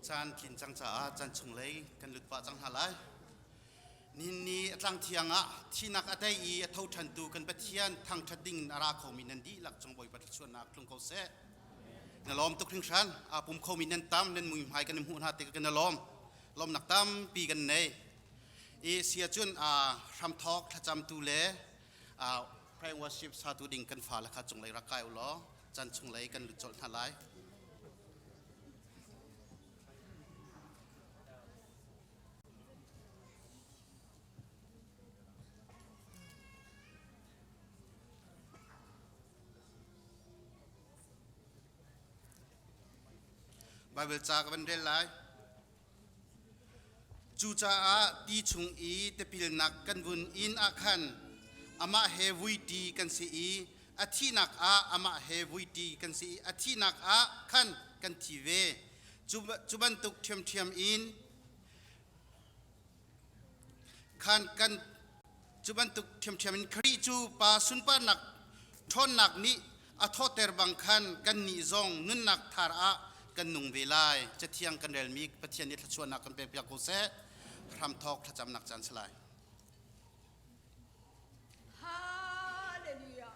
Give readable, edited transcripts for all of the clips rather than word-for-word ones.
Caan tlin cang caah caan chunglei kan lut pah cang hna lai. Nihin ni a tlang thiang ah thinak a tei i a tho ṭhantu kan Pathian thangṭhat ding in a ra khomi nan dihlak cung Bawipa thluachuahnak tlung ko seh. Na lawm tuk hringhran. Aa pum khomi nan tam, nan muihmai kan i hmuh hna tikah kan i lawm. Lawmnak tampi kan nei. I sia cun hramthawk thlacamtu le prayer worship satu ding kan fale kha cunglei rak kai u law chan chunglei kan lut colh hna lai. Bible ca ka van rel lai. Cucaah ti chung i tipilnak kan vun in ah khan amah he vuiṭi kan si i a thihnak ah amah he vuiṭi kan si i a thihnak ah khan kan thi ve. Cu bantuk ṭhiamṭhiam in khan kan cu bantuk ṭhiamṭhiam in Khrih cu Pa sunparnak ṭhawnnak nih a thawhter bang khan kannih zong nunnak thar ah kan nung ve lai. Cathiang kan relmi Pathian nih thluachuahnak kan pekpiak ko seh. Hramthawk thlacamnak caan si lai. Hallelujah.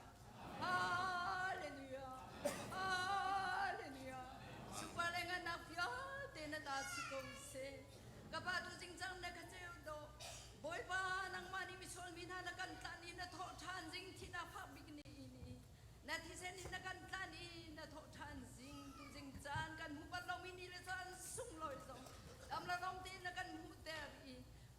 Hallelujah. Hallelujah. Super lenganak vialte na ta si ko seh. Ka pa tu jingcang na ka ceu do. Bawipa nangmah nih misual mi hna na kan tlan i na thawh ṭhan zing thihnak fak bik ni ini. Na thisen in na kan tlan i na thawh ṭhan zing tu zing caan kan hmu bal lomi ni le caan sunglawi zong dam le rong tein na kan hmuhter i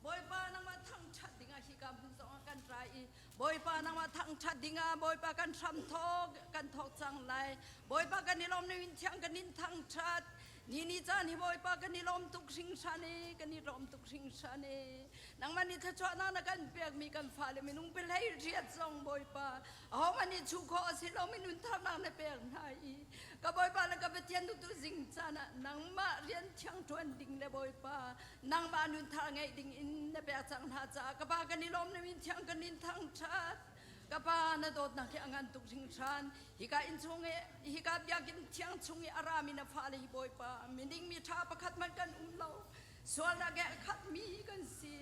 Bawipa nangmah thangṭhat dingah hika hmun zongah kan ra i Bawipa nangmah thangṭhat dingah Bawipa kan hram thawk kan thawk cang lai. Bawipa kan i lawm ning thiang kan in thangṭhat. Ni ni caan hi Bawipa kan i lawm tuk hringhran e, kan i lawm tuk hringhran e. Nangmah nih thluachuahnak na kan pekmi kan fale minung pelei riat zong Bawipa ahohmanh nih chuh khawh a si lo minun tharnak na pek hna i ka Bawipa le ka Pathian tu tu zing caan ah nangmah rian thiang ṭuan ding le Bawipa nangmah nun thar ngeih ding in na pek cang hna caah ka pa kan i lawm na min thiang kan in thangṭhat. Ka pa na dawtnak hi a ngan tuk hringhran. Hika inn chung i hika biakinn thiang chung i a rami na fale hi Bawipa mining mi ṭha pakhat hmanh kan um lo. Sualnak he a khatmi kan si.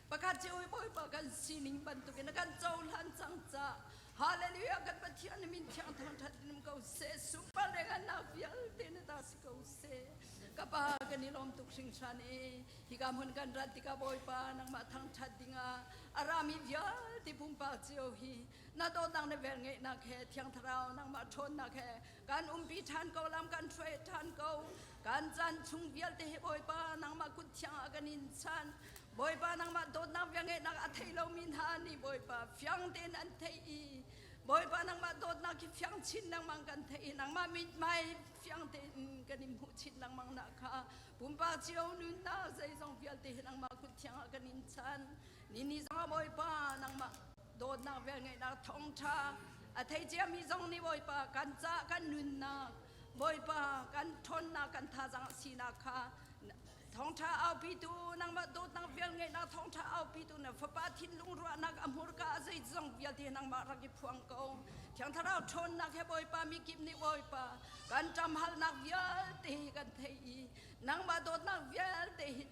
Pakhat cio hi Bawipa kan sining bantukin a kan cohlan cang caah Hallelujah kan Pathian na min thiang thangṭhat in um ko seh. Super rengannak vialte na ta si ko seh. Ka pa kan i lawm tuk hringhran i hika hmun kan rat tikah Bawipa nangmah thangṭhat dingah a rami vialte pumpak cio hi na dawtnak na velngeihnak he thiang thlarau nangmah ṭhawnnak he kan umpi ṭhan ko lam kan hruai ṭhan ko kan caan chung vialte hi Bawipa nangmah kut thiang ah kan in chan Bawipa nangmah dawtnak velngeihnak a thei lomi hna nih Bawipa fiang tein an theih i Bawipa nangmah dawtnak hi fiang chin lengmang kan theih i nangmah mithmai fiang tein kan in hmuh chin lengmang nak kha pumpak cio nunnak zeizong vialte hi nangmah kut thiang ah kan in chan ni ni zong Bawipa nangmah dawtnak velngeihnak thawngṭha a thei ciami zong nih Bawipa kan ca kan nunnak Bawipa kan ṭhawnnak kan thazaang sinak kha thawngṭha aupitu nangmah dawtnak velngeihnak thawngṭha aupitu na fapa thinlung ruahnak a hmurka a zeizong vialte nangmah rak i phuang ko Thiang Thlarau ṭhawnnak he Bawipa mikip nih Bawipa kan ṭamhalnak vialte hi kan theih i nangmah dawtnak vialte hi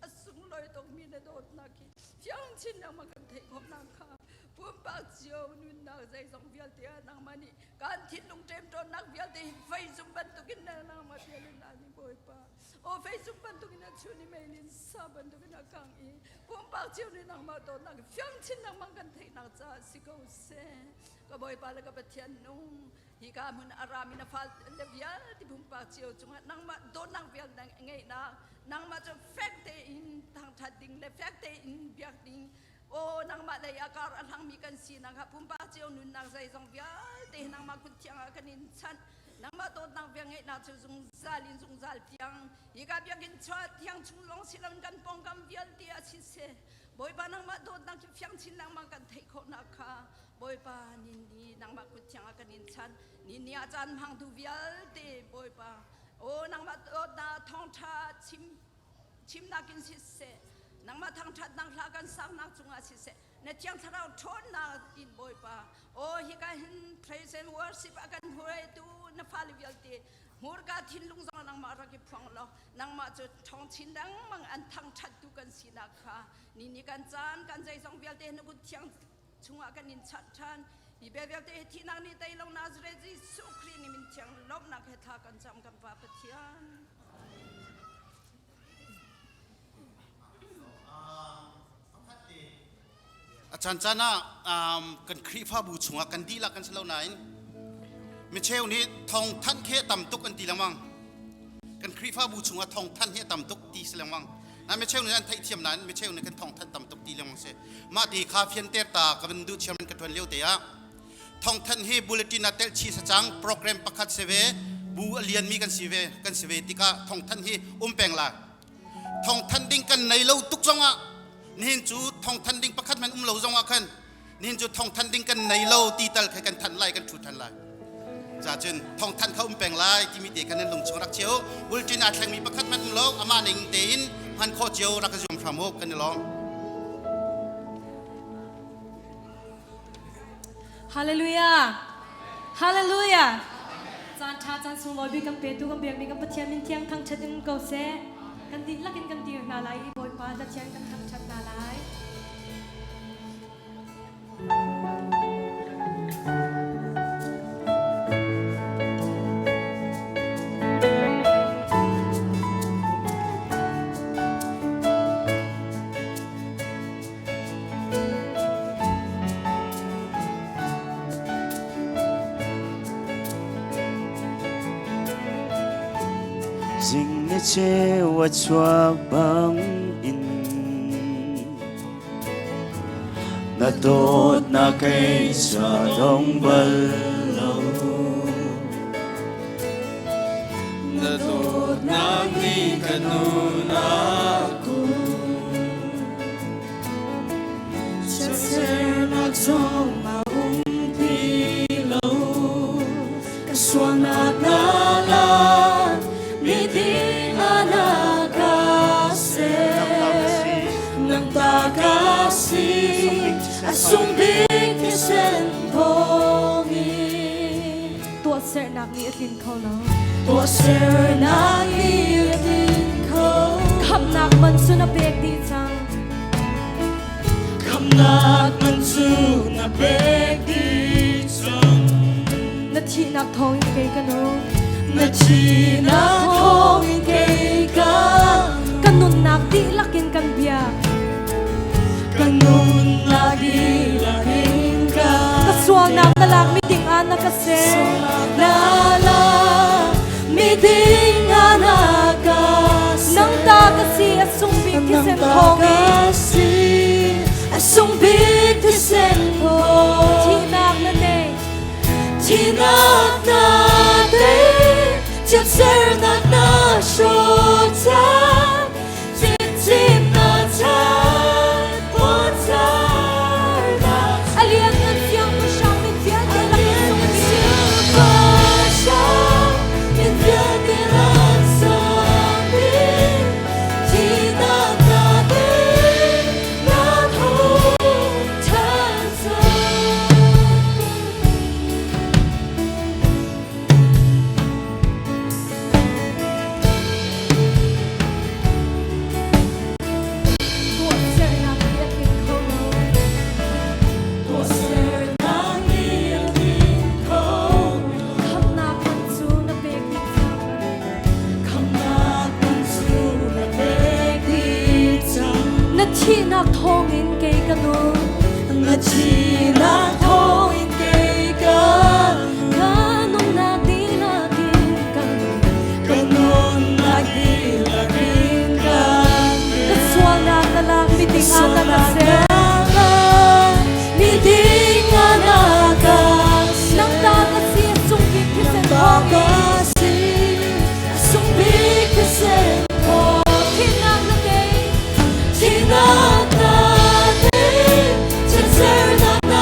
a sunglawi tukmi na dawtnak hi fiang chin lengmang kan theih khawhnak kha pumpak cio nunnak zeizong vialte ah nangmah nih kan thinlung ṭemṭawnnak vialte hi feizung bantukin na nangmah bialin ani Bawipa aw feizung bantukin a chun i meilin sa bantukin a kang i pumpak cio nih nangmah dawtnak fiang chin lengmang kan theihnak caah si ko seh ka Bawipa le ka Pathian nung hika hmun a rami na fal le vialte pumpak cio cungah nangmah dawtnak vial ngeihnak nangmah cu fek tein thangṭhat ding le fek tein biak ding o nangmah lei a kar a hlangmi kan sinak ha pumpak cio nunnak zeizong vialte nangmah kut thiang ah kan in chanh nangmah dawtnak vial ngeihnak cu zungzal in zungzal tiang hika biakinn chuah thiang chung lawng si loin kan pawngkam vialte a si seh Bawipa nangmah dawtnak cu fiang chin lengmang kan theih khawhnak kha Bawipa ni nangmah kut thiang ah kan in chan ni ni ah caan hmangtu vialte Bawipa o nangmah dawtnak thawngṭha chim chimnak in siseh nangmah thangṭhatnak hla kan saknak cungah siseh na thiang thlarau ṭhawnnak in Bawipa o hika hin praise and worship a kan hruaitu na fale vialte. Hmurka thinlung zong nangmah rak i phuang law nangmah cu ṭhawng chin lengmang an thangṭhattu kan sinak kha ni ni kan caan kan zeizong vialte na kut thiang chungah kan in chanh ṭhan. Hi bia vialte hi thihnak nih tei lo Nazareth Jesuh Khrih nih min thiang lawmhnak he thla kan cam kan Pa Pathian. A caan caan ah kan Khrihfabu chungah kan dihlak kan si lo nain micheu nih thawngthanh khi a tam tuk an ti lengmang. Kan Khrihfabu chungah thawngthanh hi a tam tuk ti si lengmang. Na micheu nih an theihthiam nain micheu nih kan thawngthanh tam tuk ti lengmang si. Mah ti kha fianter ta ka van duh chairman ka tuan lio te ah thawngthanh hi bulletin ah telh chih sacang program pakhat si ve bu a lianmi kan si ve kan si ve tikah thawngthanh hi um peng lai. Thawngthanh ding kan nei lo tuk zongah nihin cu thawngthanh ding pakhat man um lo zongah khan nihin cu thawngthanh ding kan nei lo ti tal kha kan thanh lai kan thu than lai ca cun thawngthanh kha um peng lai timi te khan nan lung chung rak cheu bulletin aa thlengmi pakhat man um lo amah ning tein hman khawh cio rak zuam hram u kan i lawm. Hallelujah. Hallelujah. Caan ṭha caan sunglawi bik kan petu kan biakmi kan Pathian min thiang thangṭhat in ko seh. Kan dihlak in kan dir hna lai i Bawipa Pathian kan thangṭhat hna lai. Zing ni cheu a chuak bang in na dawtnak kei sa dong bal lo. Na dawtnak nih ka nun a kun. Chiatsernak zong a um ti lo. Ka sualnak na lak, miding ah na ka ser. Nang ta ka si, a sung bik thisen thawngin. Tuahsernak nih a tlin kho lo. Tuahsernak nih a tlin kho. Khamhnak man cu na pek dih cang. Khamhnak man cu na pek dih cang. Na thihnak thawngin kei ka nung. Na thihnak thawngin kei ka Ka nunnak dihlak in kan biak. Ka nunnak dihlak in ka Ka sualnak na lak miding ah na ka ser. Na lak miding ah na ka ser. Nang ta ka si a sung bik thisen thawngin. Si a sung bik thisen thawng. Thihnak na nei. Thihnak na tei, chiatsernak na hrawh cang. Chinchin na chan, puanzarnak. A lianngan siangpahrang min vialte lak in sung bik. Thihnak na tei, na tho ṭhan cang. Tuahsernak nih a tling kho lo. Tuahsernak nih a tling kho lo. Khamhnak man cu na pek dih cang. Khamhnak man cu na pek dih cang. Na thihnak thawngin kei ka nung. Na thihnak thawngin kei ka Ka nunnak dihlak in ka Ka nunnak dihlak in ka Ka sualnak na lak miding ah na ka ser. Miding ah na ka Nang ta ka si a sung bik thisen thawngin. si a sung bik thisen thawng. Thihnak na tei. Thihnak na tei, chiatsernak na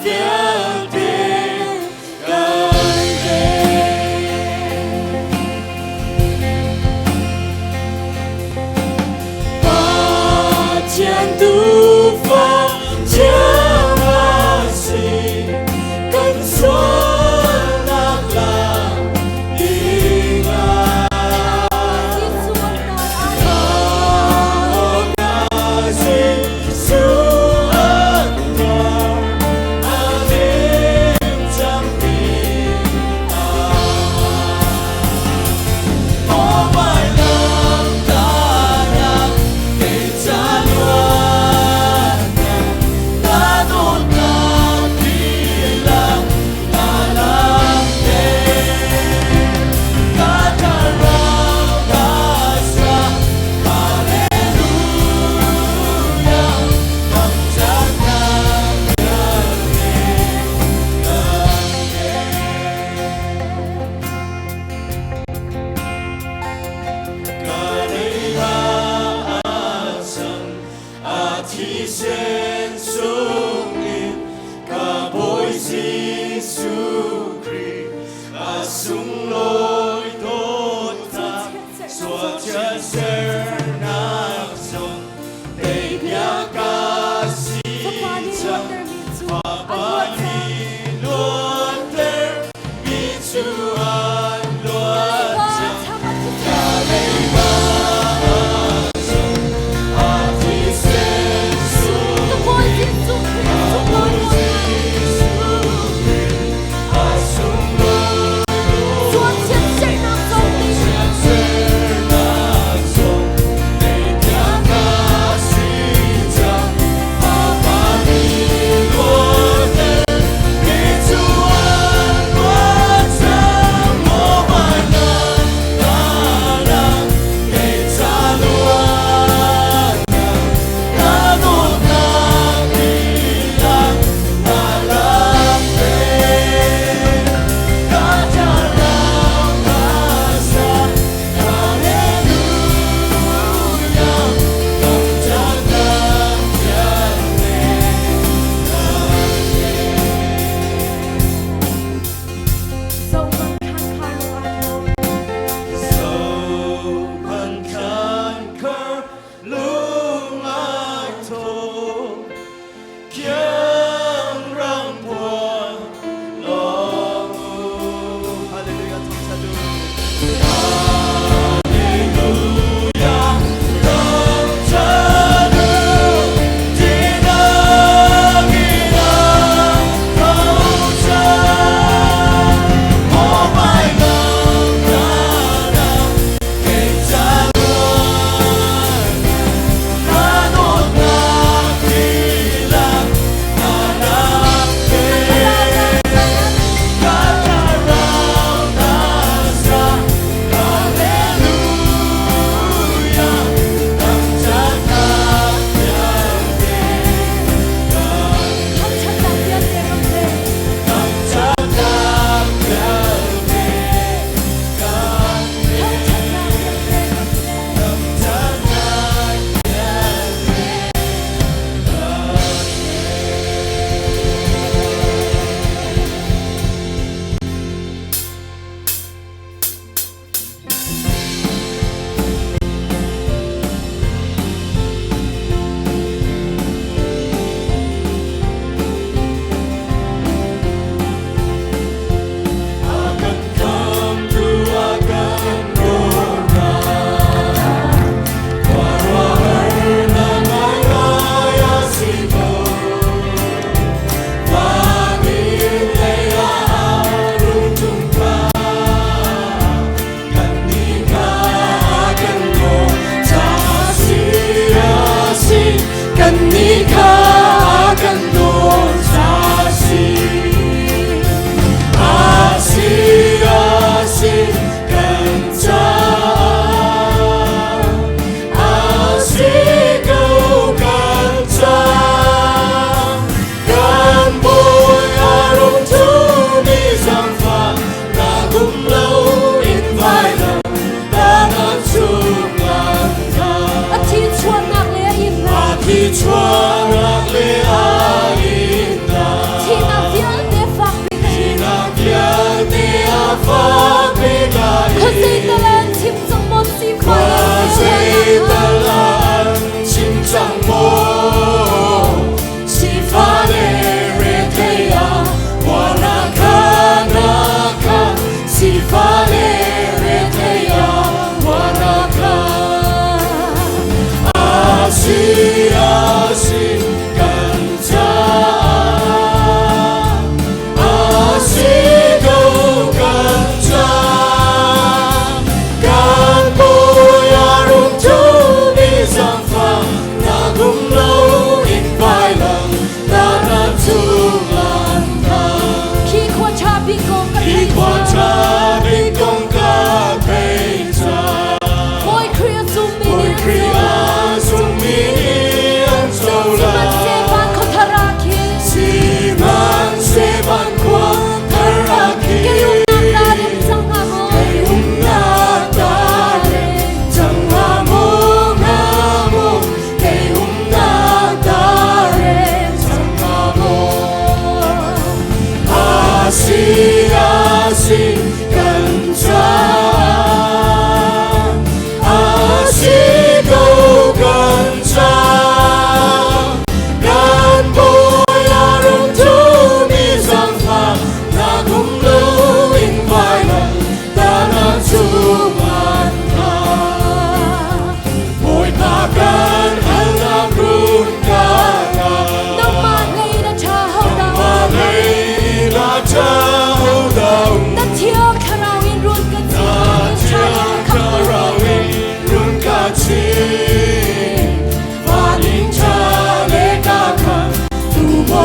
vialte kan pek. Pathian tuufa thiang a si, kan sualnak lak dingah. Jesuh an tar,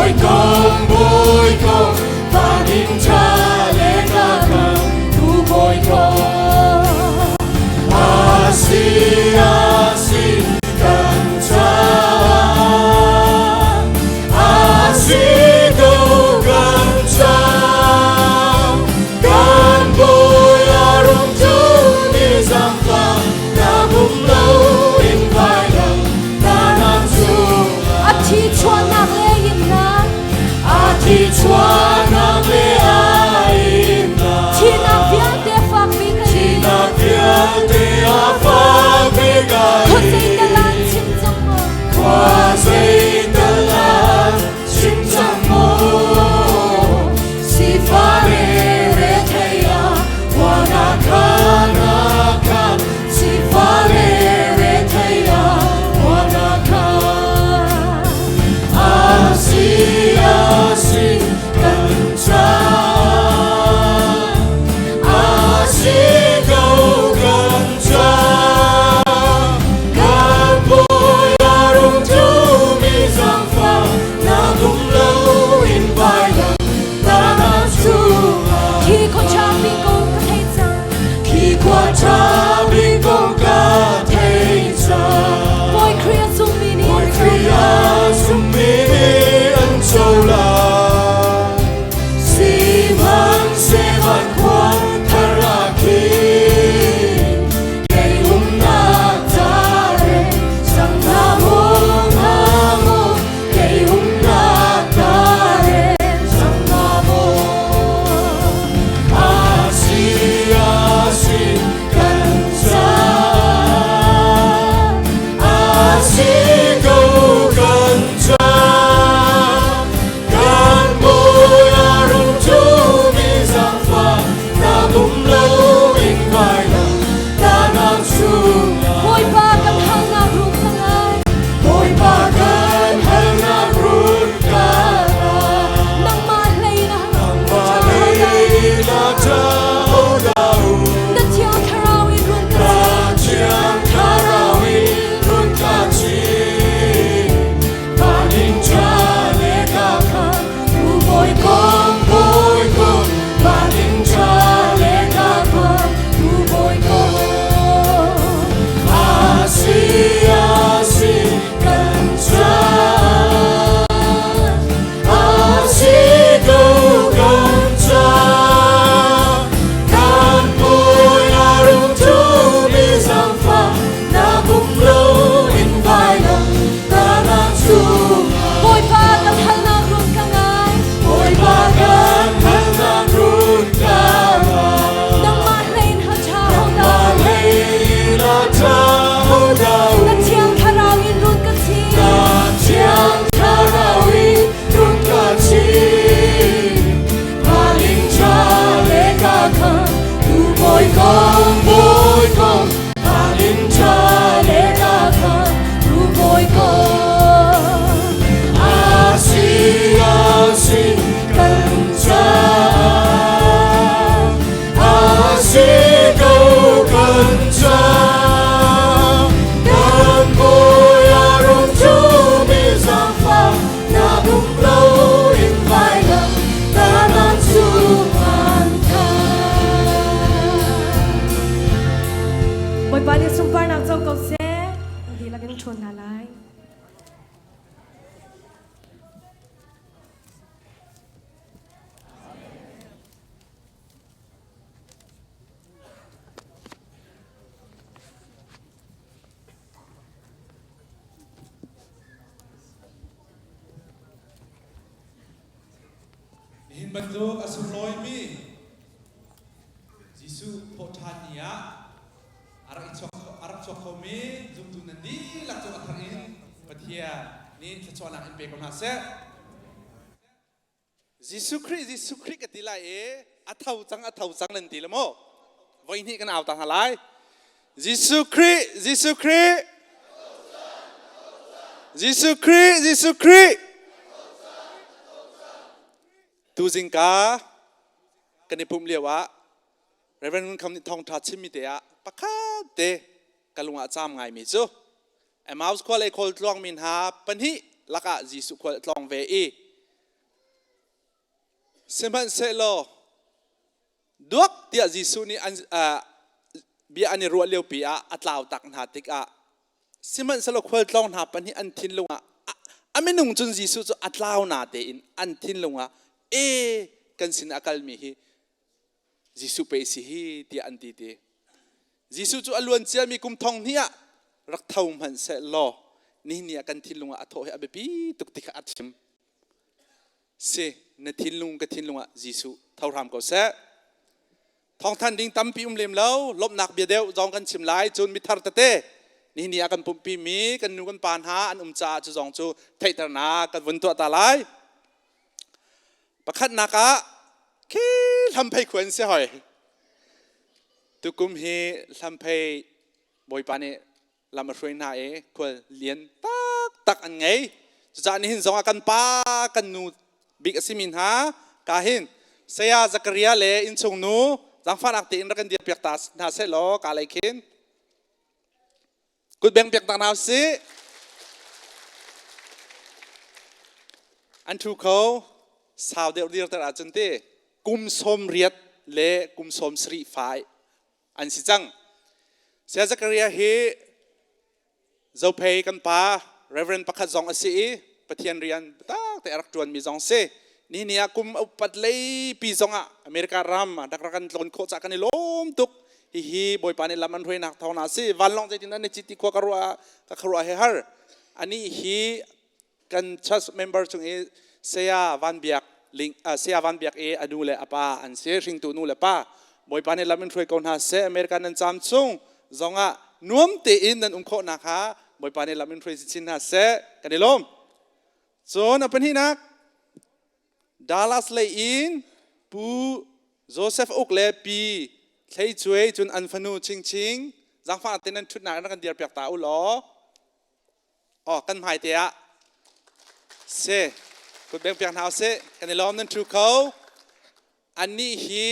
Bawi kong bawi kong van in ṭha le ka khan tu bawi kong a si a si kan caah a si ko kan caah kan bawi a rung ṭum i zaangfah nak um loin vailam tanak cungah A thi chuahnak le innak a thi chuahnak le a innak Thihnak vialte fakmi ka in Thihnak vialte a fakmi ka Khuazei in dalan chim cang maw Khuazei dalan chim cang maw Sifah le rethei ah khua na khan a khan Sifah le rethei ah khua na khan A si a si kan caah a si ko kan caah kan bawi a rung ṭumi zaangfah nak um loin vailam tanak cungah Khi khua ṭha bik kong ka thei cang Khi khua ṭha bik kong ka thei cang Bawi Khrih a zummi nih Bawi Khrih a zummi nih an co lai. Sihmanhsehlaw khua thar ah khin kei umnak ca rem cang hna maw hnga maw kei umnak ca rem cang hna maw a si a si kan caah a si ko kan caah kan bawi a rung ṭumi zaangfah nak um loin vailam tanak cungah Bawipa kan halnak run ka ngai Bawipa kan halnak run ka ngai Nangmah hlei na Nangmah hlei na ṭha dah u Na thiang thlarau in run ka Na thiang thlarau in run ka chim Van in ṭha le ka khan tu bawi kong bawi kong Van in ṭha le ka khan tu bawi kong A si a si kan caah a si ko kan caah kan bawi a rung ṭumi zaangfah nak um loin vailam tanak cungah Bawipa kan halnak run ka ngai Bawipa kan halnak run ka ngai Nangmah hlei na ṭha ho dah Nangmah hlei na ṭha ho dah u Na thiang thlarau in run ka chim Na thiang thlarau in run ka chim Van in ṭha le ka khan tu bawi kong bawi kong Van in ṭha le ka khan tu bawi kong A si a si kan caah a si ko kan caah kan bawi a rung ṭumi zaangfah nak um loin vailam tanak cungah Bawipa nih sunparnak co ko seh. Dihlak in ṭhawn hna lai. Nihin bantuk a sunglawimi Jesuh thawhṭhan ni ah a rak i chuak a rak chuak khomi zumtu nan dihlak cu a thar in Pathian nih thluachuahnak in pe ko hna seh. Jesuh Khrih Jesuh Khrih ka ti lai i a tho cang a tho cang nan ti le maw? Voi hnih kan au ta hna lai. Jesuh Khrih Jesuh Khrih Jesuh Khrih Jesuh Khrih Tuzing ka kan i pumh lio ah Reverend Ngun Kham nih thawngṭha chimmi te ah pakhat te ka lung ah caam ngaimi cu Emmaus khua lei khual tluangmi hna pahnih lakah Jesuh khual a tlawng ve i. Sihmanhsehlaw duak tiah Jesuh nih an bia an i ruah liopi ah a tlau tak hna tikah sihmanhsehlaw khualtlawng hna pahnih an thinlung ah a minung cun Jesuh cu a tlau na tein an thinlung ah e kan sin a kalmi hi Jesuh pe si hi tiah an ti ti. Jesuh cu a luan ciami kum thong hnih ah rak tho hmanh seh law nihin ni ah kan thinlung ah a thawh hi a biapi tuk ti kha a chim. Si na thinlung ka thinlung ah Jesuh tho hram ko seh. Thawngthan ding tampi um lem lo, lawmhnak bia deuh zong kan chim lai. Cun mithar tete nihin ni ah kan pumpi mi kan nu kan pa hna an um caah cu zong cu theihternak kan vun tuah ta lai. Pakhatnak ah khi hlamphei khuan si hoi. Tukum hi hlamphei Bawipa nih lam a hruai hna i khual lian taktak an ngei. Cucaah nihin zong ah kan pa kan nu bik a simi hna ka hin Saya Zakaria le innchung nu zaangfahnak tein rak kan dir piak ta hna seh law ka lei khin kut beng piak tak hna usih. An thu kho sau deuh dir ter ahcun ti kum 80 le kum 70 fai an si cang. Saya Zakaria hi Zophei kan pa Reverend pakhat zong a si i Pathian rian biatak te a rak ṭuanmi zong si. Nihin ah kum upat leipi zong ah America ram rak rak kan tlawn khawh cah kan i lawm tuk. Hihi Bawipa nih lam an hruainak thawng na si. Vanlawng zeitin an i cit ti khua ka ruah ka khuaruah he har. Anih hi kan church member chung i Saya Van Biak Ling Saya Van Biak i a nu le a pa an si hringtu nu le pa Bawipa nih lam in hruai ko hna seh America nan caam chung zongah nuam tein nan um khawh nak kha Bawipa nih lam in hruai chin hna seh kan i lawm cun a pahnihnak Dallas lei in Pu Joseph Uk le Pi Thlei Cuai cun an fanu Ching Ching zaangfah tein nan ṭhutnak in rak kan dir piak ta u law Oh, kan hmai te ah si kut beng piak hna usih. Kan i lawm nan ṭhu kho. Annih hi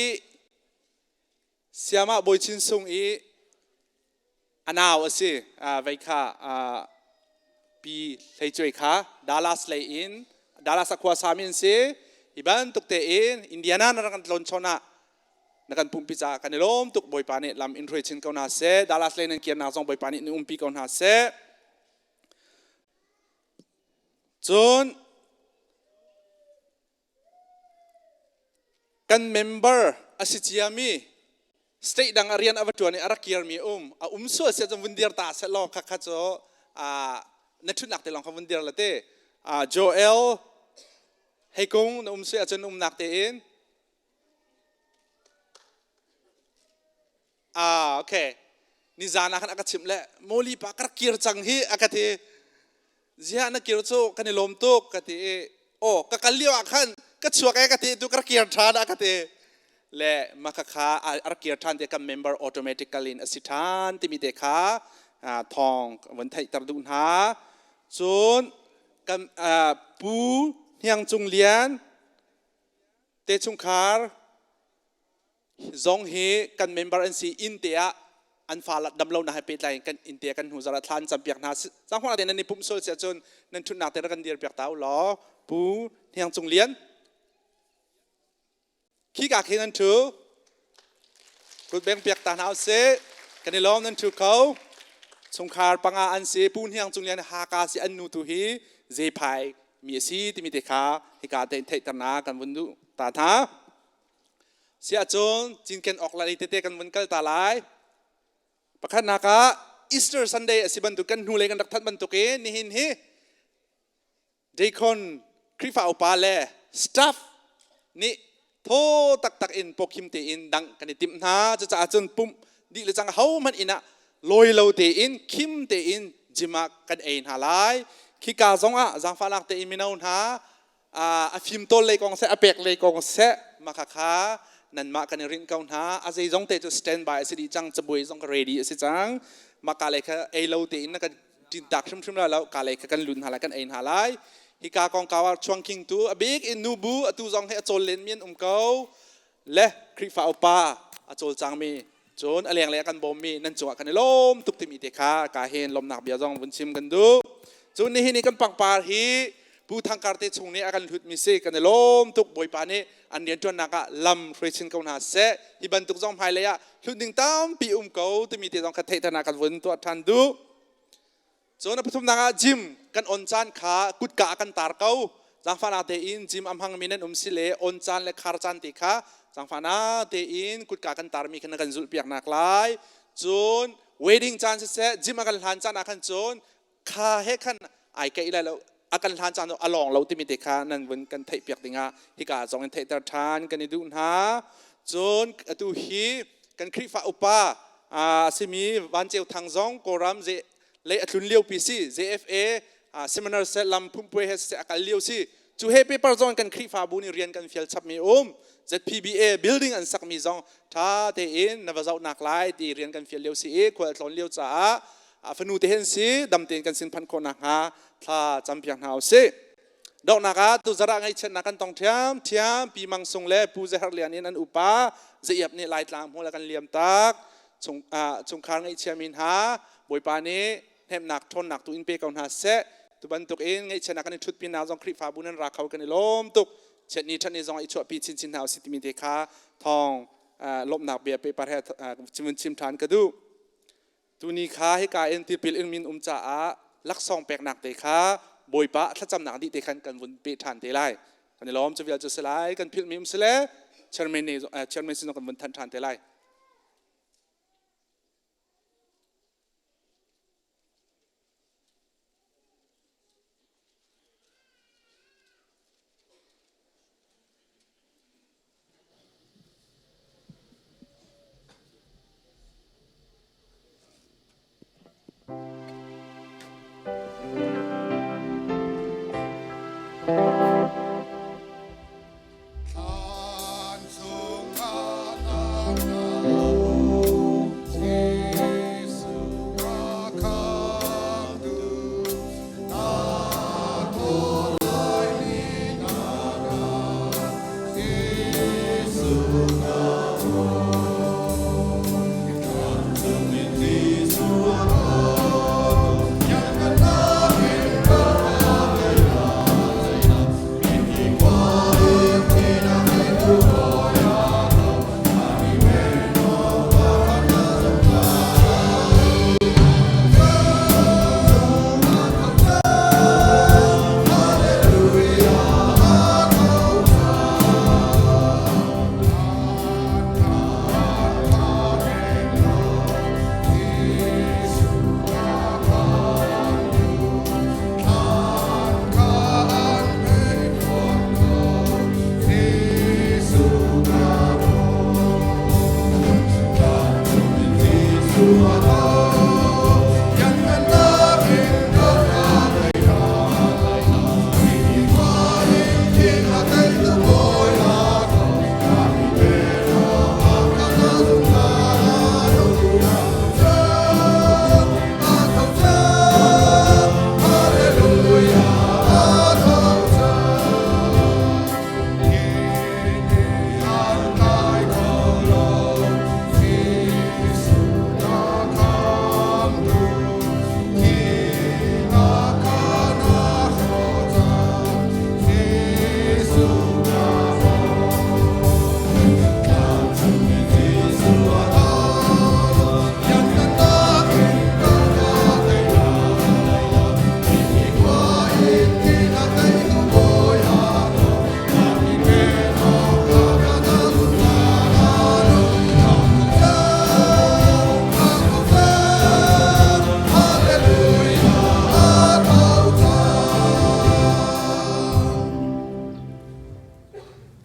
Siamah Bawi Chin Sung i a nau a si. Vei kha Pi Hlei Cuai kha Dallas lei in Dallas a khua sami an si. Hi bantuk tein Indiana na rak kan tlawn chawn ah na kan pumpi caah kan i lawm tuk Bawipa nih lam in hruai chin ko hna seh Dallas lei nan kirnak zong Bawipa nih in umpi ko hna seh cun kan member a si ciami state dang a rian a va ṭuan i a rak kirmi um a um sual sia cun vun dir ta seh law kha kha cu na ṭhutnak te lawng kha vun dir la te Joel Heikung na um si ahcun umnak tein Ah, okay. Nizan ah khan a ka chimh le moli pa ka rak kir cang hi a ka ti. Ziah na kir cu kan i lawm tuk ka ti i oh ka kal lio ah khan ka chuak e ka ti tu ka rak kir ṭhan a ka ti. Le maka kha a rak kir ṭhan te kan member automatically in a si ṭhan timi te kha thawng von theihter duh hna. Cun kan Pu Hniang Cung Lian te chungkhar zong hi kan member an si inn te ah an fa damlo na he pehtlai in kan inn te kan hnu zara thlan cam piak hna cang hwa te nan i pumh sol sia cun nan thutnak te rak kan dir piak ta u law Pu Hniang Cung Lian khi ka khi nan thu kut beng piak ta hna usih kan i lawm nan thu kho chungkhar panga an si Pu Hniang Cung Lian Haka si an nu tu hi zephai mi a si timi te kha hika te theihternak kan vun duh ta hna siahcun cinken awk lai tete kan vun kal ta lai pakhatnak ah Easter Sunday a si bantuk kan hnulei kan rak thanh bantuk in nihin hi Deacon Khrihfa upa le staff nih thaw taktak in pawkhim tein dang kan i timh hna cucaah cun pumh dih le cang hohmanh inn ah lawi lo tein khim tein gym ah kan ei hna lai khika zong ah zaangfahnak tein mino hna a fimtawl lei kong seh a pek lei kong seh mah kha nanmah kan i rinh ko hna a zeizong te cu stand by a si dih cang cabuai zong ka ready a si cang mah ka lei kha ei lo tein na kan tintak hrimhrim lai lo ka lei kha kan lut hna lai kan ei hna lai hika kongkau ah chuangking tu a bik in nubu atu zong he a cawl len mi an um ko le Khrihfa upa a cawlcangmi cun a lenglei a kan bawmmi nan cungah kan i lawm tuk timi te kha ka hin lawmnak bia zong vun chim kan duh cun nihin i kan pangpar hi. Pu Thangkar te chung nih a kan hlutmi si. Kan i lawm tuk. Bawipa nih an rianṭuannak ah lam hruai chin ko hna seh. Hi bantuk zong hmailei ah hlut ding tampi um ko timi te zong kha theihternak kan vun tuah ṭhan duh. Cun a pathumnak ah gym kan on caan kha kutka ah kan tar ko. Zaangfahnak tein gym a hmangmi nan um si le on caan le khar caan te kha zaangfahnak tein kutka kan tarmi kha na kan zulhpiaknak lai. Cun wedding caan siseh gym a kan hlan caan ah khan cun kha he khan ai keih lai lo a kan hlan caan a lawng lo timi te kha nan vun kan theihpiak dingah hika zong in theihter ṭhan kan i duh hna. Cun atu hi kan Khrihfa upa a simi Van Ceu Thang zong Kawlram lei a tlun lio pi si JFA seminar set lam phumpuai he a kal lio si cu he paper zong kan Khrihfabu nih rian kan fial chapmi um ZPBA building an sakmi zong tha tein na va zohnak lai ti rian kan fial lio si i khual tlawn lio caah fanu te hen si dam tein kan sin phanh khawh nakhnga thla campiak hna usih. Donghnak ah tu zarah ngaihchiatnak kan tong ṭhiam ṭhiam Pi Mang Sung le Pu Zahar Lian in an upa Zaiap nih Laitlang hmul a kan liam tak chung chungkhar ngaihchiami hna Bawipa nih hnemhnak ṭhawnnak tu in pe ko hna seh. Tu bantuk in ngaihchiatnak kan i ṭhutpi nak zong Khrihfabu nan ra kho kan i lawm tuk. Chiatni ṭhatni zong i chuahpi chinchin hna usih timi te kha thawng lawmhnak bia pehpar he chim chim ṭhan ka duh. Tuni kha hika in tipil in min um caah laksawng peknak te kha Bawipa thlacamnak dih te khan kan vun pe ṭhan te lai. Kan i lawm cu vial cu si lai. Kan philhmi um si le chairman nih chairman sin kan vun thanh ṭhan te lai.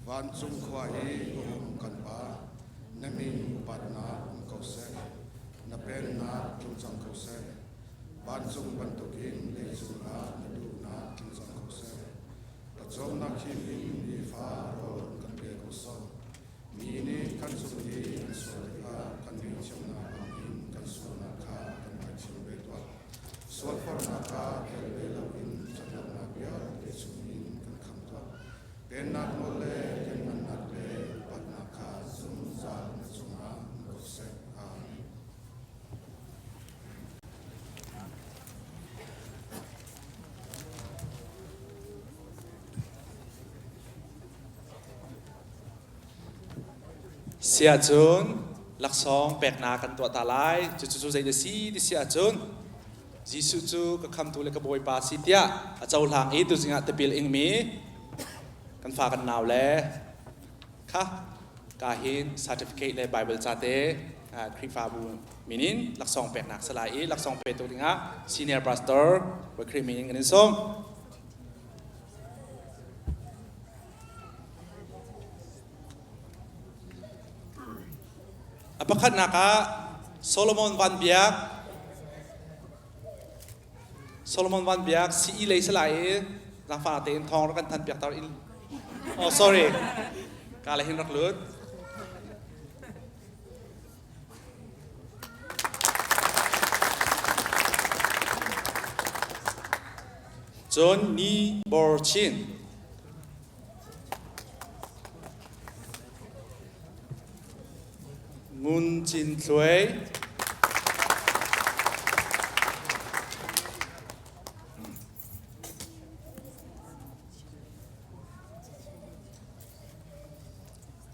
Vancung khua i um kan Pa, na min upatnak um ko seh. Na pennak tlung cang ko seh. Vancung bantukin leicung ah na duhnak tlung cang ko seh. Pawcawmnak him in nifa rawl kan pe ko sawh. Mi nih kan cung i an sual tikah kan ngaihthiamnak bangin kan sualnak kha kan ngaithiam ve tuah. Sualforhnak kha tel ve loin ṭhatlonak vialte chungin kan khamh tuah. Pennak nawl le lianhngannak le upatnak kha zungzal na cungah um ko seh. Amen. Siah cun laksawng peknak kan tuah ta lai. Cucu cu zei na si ti si ahcun Jesuh cu ka khamtu le ka Bawipa si tiah a cohlang i tuzing ah tipil ingmi kan fa kan nau le kha ka hin certificate le Bible ca te Khrihfabu min in laksawng peknak si lai i laksawng petu dingah senior pastor Bawi Khrih min in kan in sawm. A pakhatnak ah Solomon Van Biak Solomon Van Biak CE lei si lai i zaangfah tein thawng rak kan than piak tar in Oh sorry ka le hin rak lut Cun Ni Bor Chin Ngun Cin Thluai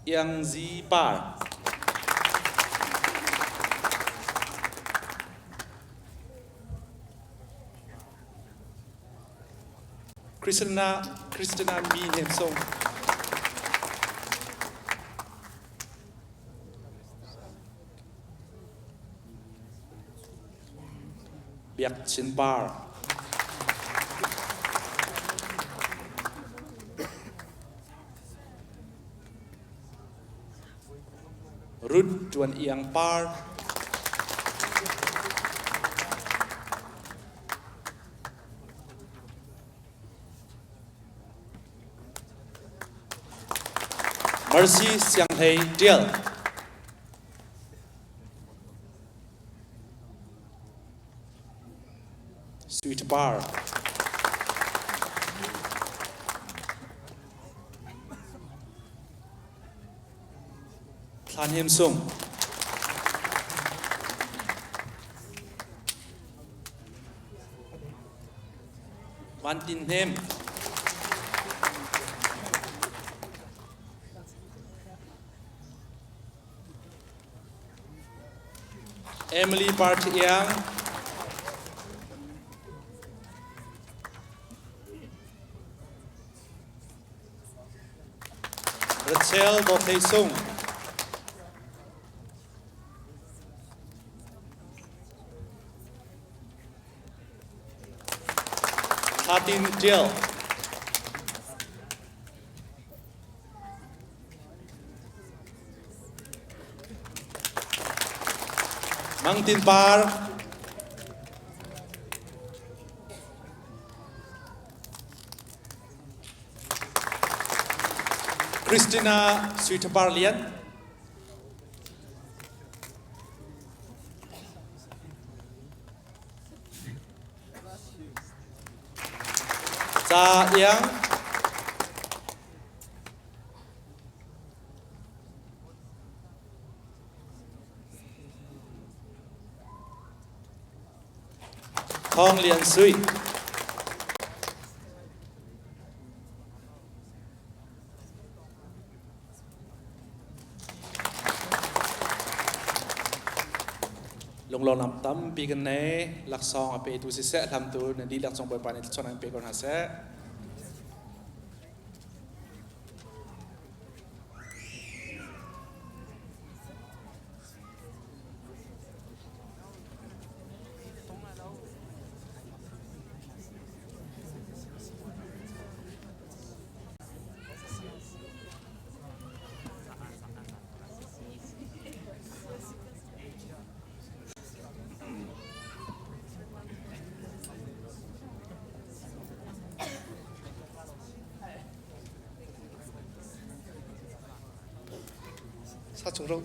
Iang Zi Par Christina Christina Mi Hnem Sung Biak Chin Par Ruth Tuan Iang Par Mercy Sianghlei Tial. Sweet Par. Thlan Hem Sung. Van Tin Hnem. Emily Party Iang. Rachel Dawthlei Sung. Thatin Tial. Mang Tin Par. Christina Sui Par Lian. Ca Iang. Thawng Lian Sui. Lunglawmhnak tampi kan nei. Laksawng a petu siseh, hlamtu na dihlak cung Bawipa nih thluachuahnak in pe ko hna seh. Sa chung ro.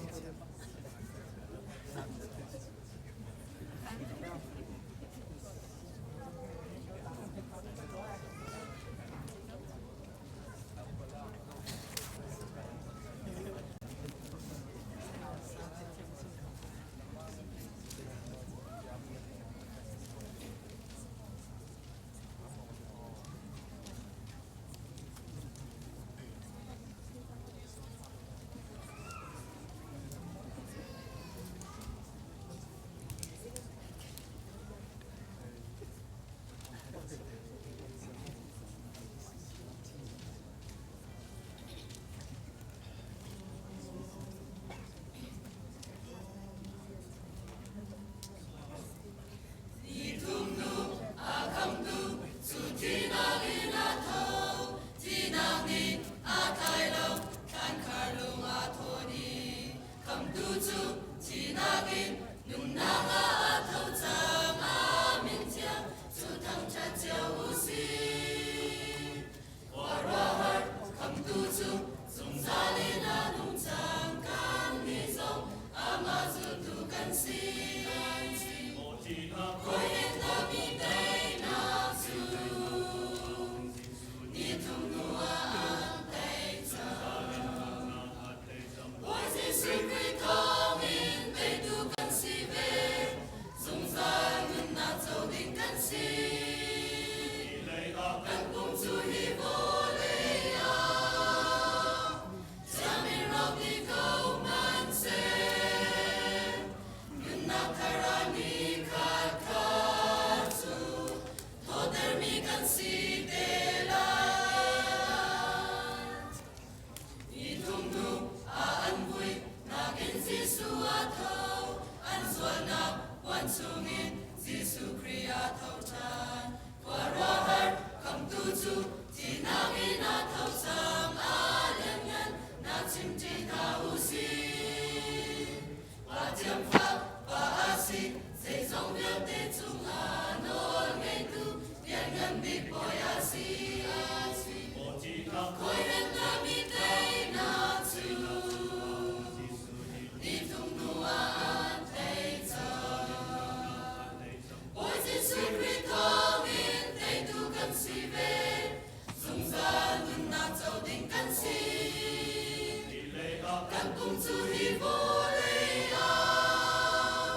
Kan pum cu hi vawlei ah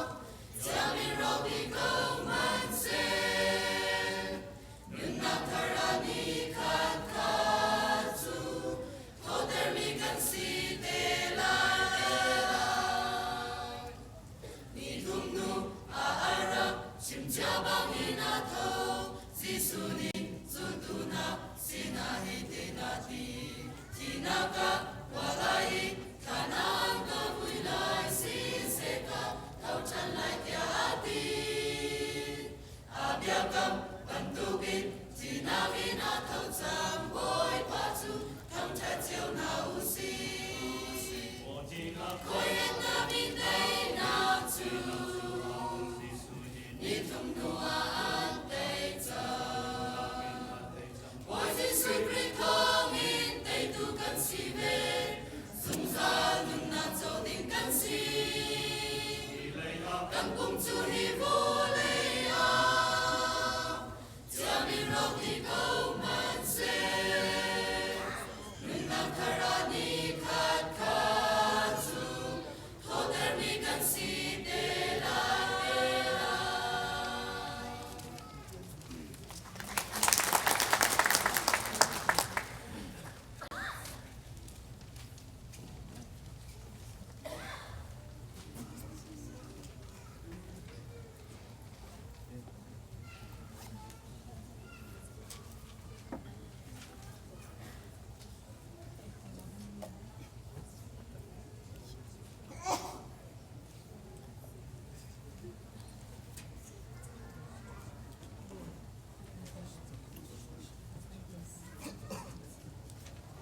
thiam in rawk dih ko hmanhseh. Nunnak thar ah ni khat khat cu thawhtermi kan si te lai. Ni thum hnu ah a rak chim cia bangin a tho. Jesuh nih zultu hna sinah hitin a ti. Thihnak ah khua lai i thlan ah an ka vui lai. Siseh ka tho ṭhan lai tiah a ti. A biakam bantukin thihnak in a tho cang. Bawipa cu thangṭhat cio hna u sih. Khawihetnak i teinak cu ni thum hnuah an tei cang. Bawi Jesuh Khrih thawngin teitu kan si ve. Zungzal nunnak co ding kan si. Kan pum cu hi vawlei ah thiam in rawk dih ko hmanhseh. Nunnak thar ah ni khat khat cu thawhtermi kan si te lai.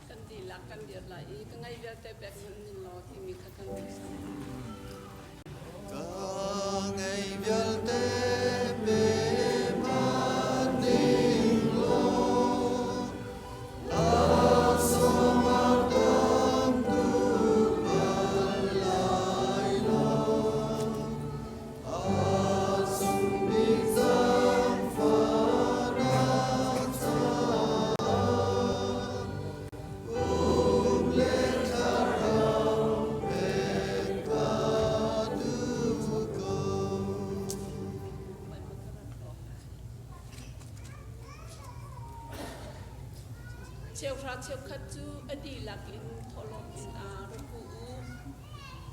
Kan dihlak kan dir lai i ka ngai vialte pek hmanh ning law timi kha kan rak sak. Ka ngei vialte pe hmanh ning law laksawng a tam tuk bal lai lo. A sung bik zaangfahnak caah um le thlarau pek ka duh ko. Cheuhra cheukhat cu a dihlak in thawhlawm in aa ra pu u.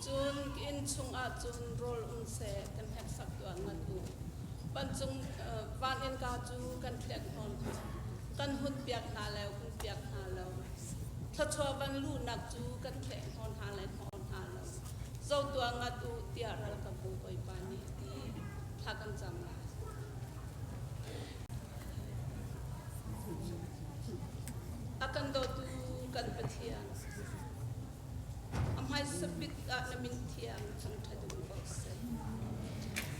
Cun inn chungah cun rawl um seh, kan hneksak tuah ngat u. Vancung van innka cu kan thlek hnawn hna. Kan hunpiak hna le hunpiak hna lo. Thluachuah van luhnak cu kan thlek hnawn hna le hnawn hna lo. Zo tuah ngat u tiah ralkapbu Bawipa nih a ti. Thla kan cam lai. A kan dawtu kan Pathian, a hmaisa bik ah na min thiang thangṭhat um ko seh.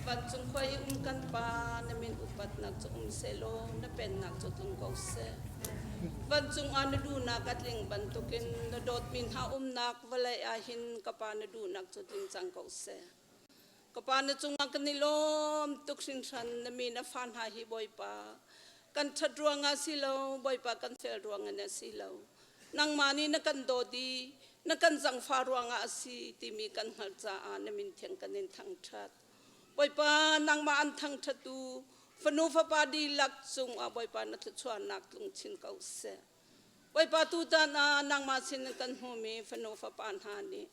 Vancung khua i um kan Pa, na min upatnak cu um sehlaw na pennak cu tlung ko seh. Vancung ah na duhnak a tling bantukin na dawtmi hna umnak vawlei ah hin ka Pa na duhnak cu tling cang ko seh. Ka Pa na cungah kan i lawm tuk hringhran na mi na fa hna hi Bawipa kan ṭhat ruangah si lo Bawipa kan fel ruangah na si lo nangmah nih na kan dawt i na kan zangfah ruangah a si timi kan hngalh caah na min thiang kan in thangṭhat Bawipa nangmah an thangṭhattu fanu fapa dihlak cungah Bawipa na thluachuahnak tlung chin ko seh Bawipa tutan ah nangmah sin in kan hmumi fanu fapa hna nih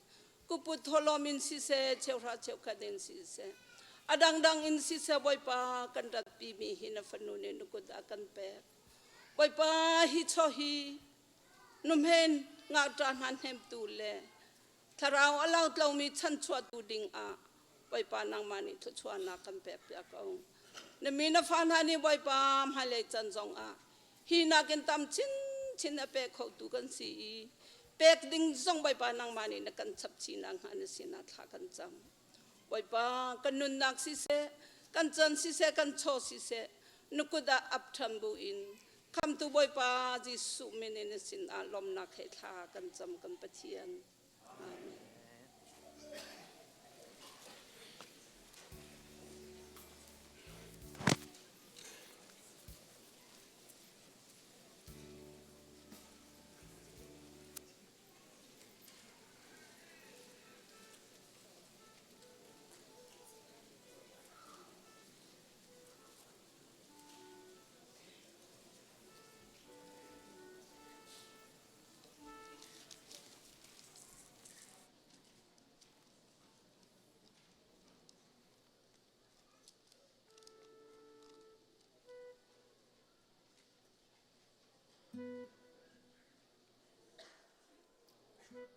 kuput thawhlawm in siseh cheuhra cheukhat in siseh a dangdang in siseh Bawipa kan ratpimi hi na fanu nih na kut ah kan pek. Bawipa hi chaw hi nuhmen ngakṭah hna hnemtu le thlarau a lautlomi chanchuahtu ding ah Bawipa nangmah nih thluachuahnak kan pek piak ko. Na mi na fa hna nih Bawipa hmailei can zong ah hi nakin tam chinchin a pe khotu kan si i pek ding zong Bawipa nangmah nih na kan chap chih nakhnga na sinah thla kan cam. Bawipa kan nunnak siseh, kan chan siseh, kan chaw siseh, na kut ah ap ṭhan bu in khamtu Bawipa Jesuh min in na sinah lawmnak he thla kan cam kan Pathian. Amen. Vawlei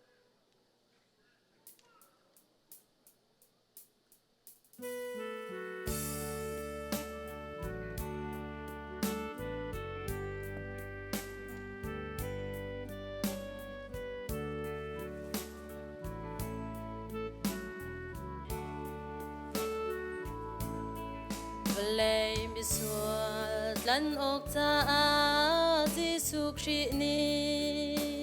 misual tlan awk caah Jesuh Khrih nih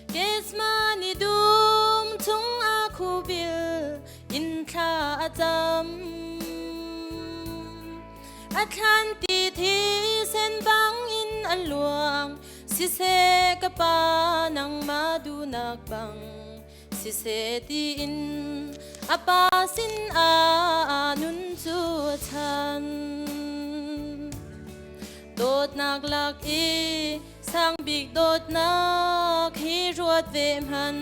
Gethsemane dum chung a khubil in thla a cam. A thlan ti thisen bang in a luang, siseh ka pa nangmah duhnak bang siseh tiin a pa sin ah nun cu a chan. Dawtnak lak i sang bik dawtnak hi ruat ve hman.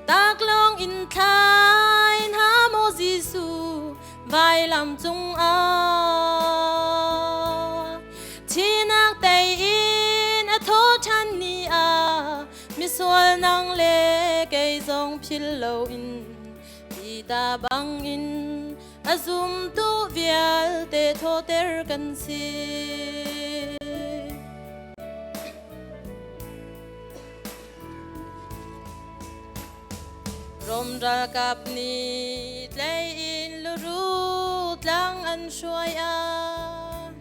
Taklawng in thlai hna maw Jesuh vailam cung ah Thinak tei in a tho ṭhan ni ah misual nang le kei zong phil loin ti ta bangin a zumtu vialte thawter kan si. Rom ralkap nih tlei in luru tlang an hruai ah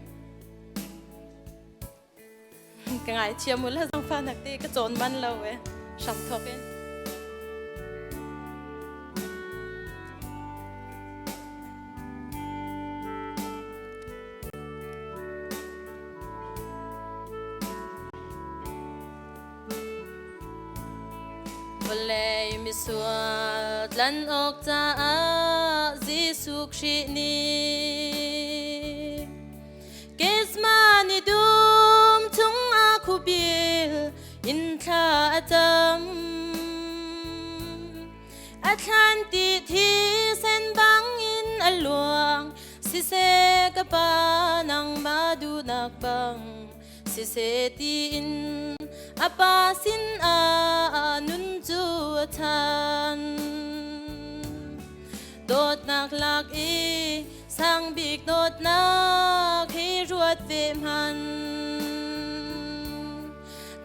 ka ngaithiam u la zangfahnak te ka cawn man lo e hram thok in. Vawlei misual tlan awk caah Jesuh Khrih nih Gethsemane dum chung ah khubil in thla a cam. A thlan ti thisen bangin a luang, siseh ka pa nangmah duhnak bang siseh tiin a pa sin ah nun cu a chan. Dawtnak lak i sang bik dawtnak hi ruat ve hman.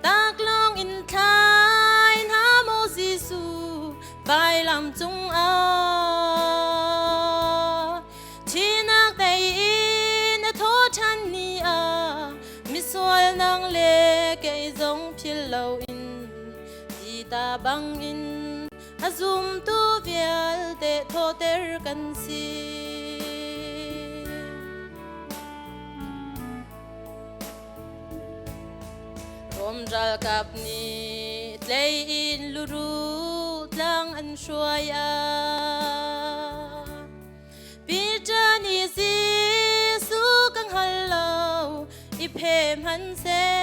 Taklawng in thlai hna maw Jesuh vailam cung ah Thinak tei in a tho ṭhan ni ah misual nang le kei zong phil loin ti ta bangin a zumtu vialte thawter kan si. Rom ralkap nih tlei in luru tlang an hruai ah Peter nih Jesuh ka hngal lo i phe hmanhseh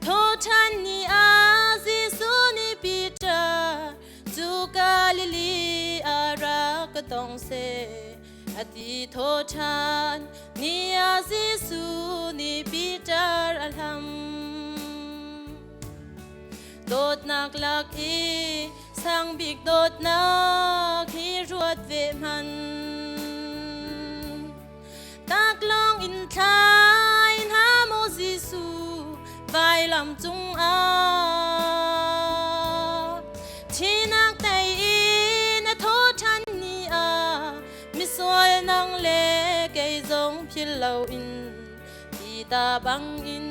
Thawṭhan ni ah Jesuh nih Peter cu Galilee ah rak ka tong seh a ti thawṭhan ni ah Jesuh nih Peter a hlam. Dawtnak lak i sang bik dawtnak hi ruat ve hman. Taklawng in thlai hna maw Jesuh vailam cung ah Thinak tei in a tho ṭhan ni ah misual nang le kei zong phil loin ti ta bangin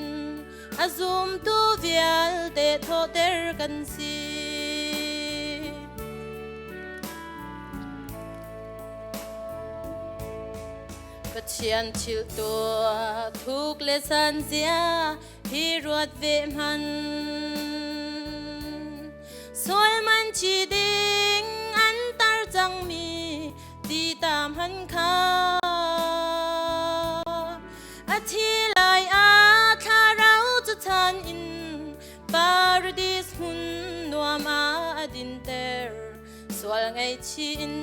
a zumtu vialte thawhter kan si. Pathian thil tuah thuk le san zia hi ruat ve hman. Sual man chi ding an tar cangmi ti tam han kha. A thi lai a thlarau cu chan in paradis hmun nuam ah a dinter. Sual ngaihchih in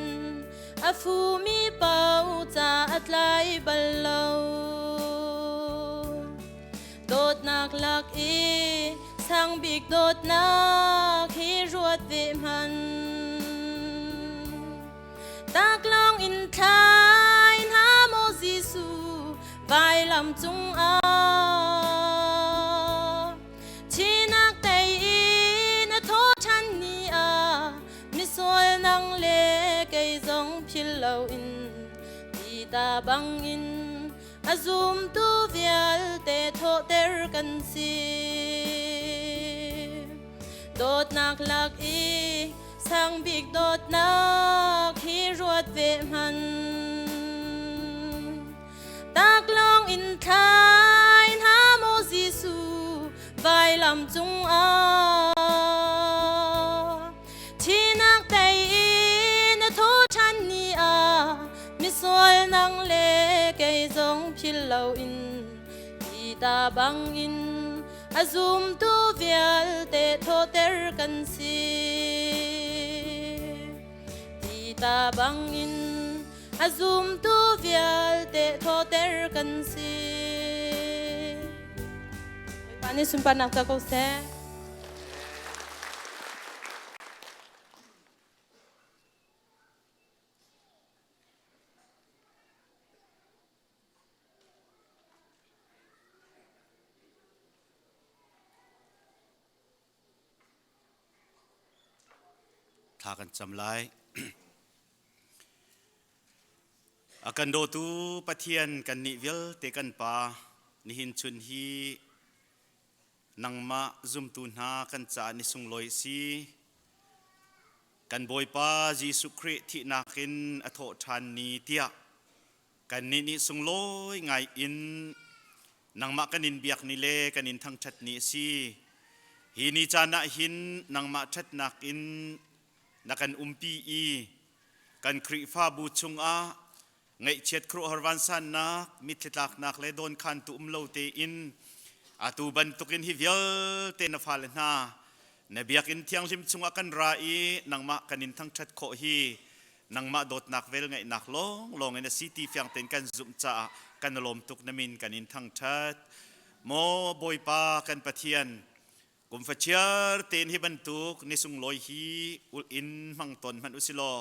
a fumi pau ca a tlai bal lo. Dawtnak lak i sang bik dawtnak hi ruat ve hmanh. Taklawng in thlai hna maw Jesuh vailam cungah. Thinak tei in a tho ṭhan ni ah misual nang le kei zong phil loin ti ta bangin a zumtu vialte thawhter kan si. Dawtnak lak i sang bik dawtnak hi ruat ve hmanh. Taklawng in thlai hna maw Jesuh vailam cungah. Thinak tei in a tho ṭhan ni ah misual nang le kei zong phil loin ti ta bangin a zumtu vialte thawter kan si. Ti ta bangin a zumtu vialte thawter kan si. Bawipa nih sunparnak ca ko seh. Thla kan cam lai. A kan dawtu Pathian kan nih vialte kan Pa nihin chun hi nangmah zumtu hna kan caah ni sunglawi si. Kan Bawipa Jesuh Khrih thihnak in a thawh ṭhan ni tiah kannih nih sunglawi ngai in nangmah kan in biak ni le kan in thangṭhat ni a si. Hi ni caan ah hin nangmah ṭhatnak in na kan umpi i kan Khrihfabu chungah ngaihchiat khuaruahhar vansannak mitthli tlaknak le dawnkhantu um lo tein atu bantukin hi vialte na fale hna na biakinn thianghlim chungah kan ra i nangmah kan in thangṭhat khawh hi nangmah dawtnak vel ngaihnak lawnglawng in a si ti fiang tein kan zumh caah kan lawm tuk na min kan in thangṭhat. Maw Bawipa kan Pathian, kum fachiar tein hi bantuk ni sunglawi hi ulh in hmang tawn hmanh usilaw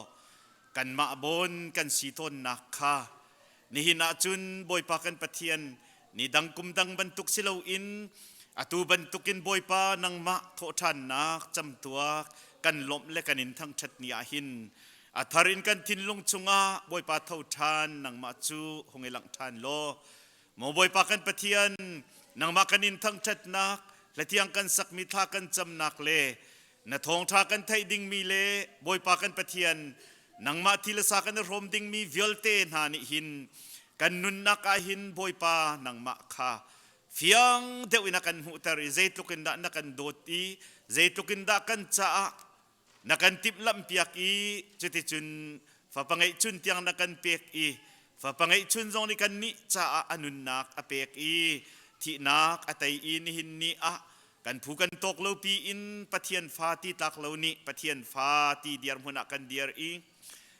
kanmah bon kan si tawnnak kha nihin ah cun Bawipa kan Pathian ni dang kum dang bantuk si loin atu bantukin Bawipa nangmah thawhṭhannak camtuak kan lawmh le kan in thangṭhat ni ah hin a thar in kan thinlung chungah Bawipa tho ṭhan nangmah cu hung i langh ṭhan law Maw Bawipa kan Pathian, nangmah kan in thangṭhatnak, hlathiang kan sakmi thla kan camnak le na thawngṭha kan theih dingmi le Bawipa kan Pathian, nangmah thi le sa kan i hrawm dingmi vialte hna nih hin kan nunnak ah hin Bawipa nangmah kha fiang deuh in a kan hmuhter i zeitluk in dah na kan dawt i zeitluk in dah kan caah na kan timhlamhpiak i cuticun fapa ngeihchun tiang na kan pek i fapa ngeihchun zong nih kannih caah a nunnak a pek i thihnak a tei i nihin ni ah kan phu kan tawk lo pi in Pathian fa ti tlak lo nih Pathian fa ti dirhmun ah kan dir i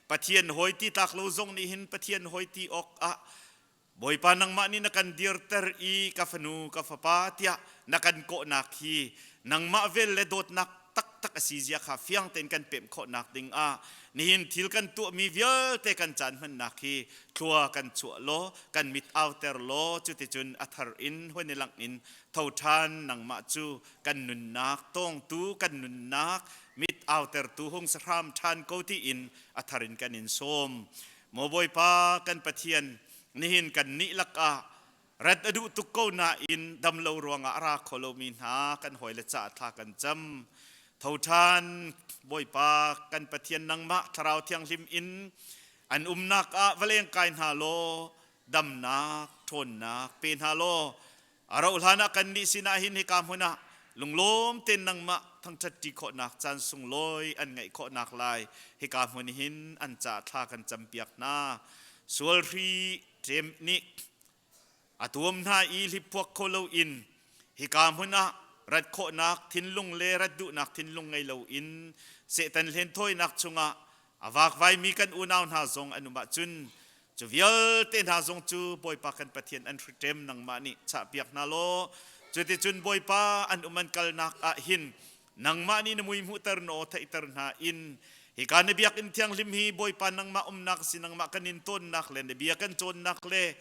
Pathian hawi ti tlak lo zong nih hin Pathian hawi ti awk ah Bawipa nangmah nih na kan dirter i ka fanu ka fapa tiah na kan kawhnak hi nangmah vel le dawtnak taktak a si zia kha fiang tein kan pemh khawhnak ding ah nihin thil kan tuahmi vialte kan caan hmannak hi thlua kan chuah law kan mit auter law cuticun a thar in huan i langh in tho ṭhan nangmah cu kan nunnak tawngtu kan nunnak mit autertu hung sahram ṭhan ko tiin a thar in kan in sawm. Maw Bawipa kan Pathian, nihin kan nih lakah rat a duh tuk ko nain dam lo ruangah a ra kho lomi hna kan hawile caah thla kan cam. Tho ṭhan, Bawipa kan Pathian nangmah Thlarau Thianghlim in an umnak ah va leng kai hna law damnak, ṭhawnnak pe hna law A rauh hlan ah kannih sinah hin hika hmun ah lunglawm tein nangmah thangṭhat ṭi khawhnak caan sunglawi an ngeih khawhnak lai hika hmun hin an ca thla kan campiak hna. Sual hri ṭem nih a tuam hna i hliphuak kho loin hika hmun ah rat khawhnak thinlung le rat duhnak thinlung ngei loin Satan hlenthawinak chungah a vakvaimi kan unau hna zong an um ahcun Cu vialte hna zong cu Bawipa kan Pathian an hriṭem nangmah nih chahpiak hna law Cuticun Bawipa an um an kalnak ah hin nangmah nih na mui hmuhter na aw theihter hna in hika na biakinn thianghlim hi Bawipa nangmah umnak si, nangmah kan in tawnnak le na bia kan cawnnak le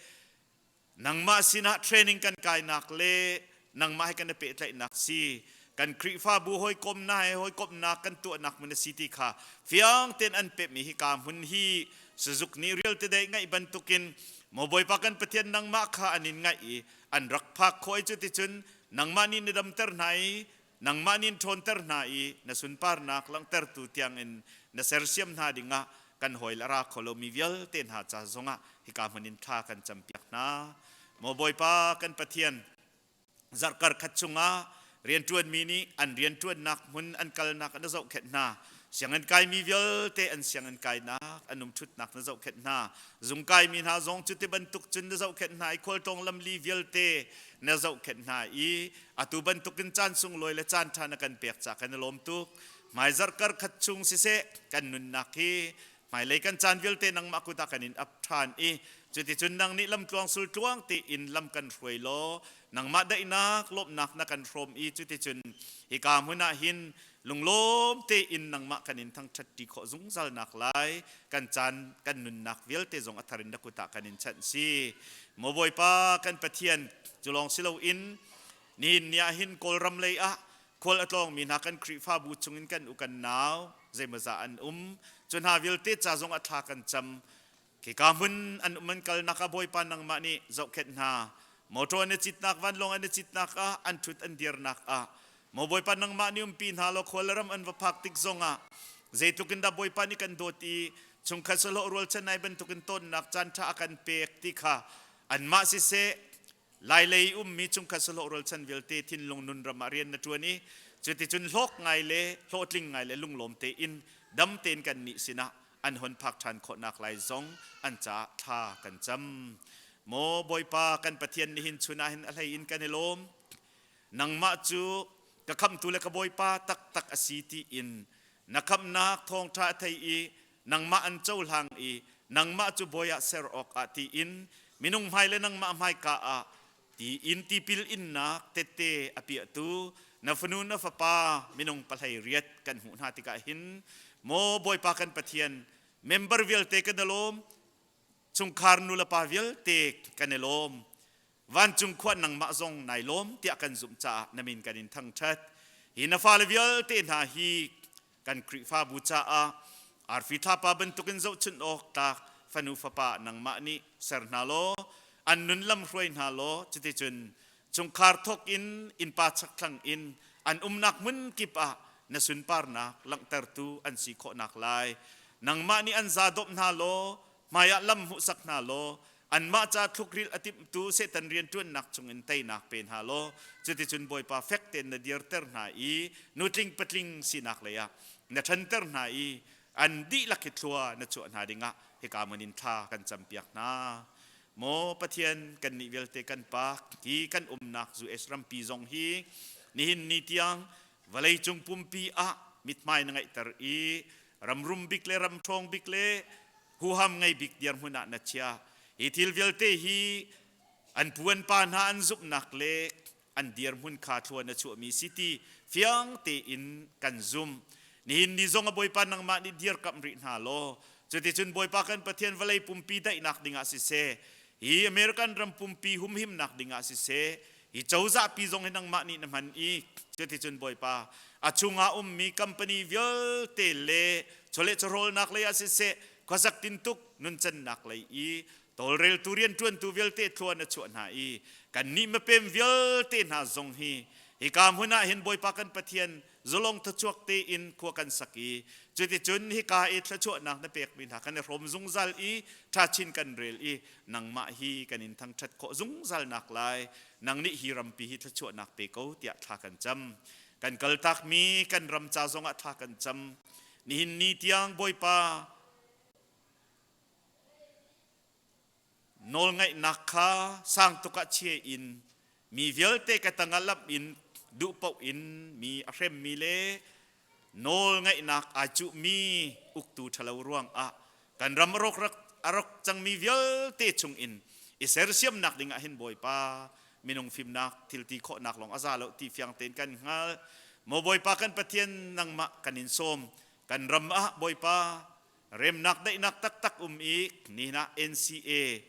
nangmah sinah training kan kainak le nangmah he kan i pehtlaihnak si, kan Khrihfabu hawikom na he hawikomhnak kan tuahnak hmun a si ti kha fiang tein an pehmi hika hmun hi sazuk nih rial te dei ngaih bantukin, maw Bawipa kan Pathian, nangmah kha an in ngaih i an rak phak khawh i cuticun nangmah nih na damter hna i nangmah nih in ṭhawnter hna i na sunparnak langhtertu tiangin na sersiam hna dingah kan hawi le ra kho lomi vialte hna ca zongah hika hmun in thla kan campiak hna. Maw Bawipa kan Pathian, zarhkar khat chungah rianṭuanmi nih an rianṭuannak hmun an kalnak na zohkhenh hna, sianginn kaimi vialte an sianginn kainak an umṭhutnak na zohkhenh hna, zung kaimi hna zong cuti bantuk cun na zohkhenh hna i khualtlawng lamli vialte na zohkhenh hna i atu bantukin caan sunglawi le caan ṭha na kan pek ca kan i lawm tuk. Hmaizarh kar khat chung siseh, kan nunnak hi hmailei kan caan vialte nangmah kut ah kan in ap ṭhan i cuticun nang nih lamtluang sultluang tein lam kan hruai law nangmah daihnak lawmhnak na kan hrawm i cuticun hika hmun ah hin lunglawm tein nangmah kan in thangṭhat ṭi khawh zungzal nak lai kan caan kan nunnak vialte zong a thar in na kut ah kan in chanh si. Maw Bawipa kan Pathian, cu lawng si loin nihin ni ah hin Kawlram lei ah khual a tlawngmi hna kan Khrihfabu chungin kan u kan nau zeimawzah an um. Cu hna vialte ca zong a thla kan cam. Khika hmun an um an kalnak ah Bawipa nangmah nih zohkhenh hna. Motor an i citnak, vanlawng an i citnak ah, an ṭhut an dirnak ah, maw Bawipa nangmah nih umpi hna law khual le ram an va phak tik zongah zeitluk in dah Bawipa nih kan dawt i chungkhat sahlawh rualchan ai bantukin tawnnak caan ṭha a kan pek ti kha anmah siseh, Lailei ummi chungkhat sahlawh rualchan vialte thinlung nun ram ah rian na ṭuan i cuticun hlawk ngai le hlawhtling ngai le lunglawm tein dam tein kan nih sinah an hon phak ṭhan khawhnak lai zong an caah thla kan cam. Maw Bawipa kan Pathian, nihin chun ah hin a hlei in kan i lawm. Nangmah cu ka khamhtu le ka Bawipa taktak a si tiin na khamhnak thawngṭha a thei i nangmah an cohlang i nangmah cu bawi ah ser awkah tiin minung hmai le nangmah hmaika ah tiin tipil innak tette a piahtu na fanu na fapa minung 18 kan hmuh hna tikah hin, maw Bawipa kan Pathian, member vialte kan i lawm, chungkhar nu le pa vialte kan i lawm, vancung khua nangmah zong nai lawm tiah kan zumh caah na min kan in thangṭhat. Hi na fale vialte hna hi kan Khrihfabu caah arfi thlapa bantukin zohchunh awk tlak fanu fapa nangmah nih ser hna law an nun lam hruai hna law cuticun chungkhar thawk in innpa chakthlang in an umnak hmun kip ah na sunparnak langhtertu an si khawhnak lai nangmah nih an za dawp hna law hmaiah lam hmuhsak hna law anmah ca thlukrilh a timhtu Satan rianṭuannak chungin teinak pe hna law cuticun Bawipa fek tein na dirter hna i nutling patling sinak lei ah na ṭhanter hna i an dihlak hi thlua na chuah hna dingah hika hmun in thla kan campiak hna. Maw Pathian, kannih vialte kan pa, hi kan umnak US rampi zong hi nihin ni tiang vawleicung pumpi ah mithmai na ngeihter i ram rum bik le ram ṭhawng bik le huham ngei bik dirhmun ah na chia. Hi thil vialte hi an pu an pa hna an zumhnak le an dirhmun kha thlua na chuahmi si ti fiang tein kan zum. Nihin ni zong a Bawipa nangmah nih dirkamh rih hna law cuticun Bawipa kan Pathian, vawlei pumpi daihnak dingah siseh, hi American ram pumpi humhimnak dingah siseh, hi cozah pi zong hi nangmah nih na hman i cuticun Bawipa a chungah ummi company vialte le chawleh chawhrawlnak lei ah siseh, khuasak tintuk nuncannak lei i tawlreltu rianṭuantu vialte thlua na chuah hna i kannih mipem vialte hna zong hi hika hmun ah hin Bawipa kan Pathian zalong thluachuak tein khua kan sak i cuticun hika i thluachuahnak na pekmi hna kan i hrawm zungzal i ṭhachin kan rel i nangmah hi kan in thangṭhat khawh zungzal nak lai nang nih hi rampi hi thluachuahnak pe ko tiah thla kan cam. Kan kaltakmi kan ram ca zongah thla kan cam. Nihin ni tiang Bawipa nawlngaihnak kha sang tuk ah chia in mi vialte ka tangah lamh in duh paoh in mi a hremmi le nawlngaihnak aa cuhmi uktu ṭhalo ruangah kan ram a rawk cangmi vialte chungin i sersiamnak dingah hin Bawipa. Minung fimnak thil ti khawhnak lawng a za lo ti fiang tein kan hngal. Maw Bawipa kan Pathian nangmah kan in sawm. Kan ram ah Bawipa remnak daihnak taktak um i nihin ah NCA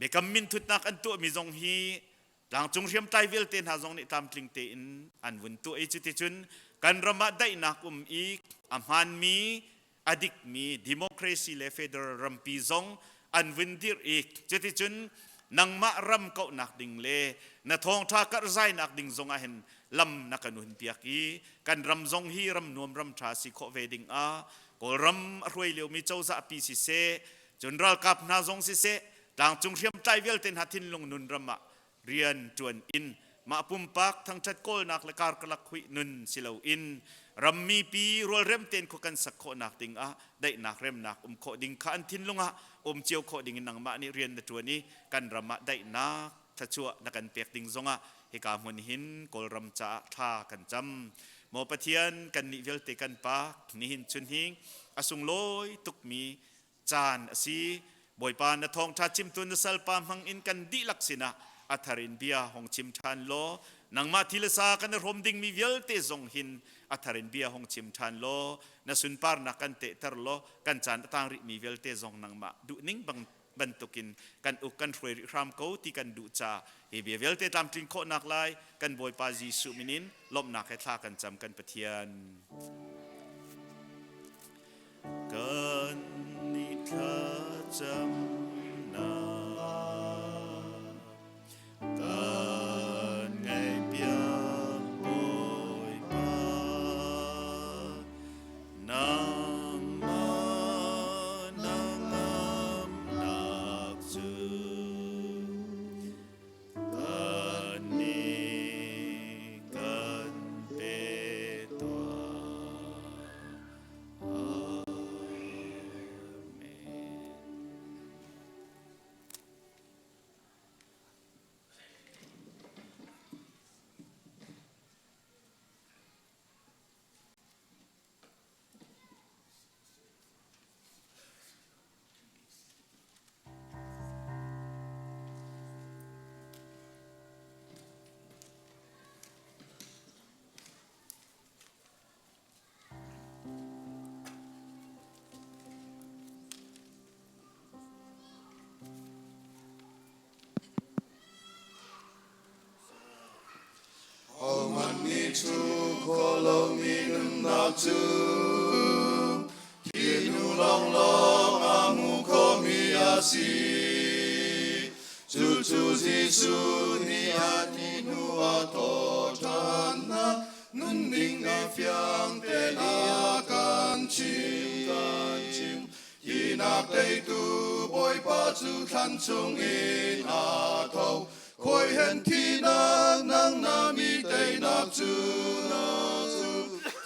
biakam minthutnak an tuahmi zong hi tlangcung hriamtlai vialte hna zong nih tlamtling tein an vun tuah i cuticun kan ram ah daihnak um i a hmaanmi a dikmi democracy le federal rampi zong an vun dirh i cuticun nangmah ram kauhnak ding le na thawngṭha karhzainak ding zong ah hin lam na kan hun piak i kan ram zong hi ram nuam ram ṭha si khawh ve ding ah Kawlram a hruai liomi cozah pi siseh cun ralkap hna zong siseh tlangcung hriamtlai vialte hna thinlung nun ram ah rian ṭuan in mah pumpak thangṭhat kawlnak le karkalak huih nun si loin rammi pi rualrem tein khua kan sak khawhnak ding ah daihnak remnak um khawh ding kha an thinlung ah um cio khawh ding in nangmah nih rian na ṭuan i kan ram ah daihnak thluachuah na kan pek ding zongah hika hmun hin Kawlram caah thla kan cam. Maw Pathian kannih vialte kan pa nihin chun hi a sunglawi tukmi caan a si. Bawipa na thawngṭha chimtu na salpa hmang in kan dihlak sinah a thar in bia hong chim ṭhan law nangmah thi le sa kan i hrawm dingmi vialte zong hin a thar in bia hong chim ṭhan law na sunparnak kan tehter law kan caan a tang rihmi vialte zong nangmah duhning bang bantukin kan uk kan hruai rih hram ko ti kan duh ca hi bia vialte tlamtlin khawhnak lai kan Bawipa Jesuh min in lawmhnak he thla kan cam kan Pathian. Kan ni thlacamnak kan ngaihpiak Bawipa nangmah na ngamnak cu Kan nih kan pe tuah. Amen. Ahohmanh nih thu khawh lomi nunnak cu thih hnu lawnglawng a hmu khomi a si. Cucu Jesuh nih a thih hnu a thawhṭhannak nunning a fiang tein a kan chimh. Kan chimh. Hinak teitu Bawipa cu thlan chungin a tho. Khoi hen thinak nang na mi teinak cu na cu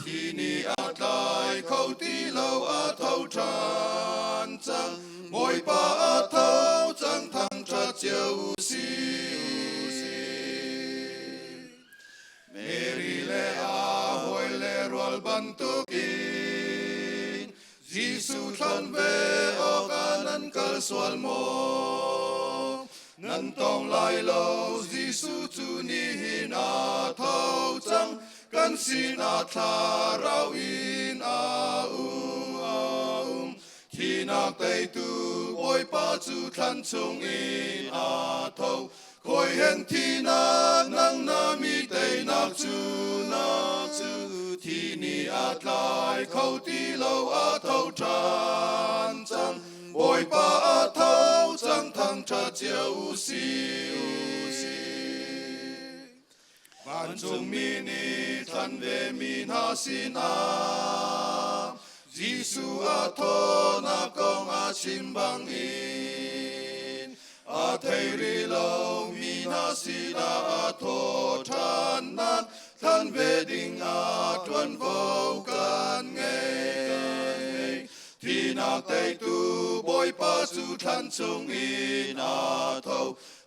thi nih a tlai kho ti lo a tho ṭhan cang Bawipa a tho cang thangṭhat cio u si. Mary le a hawi le rual bantukin Jesuh thlan ve awkah nan kal sual maw? Nan tong lai lo, Jesuh cu nihin a tho cang, kan sinah thlarau in a um, a um. Thinak teitu Bawipa cu thlan chungin a tho, Khoi hen thinak nang na mi teinak cu na cu thi ni a tlai kho ti lo a tho ṭhan cang Bawipa a tho cang thangṭhat cio u si u si Vancungmi nih thlan ve mi hna sinah Jesuh a thawnak kong a chim bangin a thei rih lomi hna sinah a thaw ṭhannak thlan ve ding ah ṭuanvo kan ngei. Thihnak teitu Bawipa cu thlan chungin a tho.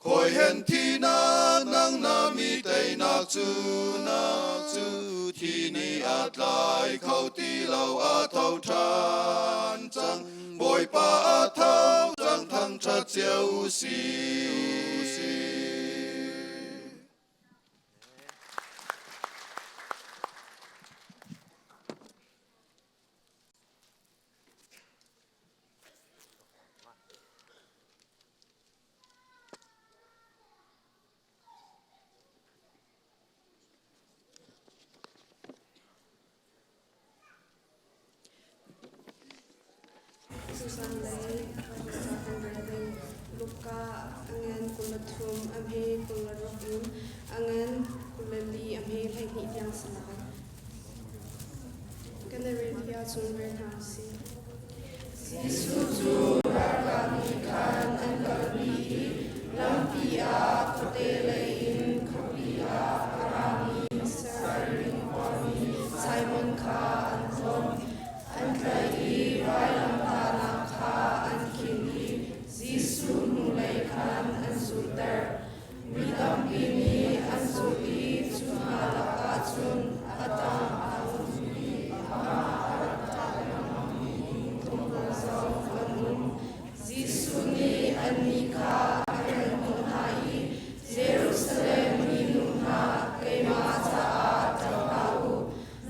Khoi hen thihnak nang na mi teinak cu nak cu thi nih a tlai kho ti lo a tho ṭhan cang. Bawipa a tho cang thangṭhat cio u si. an si lai. Kan i rel ti ahcun rel hna u sih. Jesuh cu ralkap nih khan an kalpi i lampi ah khuate lei in khuapi ah a rami Sairin khuami Simon kha an ton. An tlaih i vailamtahnak kha an khinh i Jesuh hnulei khan an zulhter. Mi tampi nih an zulh i cu hna lakah cun a tang aa um i amah a rak thah lengmangmi tlawmpal zong an um. Jesuh nih annih kha a hngalhhnawh hna i, Jerusalem minu hna, keimah caah ṭap hlah u,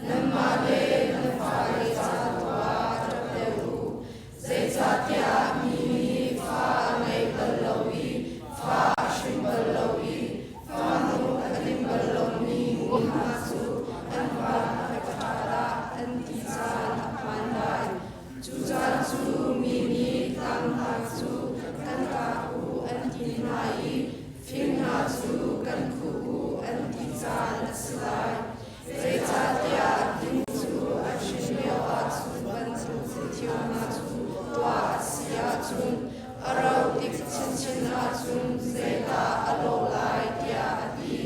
nanmah le nan fale ca tu ah ṭap deuh u. Zeicahtiah mi nih fa a ngei bal lo i fa a hring bal lo i fanu a lim bal lomi mi hna cu an van a ṭha dah an ti caan a phan lai. Cu caan cu mi nih tlang hna cu kan kak u an ti hna i fing hna cu kan khuh u an ti caan a si lai. Zeicahtiah ding cu a hrin lioah cu bantuk thil hna cu tuah a si ahcun a rauh tik chinchin ahcun zeidah a lawh lai tiah a ti.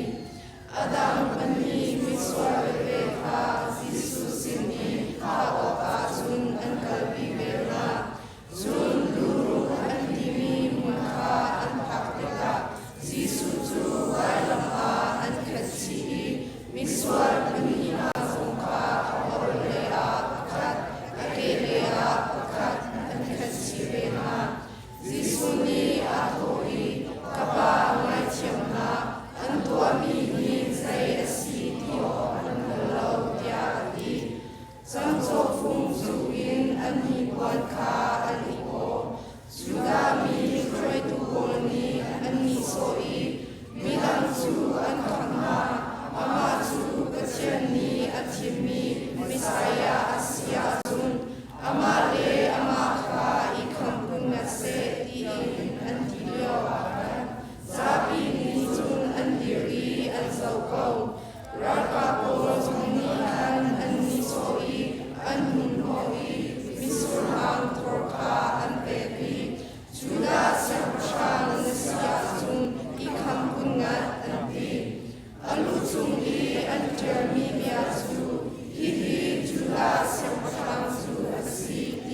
A dang pahnih misual veve kha Jesuh sin i thah awkah cun an kalpi ve hna. Cun luruh an timi hmun kha an phak tikah Jesuh cu vailam ah an khenh chih i misual pahnih hna zong kha a orhlei ah pakhat, a kehlei ah pakhat an khenh chih ve hna. Jesuh nih aa thawh i, Ka Pa, ngaithiam hna, an tuahmi hi zei a si ti awk an hngal lo, tiah a ti. Camcawhfung zuh in an hnipuan kha an i phaw. Judah mi hruaitu pawl nih an nihsawh i midang cu an khamh hna. Amah cu Pathian nih a thimmi Messiah a si ahcun amah le amah kha i khamh kun ngat seh tiin an ti lioah khan zapi nih cun an dir i an zoh ko. Ralkap pawl zong nih khan an nihsawh i an hunhnawh i mitsurhang thor kha an pek i Judah siangpahrang na si ahcun i khamh kun ngat an ti. A lu cung i an ṭialmi bia cu, Hihi Judah siangpahrang cu a si.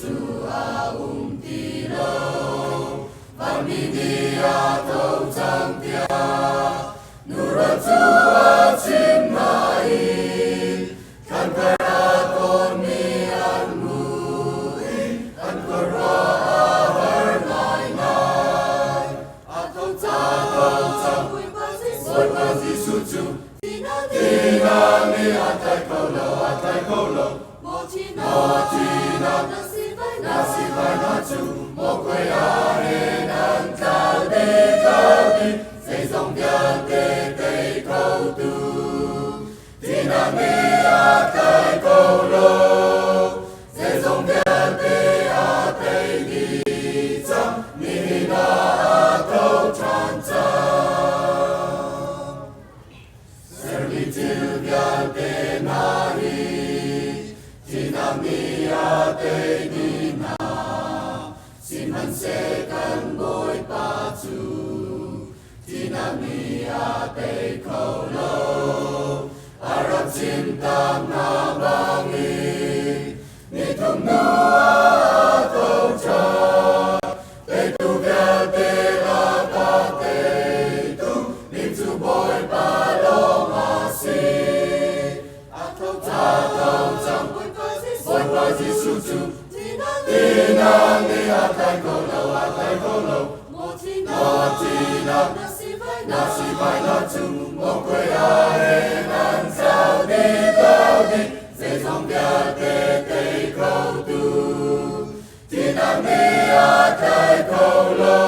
cu a um ti lo. Vanmi nih a tho cang tiah nu cu a chim hna i thlankhar a tawnmi an hmuh i an khuaruah a har ngaingai. A tho cang, Bawipa Jesuh cu Thihnak nih a tlai kho lo, a tlai kho lo. Maw thihnak, na sivainak cu maw khuai ah he nan tlau dih, tlau dih, zeizong vialte tei khotu. Thihnak nih a tlai kho lo, zeizong vialte a tei dih cang, nihin ah a tho ṭhan cang. Sermi thil vialte hna hi thihnak nih a tei dih hna. Sihmanhseh kan Bawipa cu thihnak nih a tei kho lo. A rak chim tak hna bangin nithum hnu ah a tho ṭhan. Teitu vialte lakah teitu ning cu Bawipa lawng a si. A tho cang, Bawipa Jesuh cu thihnak nih a tlai kho lo, a tlai kho lo. Maw thihnak, na sivainak cu maw khuai ah he nan tlau dih, tlau dih, zeizong vialte tei khotu. Thihnak nih a tlai kho lo,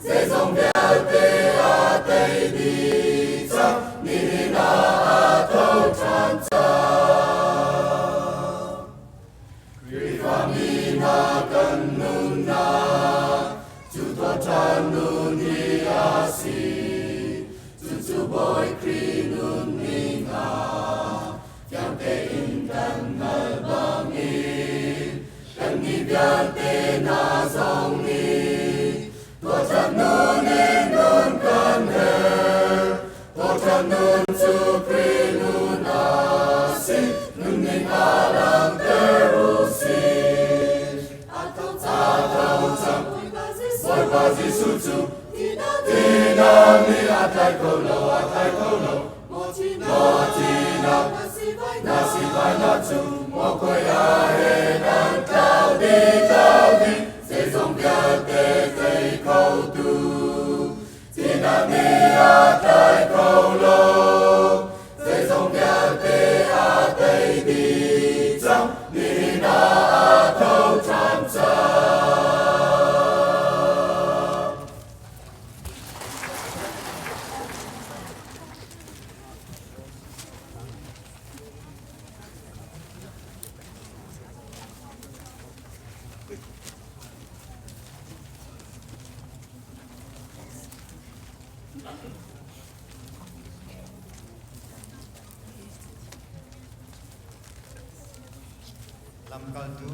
zeizong vialte a tei dih cang, nihin ah a tho ṭhan cang. Khrihfami hna kan nunnak cu thawhṭhan nun hi a si, cucu Bawi Khrih nunning ah Fiang tein kan hngalh bangin kannih vialte hna zong nih thawhṭhan nun in nun kan herh. Thawhṭhan nun cu Khrih nun a si, nunning ah langhter u sih. A tho cang, Bawipa Jesuh cu thihnak nih a tlai kho lo, a tlai kho lo. Maw thihnak, na sivainak cu maw khuai ah he nan tlau dih, tlau dih, zeizong vialte tei khotu. Thihnak nih a tlai kho lo, zeizong vialte a tei dih cang, nihin ah a tho ṭhan cang. Lamkaltu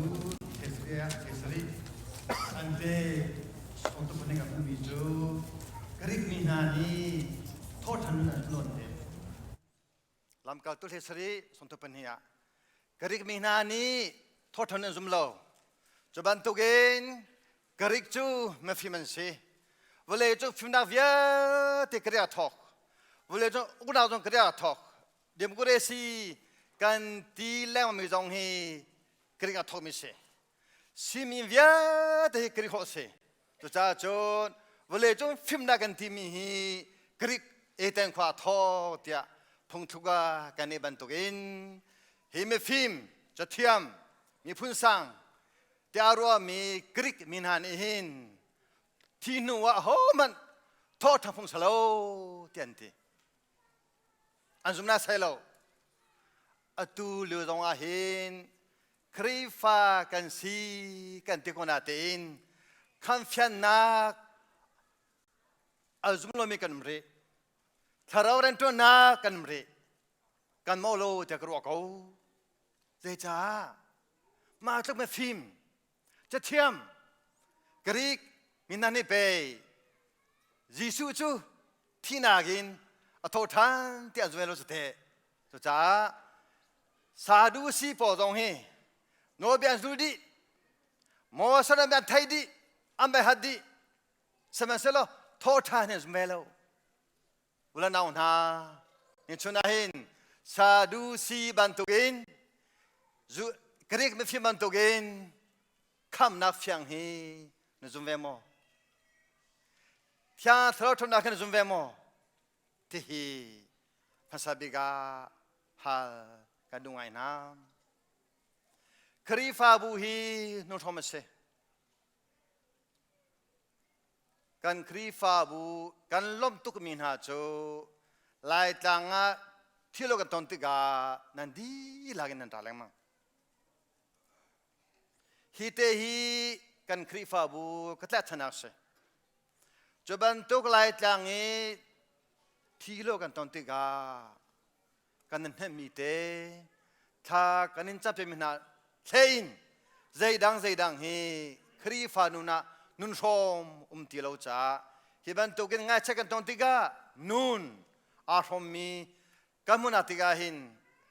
Thesari an pe Songtupane ka hmuhmi cu Greek mi hna nih thawhṭhan nun an tlawn te. Lamkaltu hlei sarih sawmthum ah Greek mi hna nih thawhṭhan an zum lo. Cu bantukin Greek cu mifim an si. Vawlei cu fimnak vialte Greek a thawk. Vawlei cu uknak zong Greek a thawk. Democracy kan ti lengmang mi zong hi Greek a thawkmi si. Simi vialte hi Greek holh a si. Cucaah cun vawleicung fimnak kan timi hi Greek Athens khua thaw tiah phungthluk ah kan i bantukin hi mifim cathiam miphun sang tiah ruahmi Greek mi hna nih hin thi hnu ah hohmanh thawhṭha phung salo ti an ti. An zum na sai lo. Atu lio zong ah hin Khrihfa kan si kan ti ko natein khamfiannak a zum lomi kan um rih. Thlarau rianṭuannak kan um rih. Kan mawh lo tiah ka ruah ko. Zeicah? Mah tluk mifim, cathiam, Greek mi hna nih pei Jesuh cu thihnak in a tho ṭhan ti an zum lo cu teh. Cucaah Sadusi pawl zong hi nawlbia an zul dih. Moses an thei dih, an bai hat dih. Sihmanhsehlaw thawhṭhan hin zum ve lo. Ula nau hna, ni chun ah hin Sadusi bantukin Greek mifim bantukin khamnak fiang hi na zum ve maw? Thiang Thlarau ṭhawnnak hi na zum ve maw? Tihi hmasa bik ah hal kan duh ngai hna. Khrihfabu hi nuhrawm a si. Kan Khrihfabu kan lawmh tukmi hna cu Laitlang ah thil kan ton tikah nan dihlak in nan ra lengmang. Hi te hi kan Khrihfabu ka tlaihchannak si. Cu bantuk Laitlang i thilo kan ton tikah kan in hnemhmi te thla kan in campiakmi hna thlein zeidang zeidang hi Khrihfa nun ah nun hrawm um ti lo caah hi bantukin ngaichia kan ton tikah nun aa hrawmmi kan hmunah tikah hin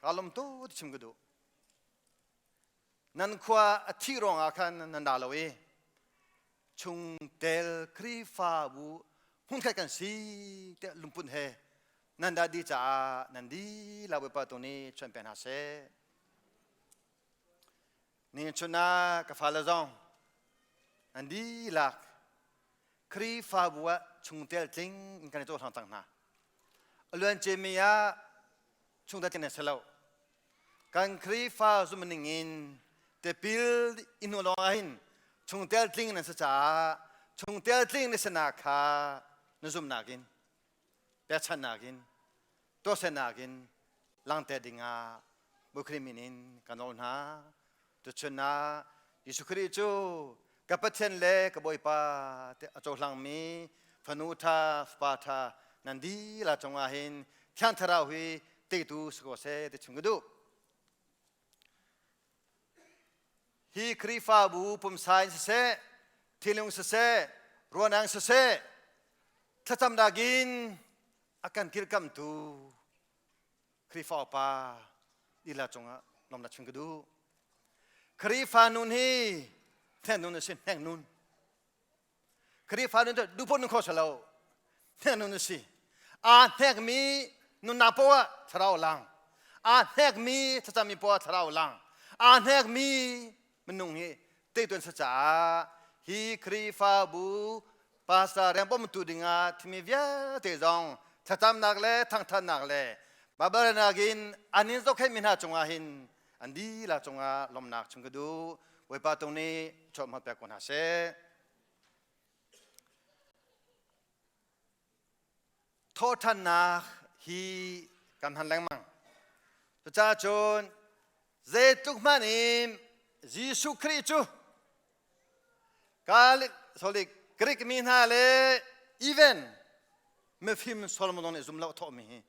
kaa lawm tu ti chim ka duh. Nan khua a thih ruangah khan nan ra lo i chungtel Khrihfabu hmunkhat kan si tiah lungput he nan dah dih caah nan dihlak Bawipa tu nih chuan pe hna seh. Ni chun ah ka fale zong nan dihlak Khrihfabu ah chungtel tling in kan i cohlang cang hna. A luan ciami ah chungtel tling nan si lo. Kan Khrihfa zumhning in tipil i hnu lawng ah hin chungtel tling nan si caah chungtel tling na sinak kha na zumhnak in pekchanhnak in tuahsernak in langhter dingah Bawi Khrih min in ka nawl hna. Tuchun ah Jesuh Khrih cu ka Pathian le ka Bawipa ti a cohlangmi fanu ṭha fapa ṭha nan dihlak cungah hin Thiang Thlarau hi teitu si ko seh ti chim ka duh. Hi Khrihfabu pumsa in siseh, thinlung siseh, ruahnak siseh, thlacamnak in a kan kilkamtu Khrihfa upa lila cungah lawmnak chim ka duh. Khrihfa nun hi hnek nun a si, hnek nun. Khrihfa nun cu duhpoh nun kho si lo, hnek nun a si. Aa hnekmi nunnak poah ah thlarau lang. Aa hnekmi thlacammi poah thlarau lang. Aa hnekmi minung hi teituan sa caah hi Khrihfabu pastor rian bawmtu dingah thimi vialte zong thlacamnak le thangthatnak le Baibal in an in zohkhenhmi hna cungah hin an dihlak cungah lawmhnak chung ka duh. Bawipa tung nih chawhhmat pek ko hna seh. Thawhṭhannak hi kan hman lengmang. Cucaah cun zeitluk hmanh in Jesuh Khrih cu sorry, Greek mi hna le even mifim Solomon zong nih zum lo thawhmi hi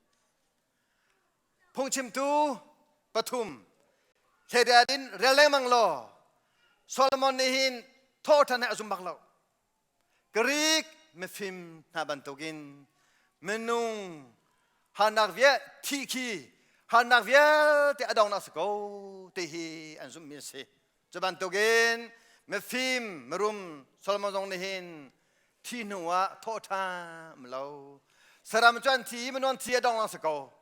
phungchimtu pathum thleidan in rel lengmang law Solomon nih hin thawhṭhan he a zum bak lo. Greek mifim hna bantukin minung harnak vial thi khi harnak vialte a donghnak si ko ti hi an zumhmi a si. Cu bantukin mifim mirum Solomon zong nih hin thi hnu ah thawhṭhan lo. Saram cu an thi i minung thi a dong si ko.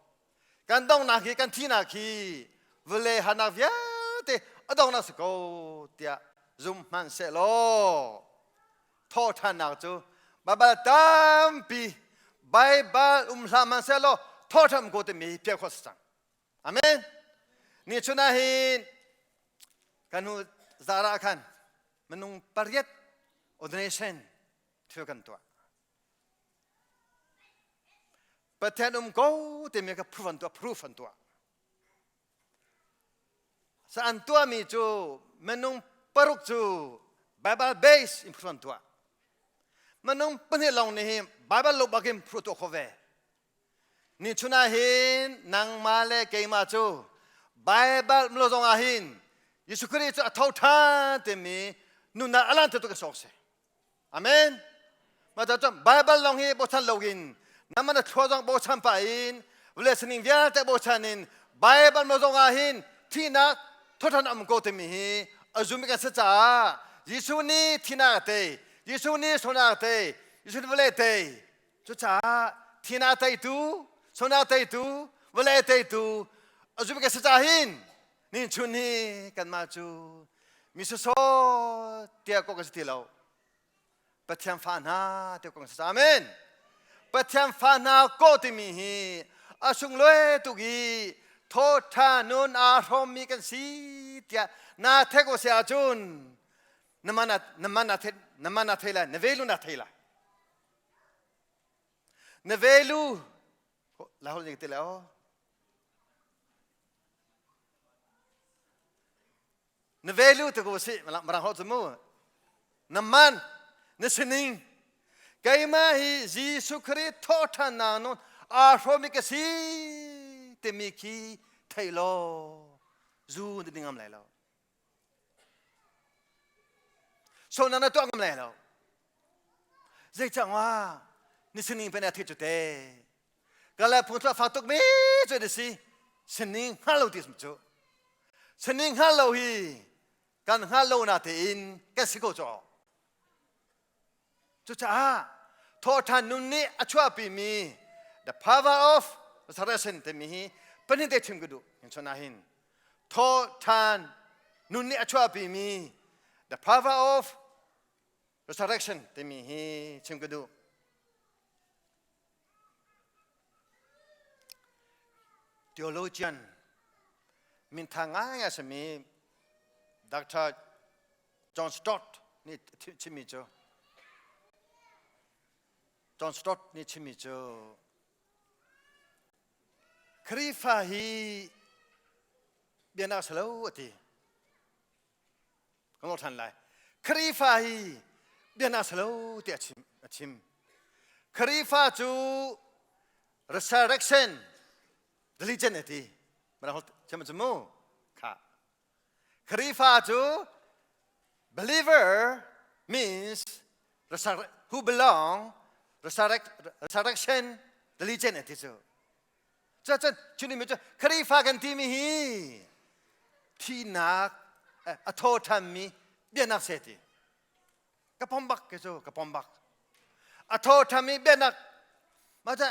Kan donghnak hi kan thihnak hi vawlei harnak vialte a donghnak si ko tiah zum hmanh seh law thawhṭhannak cu Baibal tampi Baibal um hlah hmanh seh law thawhṭhan ko timi pial khawh si cang. Amen. Ni chun ah hin kan hnu zara khan minung pariat ordination thil kan tuah. Pathian um ko timi kha proof an tuah, proof an tuah. Sa an tuahmi cu minung paruk cu Bible base in proof an tuah. Minung pahnih lawng nih hi Bible lo bakin proof tuah kho ve. Ni chun ah hin nangmah le keimah cu Bible lo zong ah hin Jesuh Khrih cu a tho ṭhan timi nunnak a lan tu kan sawk si. Amen. Mah cun Bible lawng hi bochan loin naman a thlua zong bochan pah in vawlei sining vialte bochan in Bible mo zong ah hin thihnak thawṭhan um ko timi hi a zum kan si caah Jesuh nih thinak a tei. Jesuh nih sualnak a tei. Jesuh nih vawlei a tei. Cucaah thinak teitu, sualnak teitu, vawlei teitu a zumh ka si ca hin nin chun hi kanmah cu mi sawsawh tiah kawh kan si ti lo. Pathian fa hna tiah kawh kan si. Amen. Pathian fa hna kawh timi hi a sunglawi tuk i thawṭha nun aa hrawmmi kan si tiah naa thek o si ahcun na man na man na man a thei lai na velu na thei lai na velu la hol ning te le o na value te ko si marang ho chu mu na man na sining keimah hi Jesuh Khrih thawhṭhan nak nun aa hrawmi ka si timi khi thei law zu na ding ngam lai lo so na na tuah ngam lai lo zeicah wa ni sining pen a thi cu te kala phung thla fa tuk mi cu na si sining hngal lo ti cu sining hngal lo hi kan hngal lo na tein kan si ko cu cucaah thawhṭhan nun nih a chuahpi mi the power of resurrection timi hi pahnih te chim ka duh hin chon ah hin thawhṭhan nun nih a chuahpi mi the power of resurrection timi hi chim ka duh Theologian minthang ngai a simi Dr. John Stott nih chimmi cu John Stott nih chimmi cu Khrihfa hi bianak si lo a ti. Kan lawh ṭhan lai. Khrihfa hi biana si lo tiah a chim. A chim. Khrihfa cu resurrection religion a ti. Mana chim cu mu. Kha. Khrihfa cu believer means who belong resurrection religion a ti cu. Cuacun cu nih cu Khrihfa kan timi hi thihnak a thaw ṭhanmi biaknak se ti. Ka pom bak ke cu ka pom bak. A thaw ṭhanmi biaknak mah ca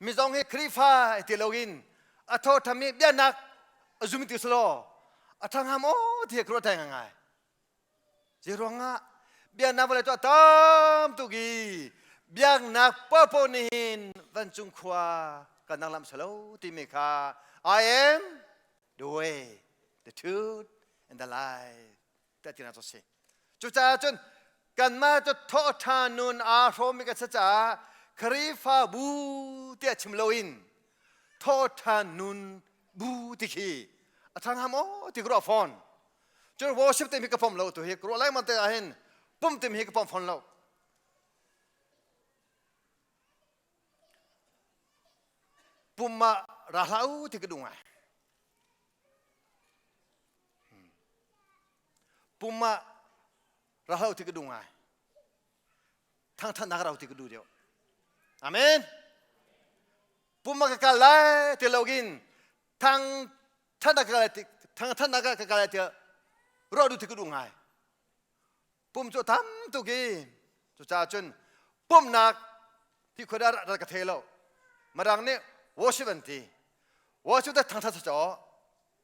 mizong hi Khrihfa ti loin a thaw ṭhanmi biaknak a zum ti selaw a ṭha hnga maw ti ka ruah thai ngai. Zeiruangah biaknak vawlei cu a tam tuk i biaknak paohpaoh nih hin vancung khua kan dang lam selo timi kha I am the way, the truth and the life tiah tinak cu a si. Cucaah cun kanmah cu thawhṭha nun aa hrawmmi kan si caah Khrihfabu tiah chim loin thawhṭha nun bu ti khi a ṭha hnga maw ti ka ruah fawn. Cun worship te mi ka pom lo tu hi ruah lengmang te ah hin pum tim hi ka pom fawn lo. Pum ah ra hlah u ti ka duh ngai. Pum ah ra hlah u ti ka duh ngai. Thangthatnak ra u ti ka duh deuh. Amen. Pum ah ka kal lai ti lo in thang than ka lai thang than ka ka lai tiah ruah du thi ka duh ngai pum cu tam tuk i cucaah cun pumnak ti khua dah ka thei lo marang nih worship an ti worship ta thang than chaw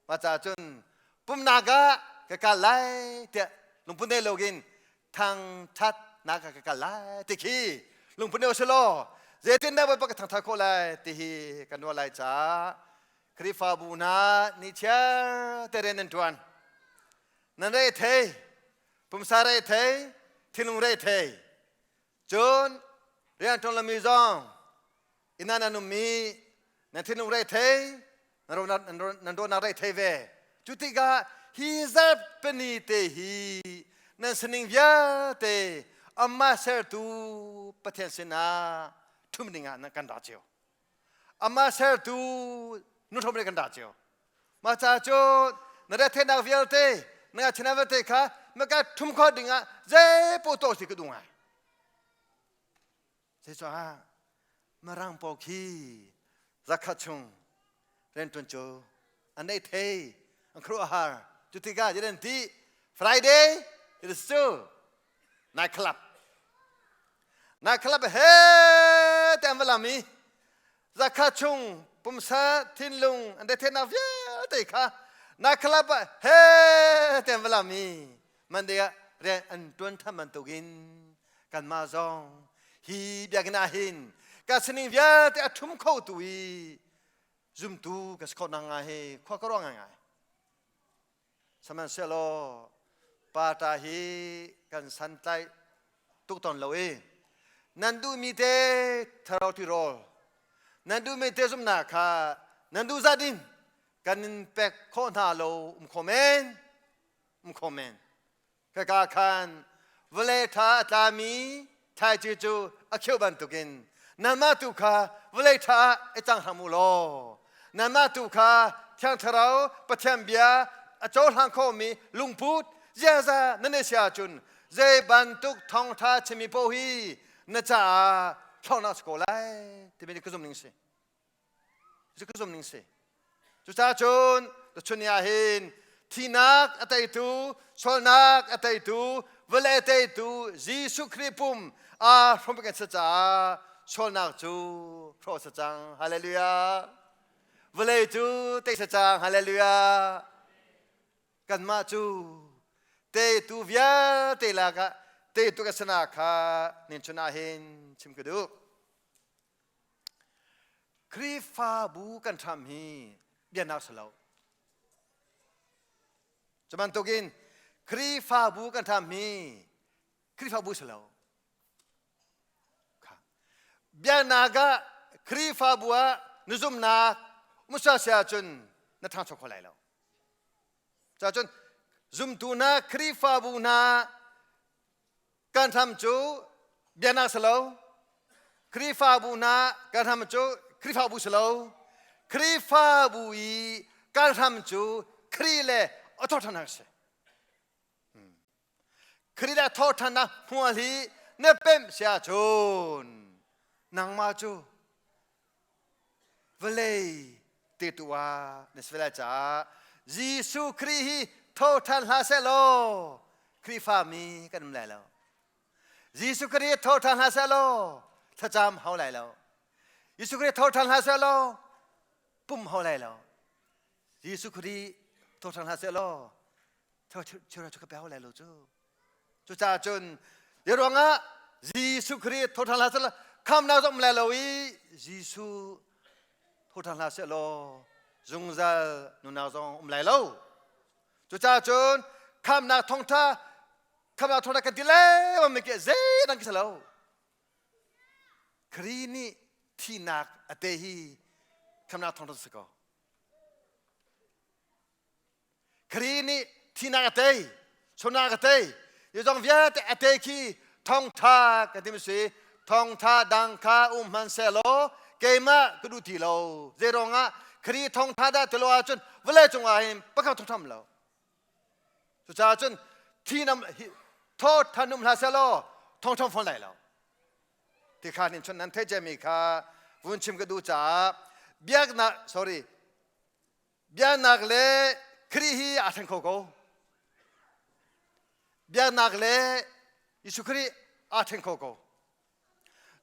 ma ca cun pumnak ah ka kal lai tiah lungpun nei login thang that nak ka kal lai ti khi lungpun nei selaw zeitin dah bawipa ka thang that khawh lai ti hi kan ruah lai caah Khrihfabu hna nih chiar te rian nan ṭuan. Nan re thei, pumsa re thei, thinlung re thei. Cun rian ṭuan lomi zong inn ah nan ummi nan thinlung re thei, nan ruahnak re thei ve. Cu tikah hi zarhpini te hi nan sining vialte amah sertu Pathian sinah ṭhum dingah nan kan ra cio. Amah sertu nuhrom le kan dah cio. Mah ca cu na retheihnak vialte, na ngakchinak vialte kha na ka ṭhum khawh dingah zei paoh tuah si ka duh ngai. Zeicah Mirang pawl khi zakhat chung rianṭuan cu an ei thei, an khuaruahhar. Cu tikah zeidah an ti? Friday. It is cu nai club. Nai club he te an va lam i zakha chung pumsa thinlung an dethennak vialte kha nai club ah he te an va lam i Monday ah rian an tuan than bantukin kanmah zong hi biakinn ah hin ka sining vialte a thum kho tu i zumtu ka si kho nak ngai hi khua ka ruah ngaingai. Sihmanhsehlaw pata hi kan santlaih tuk tawn lo i nan duhmi te thlarau tirawl nan duhmi te zumhnak kha nan duh zat in kan in pek khawh hna lo um kho men um kho men Khaka khan vawlei ṭha a tlami thlaici cu a kheuh bantukin nanmah tu kha vawlei ṭha ah i cang hram u law nanmah tu kha Thiang Thlarau Pathian bia a cohlang khomi lungput ziaza nan i si ahcun zei bantuk thawngṭha chimmi paoh hi na caah thlawhnak si ko lai timi nih ka zum ning si. Cu ka zum ning si. Cucaah cun tuchun ni ah hin thihnak a teitu, sualnak a teitu, vawlei a teitu Jesuh Khrih pum aa hrawm kan si caah sualnak cu hrawh si cang. Hallelujah. Vawlei cu tei si cang. Hallelujah. Kanmah cu teitu vialte lakah teitu ka sana kha nin chun ah hin chim ka duh. Khrihfabu kan hram hi bianak si lo. Cu bantukin Khrihfabu kan hram hi Khrihfabu si lo. Biaknak ah Khrihfabu ah na zumhnak musa si ahcun na ṭhangcho kho lai lo. Cacun zumtu hna Khrihfabu hna kan hram cu biaknak si lo Khrihfabu hna kan hram cu Khrihfabu si lo Khrihfabu i kan hram cu Khrih le a thawhṭhannak si Khrih le a thawhṭhannak hmual hi na pemh si ahcun nangmah cu vawlei te tu ah na si lai caah Jesuh Khrih hi tho ṭhan hlah seh law Khrihfa mi kan um lai lo. Jesuh Khrih tho ṭhan hlah seh law thlacam hau lai lo. Jesuh Khrih tho ṭhan hlah seh law pum hau lai lo. Jesuh Khrih tho ṭhan hlah seh law chura chu ka pe hau lai lo cu. Cucaah cun hi ruangah Jesuh Khrih thawṭhan hlah seh law khamnak zong um lai lo i Jesuh thawṭhan hlah seh law zungzal nunnak zong um lai lo. Cucaah cun khamnak thawngṭha khamnak thawngṭha kan ti lengmang mi khi zeidang khi si lo. Khrih nih thihnak a te hi khamnak thawngṭha si ko. Khrih nih thihnak a tei, sualnak a tei. Hi zong vialte a tei khi thawngtha kan ti si. Thawngtha dang kha um hmanhsehlaw keimah ka duh ti lo. Zei ruangah Khrih thawngtha dah ti lo ahcun vawlei cungah hin pakhat thawngtham lo. Cucaah cun thi nam thaw than um hlah sehlaw thawngtham fawn lai lo. Ti kha nin chun nan theih ciami kha vun chim ka duh caah biaknak sorry Biaknak le Khrih hi aa thleng kho ko. Biaknak le Jesuh Khrih aa thleng kho ko.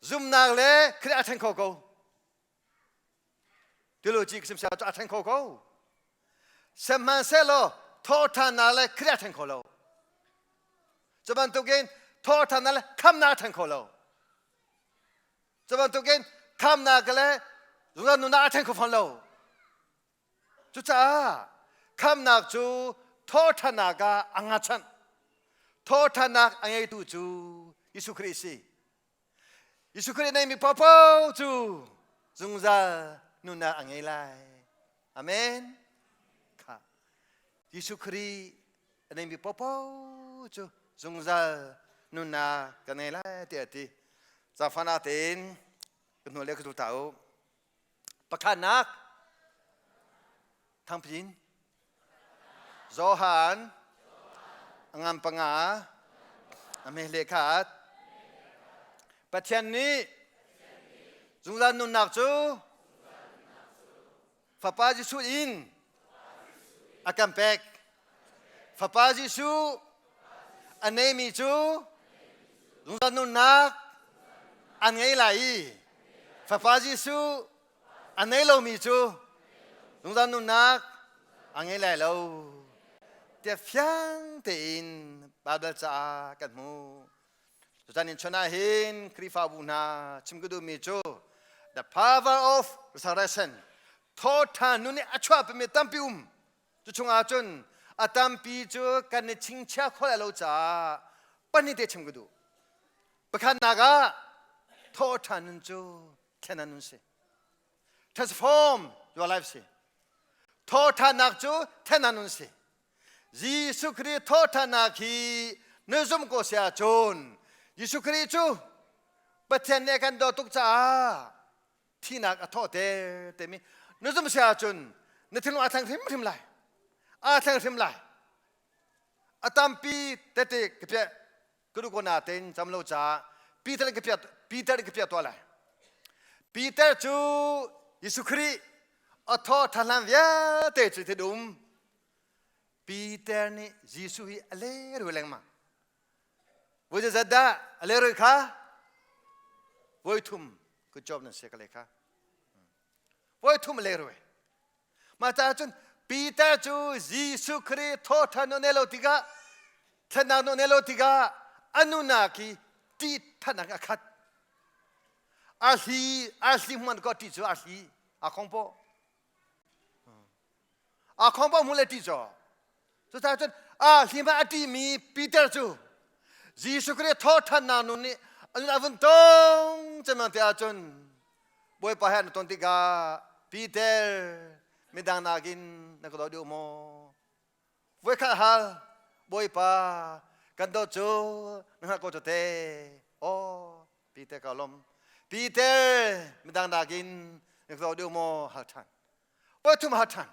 Zumnak le Khrih aa thleng kho ko. Theology ka sim cu aa thleng kho ko. Sihmanhsehlaw thawhṭhannak le Khrih aa thleng kho lo. Cu bantukin thawhṭhannak le khamnak aa thleng kho lo. Cu bantukin khamnak le zungzal nunnak aa thleng kho fawn lo. Cucaah khamnak cu thawhṭhannak ah a ngachanh. Thawhṭhannak a ngeitu cu Jesuh Khrih a si. Jesuh Khrih neimi paohpaoh cu zungzal nunnak a ngei lai. Amen. Kha. Jesuh Khrih a neimi paohpaoh cu zungzal nunnak kan ngei lai tiah a ti. Zaangfahnak tein ka hnu le ka zul ta u. Pakhatnak thangpin Johan a ngan panga a mehle khat Pathian nih zungzal nunnak cu Fapa Jesuh in a kan pek. Fapa Jesuh a A neimi cu zungzal nunnak an ngei lai i Fapa Jesuh a nei lomi cu zungzal nunnak a ngei lai lo tiah fiang tein Baibal caah kan hmuh. Tutan in chun ah hin Khrihfabu hna chim ka duhmi cu the power of resurrection thawṭhan nun nih a chuahpimi tampi um cu chungah cun a tampi cu kan i chingchiah khawh lai lo caah pahnih te chim ka duh. Pakhatnak ah thawhṭhan nun cu thlenan nun si. Transform your life si. Thawhṭhannak cu thlenan nun si. Jesuh Khrih thawhṭhannak hi na zumh ko si ahcun Jesuh Khrih cu Pathian nih a kan dawt tuk caah thihnak a thawhter timi na zumh si ahcun na thinlung aa thleng hrimhrim lai. Aa thleng hrim lai. A tampi tete ka piah ka duh ko natein cam lo caah Peter in ka piah Peter in ka piah tuah lai. Peter cu Jesuh Khrih a thawh ṭhan hlan vialte cu thil um Peter nih Jesuh hi a lehrul lengmang. Voi zeizat dah a lehrul kha? Voi thum. Good job nan si ka le kha. Voi thum a lehrul. Mah caah cun Peter cu Jesuh Khrih thawhṭhan nawl lo tikah thlennak nawl lo tikah a nunak hi ṭih thatnak a khat. A hli a hli hman ko ṭih cu a hli a khong paw. A khong paw hmu le ṭih caw. Cucaah cun a hli hmanh a ṭihmi Peter cu Jesuh Khrih thawhṭhannak nun nih a nun a vun tong cemang te ahcun Bawipa he an ton tikah Peter midang nakin na ka dawt deuh maw? Voikhat hal Bawipa kan dawt cu na hngalh ko cu te. Aw Peter ka lawm. Peter midang nakin na ka dawt deuh maw? Hal ṭhan. Voi thum hal ṭhan.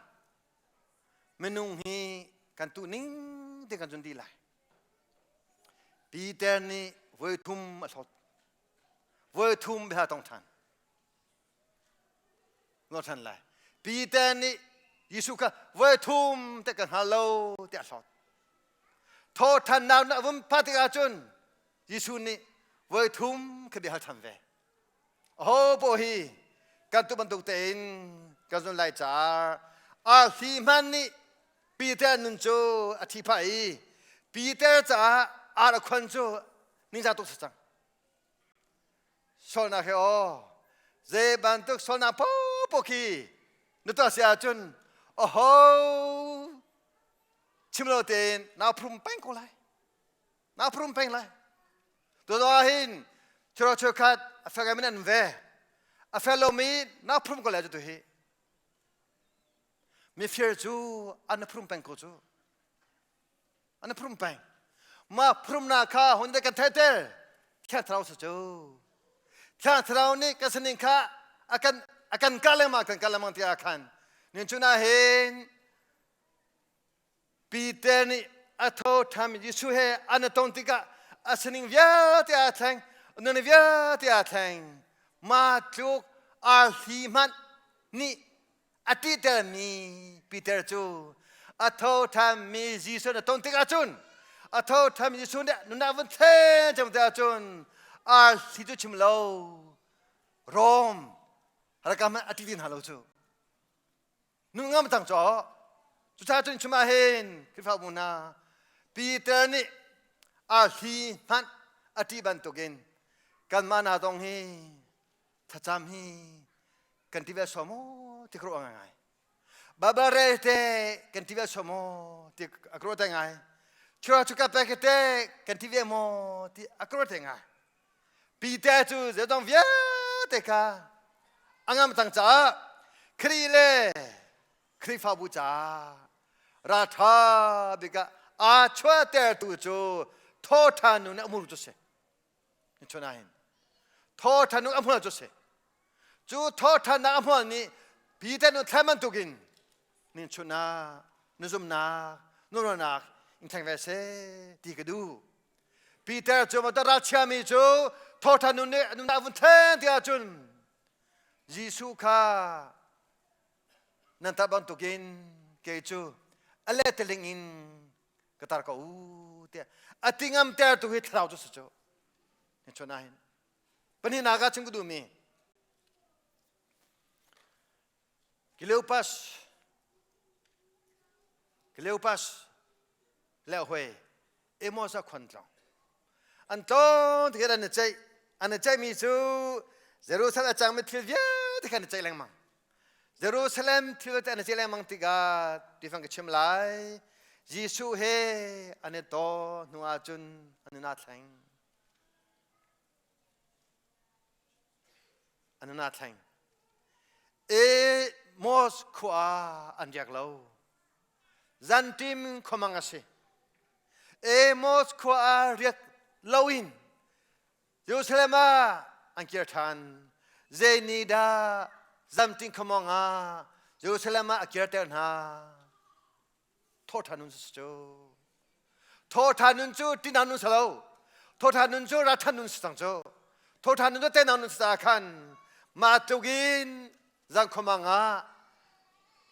Minung hi kan tuh ning te kan zun dih lai. Peter nih voi thum a hlawt. Voi thum bia tong ṭhan. Ngol ṭhan lai. Peter nih Jesuh kha voi thum te ka hngal lo tiah a hlawt. Thawhṭhannak na vun phak tikah cun Jesuh nih voi thum kha bia hal ṭhan ve. Aho poh hi kan tu bantuk tein kan zun lai caah arfi hmanh nih Peter nun cu a thi phah i Peter caah ar a khon cu ningzah tuk si cang. Sualnak he aw zei bantuk sualnak paohpaoh khi na tuah si ahcun aho chim lo tein naa phrum peng ko lai. Naa phrum peng lai. Tuah hin chura cheukhat a fel min an ve. A fel lomi naa phrum ko lai cu tu hi. Mifir cu an phrum peng ko cu. An phrum peng. Mah phurumnak kha hun kan theiter. Thiang Thlarau sa cu. Thiang Thlarau nih kan sining kha a kan a kan kah lengmang kan kah lengmang tiah khan nin cu na hin Peter nih a tho ṭhanmi Jesuh he an i ton tikah a sining vialte aa thleng, a nun vialte aa thleng. Mah tluk arhli hmanh nih a ṭihtermi Peter cu a tho ṭhanmi Jesuh na ton tikah cun a tho ṭhanmi Jesuh nih nunnak vun thlen cang tikah cun arhli cu chim lo Rom ralkap hmanh a ṭih ti hna lo cu. Nu ngam cang caw. Cucaah cun chim ah hin Khrihfabu hna Peter nih a hli hmanh a ṭih bantukin kanmah hna zong hi thlacam hi kan ti ve sual maw ti ka ruah ngai. Baibal rel te kan ti ve sual maw ti a ka ruah te ngai. Chura chuka pek te kan ti ve maw ti a ka ruah te ngai. Peter cu zeidong vialte kha a ngam cang caah Khrih le Khrihfabu caah ralṭha bik ah aa chuahtertu cu thawṭha nu nih a hmur cu si. Chun ahhin thawṭha nu a hmual cu si. Cu thawṭhannak a hmual nih Peter nu thlen bantukin nin chun ah na zumnak, na ruahnak in thleng ve seh ti ka duh. Peter cu motor ralchiami cu thawṭhan nun nih a vun thlen ti ahcun Jesuh kha nan tar bantukin kei cu a lettaling in Ka tar ko u tiah a ti ngam ter tu hi thlarau cu si cu. Ni chun ah hin. Pahnihnak ah chim ka duhmi Kleopas Kleopas le hoi Amos a khon tlong. An tlong tikah an i ceih. An i ceihmi cu Jerusalem a cangmi thil vialte kha an i ceih lengmang. Jerusalem thil vialte an i ceih lengmang tikah tifang ka chim lai. Jesuh he an i taw hnu ahcun an nun aa thleng. An nun aa thleng. Amos khua an riak lo. Zanṭim khuamang a si. Amos khua ah riak loin Jerusalem ah an kir ṭhan. Zei nih dah zanṭim khuamang ah Jerusalem ah a kirter hna? Thawhṭhan nun si cu. Thawhṭhan nun cu ṭihnak nun si lo. Thawhṭhan nun cu ralṭhan nun si cang cu. Thawhṭhan nun cu teinak nun si caah khan mah tluk in zan khuamang ah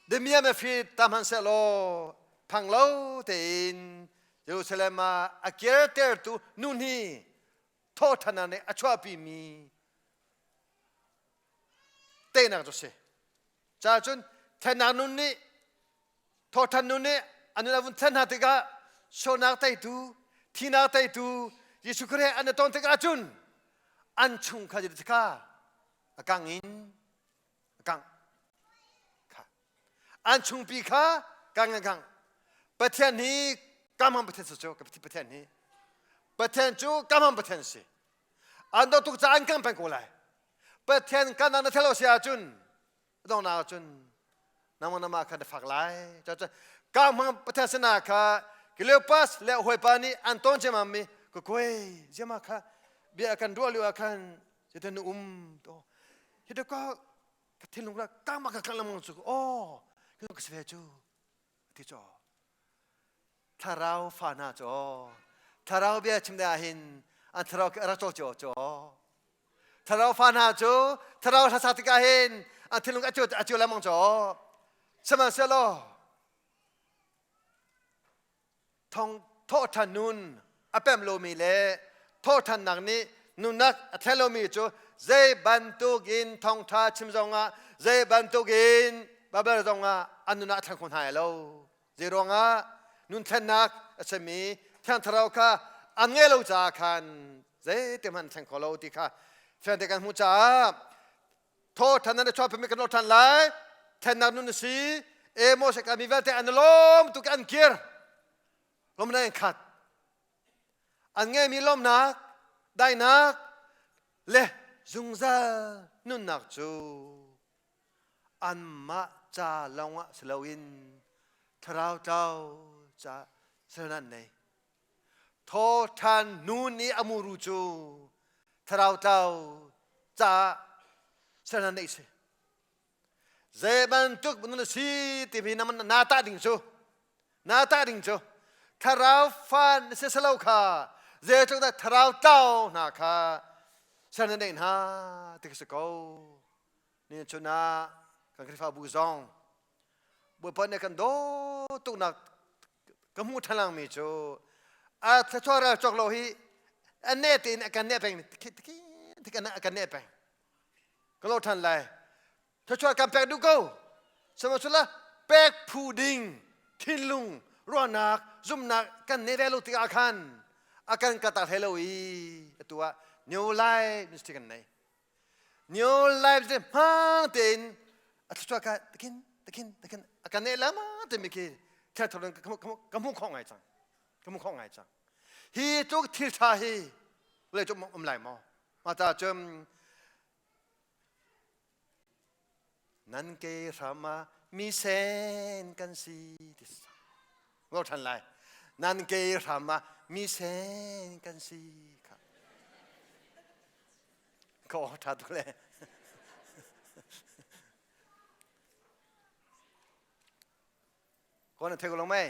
damiam a fit ta hmanhsehlaw phang lo tein Jerusalem ah a kirtertu nu hni thawhṭhan nih a chuahpimi teinak cu si. Ca cun thlennak nun nih thawhṭhan nun nih a nun a vun thlen hna tikah sualnak teitu thinak teitu Jesuh Khrih an i ton tikah cun an chung kha kha a kang in a kangh kha an chungpi kha kang in kangh Pathian hi kamhang Pathian si cu Pathian hi Pathian cu kamhang Pathian si an dawt tuk caah an kang peng ko lai Pathian kan na thelo si ahcun dongnak ahcun nangmah nama kha na fak lai cucu kamhang Pathian sinah kha Kleopas le hawipa nih an ton ciammam mi ka kuai ziama kha bia kan ruah lio ah khan Zeitin na um to hi ka ka thinlung la kama ka kang lamang cu oh hi ka si ve cu ti cho thlarau fa hna cho thlarau bia chim da hin an thlarau rak cho cho cho thlarau fa hna cu thlarau hlasa tikah hin an thinlung a cu a cu lamang cho sihmanhsehlaw Thong thawhṭhan nun a pem lomi le thawhṭhannak nih nunnak a thlen lomi cu zei bantukin thawngṭha chim zongah zei bantukin Baibal zongah an nun ah a thleng kho hna lo. Zei ruangah nun thlennak a simi Thiang Thlarau kha an ngei lo caah khan zeiti hmanh thleng kho lo ti kha fiangte kan hmuh caah thawṭhan nan chuah phimi kan ṭhan lai thennak nun a si Amos ka mi vialte an lawm tuk an kir lawmnak in khat an ngeimi lawmnak dainak le zungzal nunnak cu anmah ca lawngah si loin thlarau tlau ca sal an nei Thawṭhan nu nih a muru cu thlarau tlau caah sernak neih si. Zei bantuk minung na si timi na na tah ding cu na tah ding cu thlarau fa na si selo kha zeitluk dah thlarau tlau hna kha sernak neih hna ti ka si ko. Ni chun ah kan Khrihfabu zong Bawipa nih kan dawt tuknak ka hmuh ṭhan langmi cu a thluachuah ral cawk lo hi a neh tein a kan neh peng a kan neh peng ka lo ṭhan lai thluachuah kan pek duh ko sihmanhsehlaw pek phu ding thinlung ruahnak zumhnak kan neh ve lo tikah khan a kan kaltak hlei lo i atu ah new life ministry kan nei New life te hmang tein a thluachuah ka takin takin takin a kan eh lama timi khi thil thar ka hmu kho ngai cang ka hmu kho ngai cang hi tluk thil tha hi vawlei cung um lai maw mata cun nan ke hram ah mi sen kan si ti ngol than lai nan ke hram ah mi sen kan si kha Ka aw ṭha tuk le. Ko na thei ko lo mei?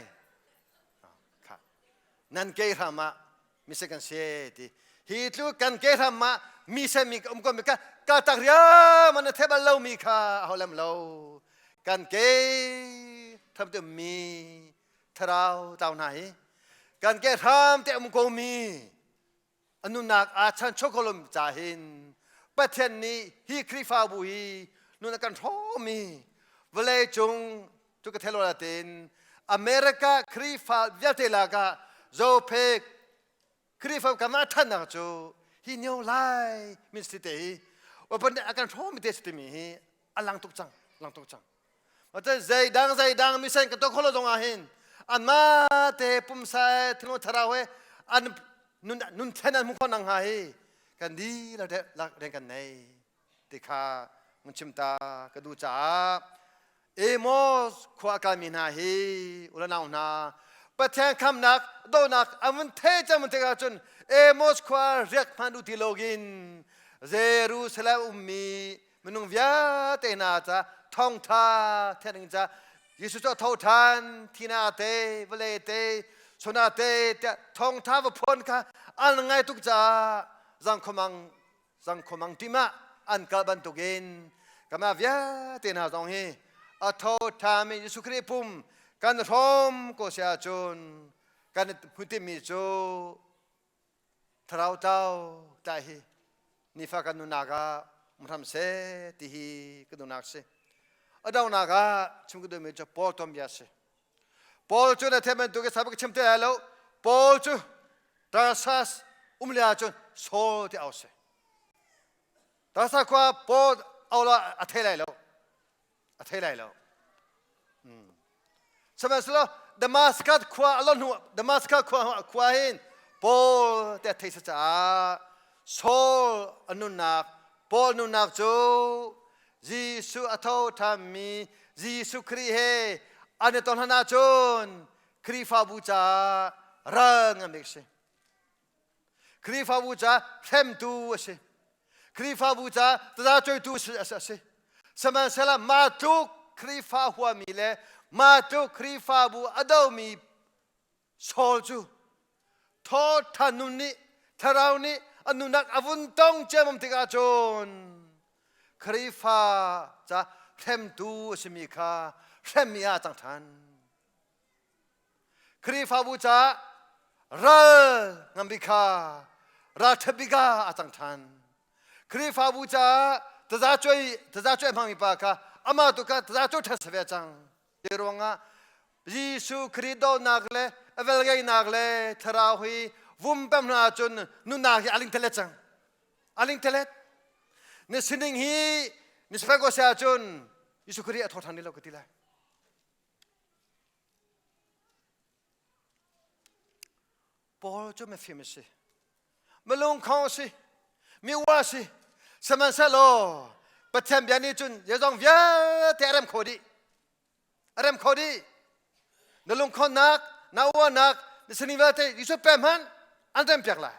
Kha. Nan ke hram ah mise kan se ti. Hi tlu kan ke hram ah mi se mi um ko mi ka ka tak riam an the bal lo mi kha ho lem lo. Kan ke tham tu mi thlarau tau hna hi. Kan ke hram te um ko mi a nunnak aa chan chokolom ca hin Pathian nih hi Khrihfabu hi nun a kan hrawmi vawlei cung cu ka thelo tein America Khrihfa vialte lakah Zophe Khrihfa kan ah ṭhannak cu hi nio lai ministry te hi Bawipa nih a kan hrawmi te si timi hi a lang tuk cang lang tuk cang Macun zeidang zeidang misen ka tuah kholo zong ah hin anmah te pumsa he thinlung thlarau he an nun nun thlen an hmu kho nang hnga hi kan dihlak lak rian kan nei ti kha mun chim ta ka duh caah Amos khua a kalmi hna hi ulanau hna Pathian khamnak donak an vun thei cang mun tikah cun Amos khua riak hman u ti login Jerusalem ummi minung vialte hna ca thawngtha thenh ding ca Jesuh cu a tho ṭhan thina te vawlei te sona te tiah thawngtha va phuan kha an ngai tuk caah zangkhomang zangkhomang tim ah an kal bantukin kamah vialte hna zong hi a tho ṭhami Jesuh Khrih pum kan hrawm ko si ahcun kan hmuitimi cu Thlarau tlau tlai hi nifa kan nunnak ah um hram seh ti hi ka duhnak si. A donghnak ah chim ka duhmi cu Paul tuanbia si. Paul cu na theih bantuk in ka chim te lai lo. Paul cu Tarsus um le ahcun Saul ti au si. Tarsus khua Paul au la a thei lai lo. A thei lai lo. Sihmanhsehlaw Damascus khua a lon hnu Damascus khua khua hin Paul te a thei sa caah Saul a nunnak Paul nunnak cu Jesuh a tho ṭhanmi Jesuh Khrih he an i ton hlan ahcun Khrihfabu caah ral ngan bik a si. Khrihfabu ca hremtu a si. Khrihfabu ca tazacuaitu a si. Sihmanhsehlaw mah tluk Khrihfa huami le mah tluk Khrihfabu a domi Saul cu thawṭhan nun nih thlarau nih a nunnak a vun tong ciammam tikah cun Khrihfa ca hremtu a simi kha hremmi ah a cang ṭhan. Khrihfabu caah ral nganbik kha ralṭhat bik ah a cang ṭhan. Khrihfabu caah tazacuai tazacuai hmangmi pa kha amah tu kha tazacuai ṭhan si ve cang. Ti ruangah Jesuh Khrih dawtnak le a velngeihnak le thlarau hi vum pem hna ahcun nunnak hi a lingthelet cang. A lingthelet. Na sining hi ni sifak ko si ahcun Jesuh Khrih a tho ṭhan lo ka ti lai. Paul cu mifim a si. Milungkhong a si. Mi ua a si. Sihmanhsehlaw Pathian bia nih cun zeizong vialte a rem kho dih. A rem kho dih. Na lungkhonnak, na uanak, na sining vialte Jesuh pe hmanh an rem piak lai.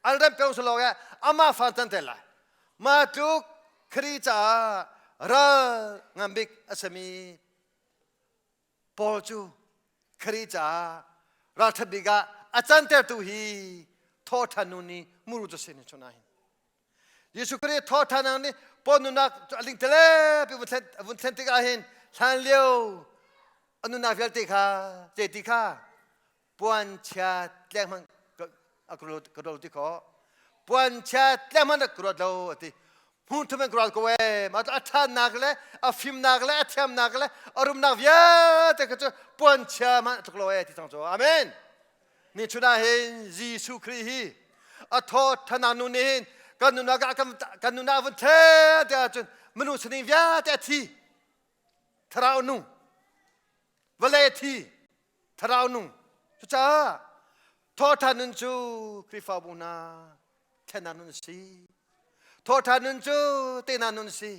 An rem piak selaw amah fa can te lai. Mah tluk Khrih caah ral ngan bik a simi Paul cu Khrih caah ralṭhat bik ah a cantertu hi thawhṭhan nu nih muru cu sin chun hin Jesuh Khrih thawhṭhan ang nih Paul nunnak cu a ling tele pi vun thlen tikah hin hlan lio a nunnak vialte kha ce ti kha puanchia tleng hmanh a ka ruat ti khawh puanchia tleng hmanh ka ruat lo a ti hmun thum in ka ruat ko ee mah a ṭhannak le a fimnak le a thiamnak le a rumnak vialte kha cu puanchia hmanh a tluk lo ee ti cang cu amen ni chun ah hin Jesuh Khrih hi a thaw thanak nu nih hin kan nunnak ah kan nunnak vun the te ahcun minung sining vialte a thi thlarau nung vawlei a thi thlarau nung cucaah thawhṭhan nun cu Khrihfabu hna thlennak nun a si thawhṭhan nun cu tehna nun a si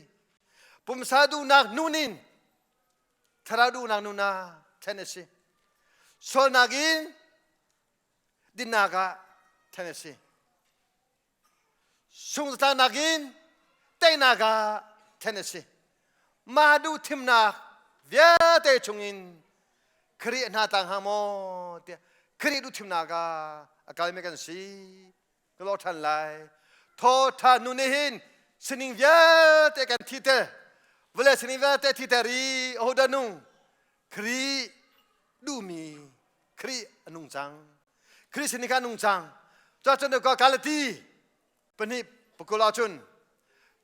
pumsa duhnak nun in thlarau duhnak nun ah thlen a si sualnak in dinnak ah thlen a si Sungzatlaknak in teinak ah thlen a si. Mah duh thimnak vialte chungin Khrih hna tlang hnga maw tiah Khrih duh thimnak ah a kalmi kan si. Ka lawh ṭhan lai. Thaw ṭha nu nih hin sining vialte kan thiter. Vawlei sining vialte thiter i ahodah nung Khrih duhmi. Khrih a nung cang. Khrih sin kha nung cang. Cuacun ka Galati pahnih pakul ahcun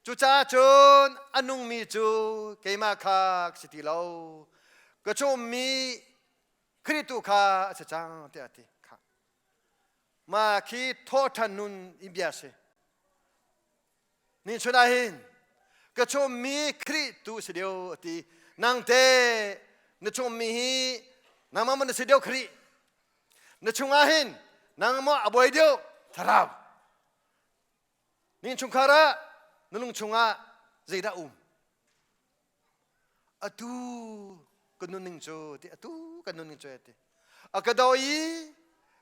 cucaah cun a nungmi cu keimah kha ka si ti lo ka chungmi Khrih tu kha a si cang tiah a ti kha mah khi thawhṭhan nun in bia si Ni chun ah hin ka chummi Khrih tu si deuh a ti. Nang te na chummi hi nangmah maw na si deuh Khrih? Na chungah hin nangmah a buai deuh thlarau. Ni chungkhar ah na lung chungah zeidah um? Atu ka nunning cu ti atu ka nunning cu ti. A ka daw i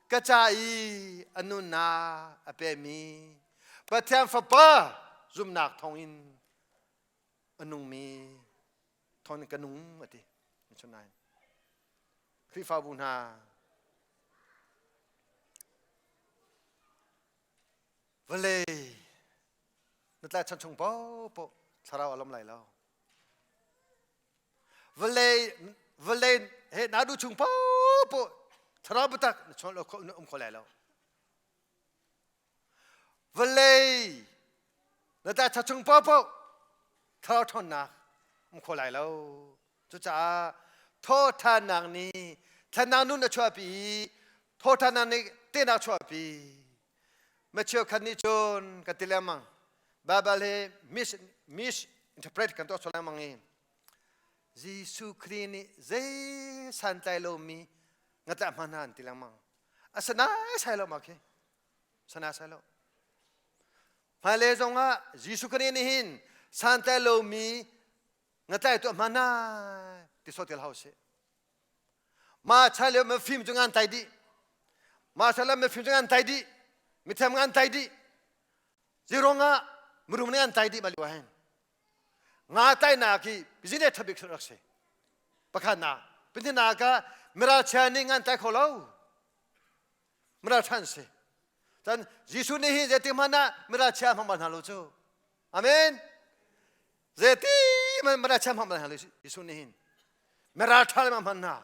ka ca i a nunnak a pemi Pathian Fapa zumhnak thawngin a nungmi thawngin ka nung a ti. Chunai. Khrihfabu hna vawlei na tlaichan chung paohpaoh thlarau a lom lai lo vawlei vawlei he naa duh chung paohpaoh thlarau biatak na chawn na um kho lai lo vawlei na tlaichan chung paohpaoh thlarau ṭhawnnak um kho lai lo cucaah thawṭhannak nih thlennak nun a chuahpi i thawṭhannak nih tehnak chuahpi Ma cheukhat nih cun kan ti lengmang Baibal hi mis misinterpret kan tuah sual lengmang i Jesuh Khrih nih zei santlai lomi ngatlah hman hna an ti lengmang. A sanai sai lo ma khi. Sana sai lo. Hmailei zongah Jesuh Khrih nih hin santlai lomi ngatlai tuah hman hna ti sawt hau sih. Ma chan lio mifim cu ngan tai dih. Ma chan lio mifim cu ngan tai dih. Mithiam ngan tai dih. Zirong ah mirum nih an tai dih bal hen. Nga tai nak hi business thabik rak si. Pakhat na. Pintin na ka miralchia nih ngan tai kho lo. Miral than si. Cun Jesuh nih hi zeitik hmanh ah miralchia hmang bal hna lo cu. Amen. Zeiti man miralchia hmang bal hna lo Jesuh nih hin. Miral ṭha le hman hna.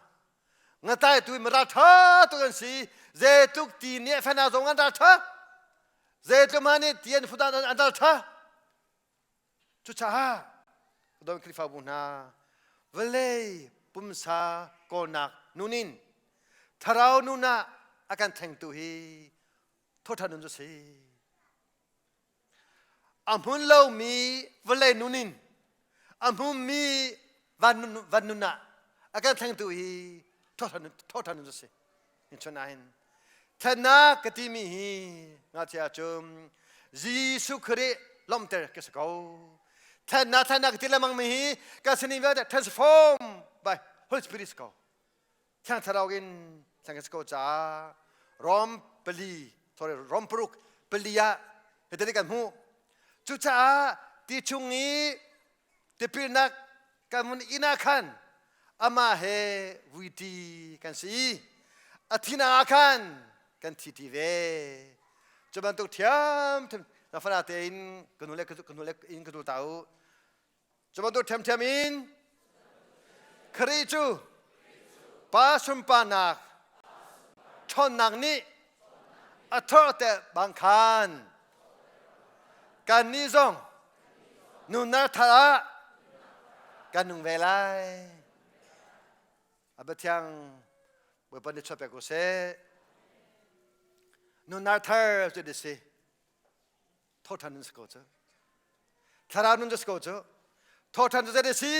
Ngatai tu miral ṭha tu kan si. Zeitluk ti nih fena zong an ral ṭha. Zeitluk ma nih ti an fudan an ral ṭha. Cucaah don Khrihfabu hna vawlei pumsa kawlnak nunin thlarau nun ah a kan thlengtu hi thawṭhan nun cu si. A hmun lomi vawlei nun in a hmunmi van nun ah a kan thlengtu hi thawṭhan nun cu si. Chun ahhin thlennak ka timi hi ngakchia cun Jesuh Khrih lawmhter ka si ko. Thlennak thlennak ka ti lengmang mi hi ka sining vialte transform by Holy Spirit si ko. Thiang Thlarau in thlen ka si ko caah Rom pali sorry Rom paruk pali ah hitin kan hmuh. Cucaah ti chung i tipilnak kan vun inn ah khan amah he vuiti kan si i a thinak ah khan kan thi ti ve. Cu bantuk ṭhiamṭhiam na fana tein ka nu le ka nu le in ka tu ta u. Cu bantuk ṭhiamṭhiam in Khrih cu pa sunparnak ṭhawnnak nih a thorter bang khan kannih zong nunnak thar ah kan nung ve lai. A Pathiang Bawipa nih chuah pek ko seh. Nunnak thar cu si. Thawṭhan nun si ko cu. Thlarau nun cu si ko cu. Thawṭhan cu zei si?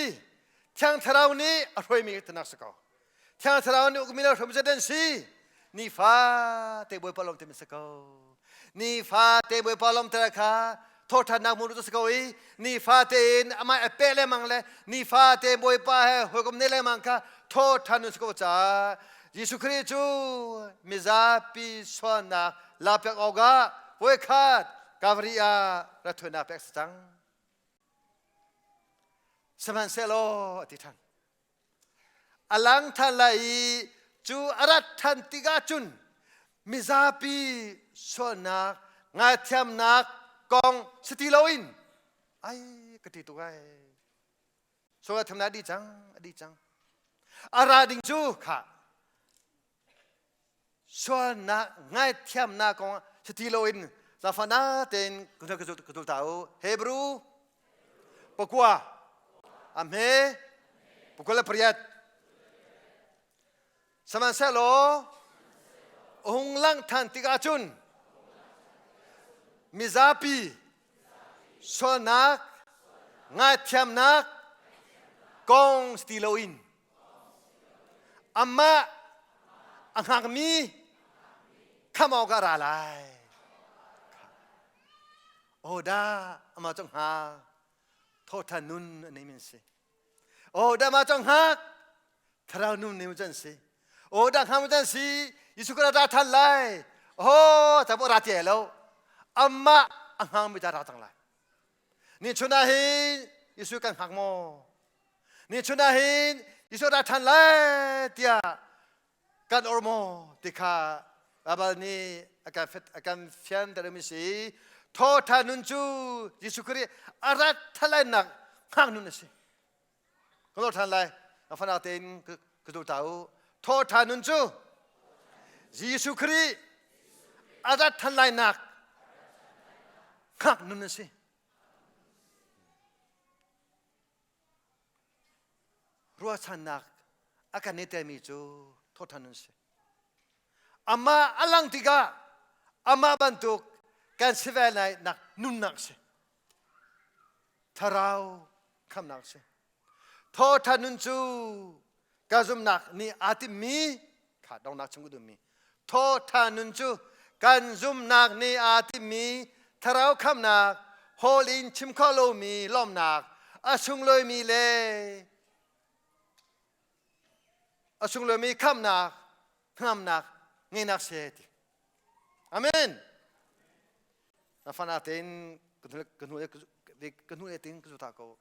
Thiang Thlarau nih a hruaimi tinak si ko. Thiang Thlarau nih ukmi le hruaimi zei si? Nifa te Bawipa lawm te si ko. Nifa te Bawipa lawm te kha thawṭhannak mu cu si ko i nifa tein amah a peh lengmang le nifa te Bawipa he hawikom ne lengmang kha thawṭhan nun si ko caah Jesuh Khrih cu mizapi sualnak lakpiak awkah voikhat Calvary ah rathuinak pek si cang. Sihmanhsehlaw a ti ṭhan. A lang ṭhan lai i cu a rat ṭhan tikah cun mizapi sualnak ngaithiamnak kong si ti loin ai ka ṭih tuk ai. Sual thamnak a dih cang, a dih cang. A ra ding cu kha. Sualnak ngaithiamnak kong si ti loin zaangfahnak tein ka zul ta u. Hebrew pakua a hme 28. Sihmanhsehlaw a hung langh ṭhan tikah cun mizapi sualnak ngaithiamnak kong si ti loin amah a hngakmi khamh awkah a ra lai. Aw dah amah cu hngak thawhṭhan nun a neimi an si. Aw dah amah cu hngak thlarau nun neimi cu an si. Aw dah hngak an si Jesuh Christ ra ṭhan lai. Aw ta ra ti lo. Amah a hngakmi ta ra cang lai. Ni chun ah hin Jesuh kan hngak maw? Ni chun ah hin Jesuh ra ṭhan lai tiah kan or maw ti kha Baibal nih a kan a kan fiantermi si. Thawṭhan nun cu Jesuh Khrih a rat ṭhan hngak nun a si. Ka lor ṭhan lai. Na fanak tein ka zul ta u. Thawṭhan nun cu Jesuh Khrih a rat ṭhan lainak hngak nun a si. Ruahchannak a kan i telmi cu thawṭhan nun si. Amah a lang tikah amah bantuk kan si ve lai nak nunnak si. Thlarau khamnak si. Thawṭhan nun cu ka zumhnak nih aa timmi kha donghnak chung ka duhmi thawṭhan nun cu kan zumhnak nih aa timmi thlarau khamnak hawl in chim khawh lomi lawmhnak a sunglawimi le a sunglawimi khamnak hnamnak ngeihnak si ti amen na fana tein ka hnu ka hnu le tin ka zu ta ko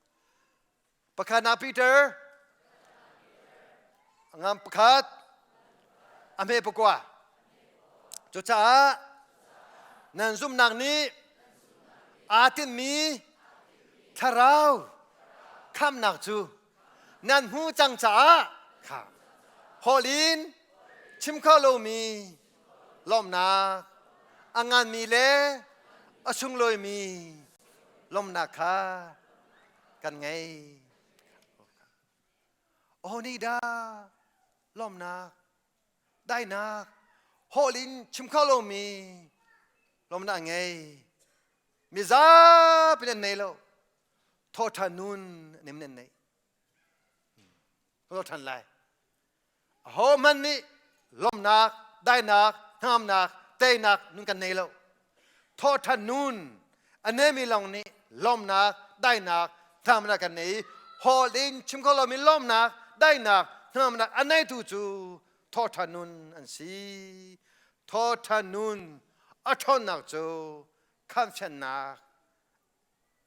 pakhat na Peter ngam pakhat a hme pakua cucaah nan zumhnak nih aa tinhmi thlarau khamnak cu nan hmu cang caah kha holh in chim kho lomi lawmhnak a nganmi le a sunglawimi lawmhnak kha kan ngei. Aw nih dah lawmhnak, dainak, holh in chim kho lomi lawmhnak a ngei. Mizapi nan nei lo. Thawṭhan nun nim nan nei. Ka ṭhan lai. Ahohmanh nih lawmhnak, dainak, hnamnak, teinak nun kan nei lo. Thawhṭhan nun a nemi lawng nih lawmhnak, dainak, hnamnak kan nei. Hall in chim kho lomi lawmhnak, dainak, hnamnak a neitu cu thawhṭhan nun an si. Thawhṭhan nun a ṭhawnnak cu khamhfiannak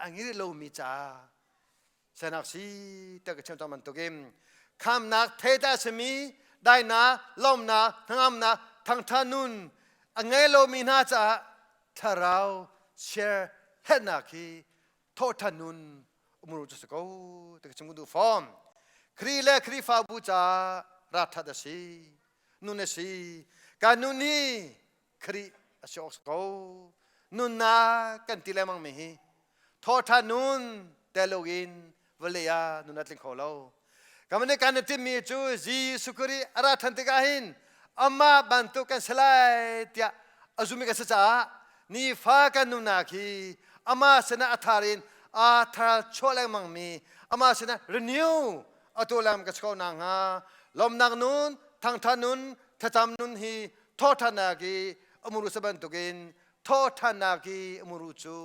a ngei lomi ca senak si te ka chim cang bantukin khamnak thei ta simi dainak lawmnak hnangamnak thangtha nun a ngei lomi hna caah thlarau share hetnak hi thawhthan nun umuru cu si ko ti ka chim duh fom Khrih le Khrihfabu ca rathat a si nun a si kan nun hi Khrih a si awk ko. Nunnak kan ti lengmang mi hi thawṭhan nun tel loin vawlei ah nun a tling kho lo. Kan nih kan i timmi cu Jesuh Khrih a ra ṭhan tikah hin amah bantuk kan si lai tiah a zummi kan si caah nifa kan nunnak hi amah sinah a thar in aa thar chuah lengmang mi amah sinah renew a tuah lengmang ka si ko nakhnga lawmnak nun thangṭhat nun thlacam nun hi thawhṭhannak i a muru sa bantukin thawhṭhannak i a muru cu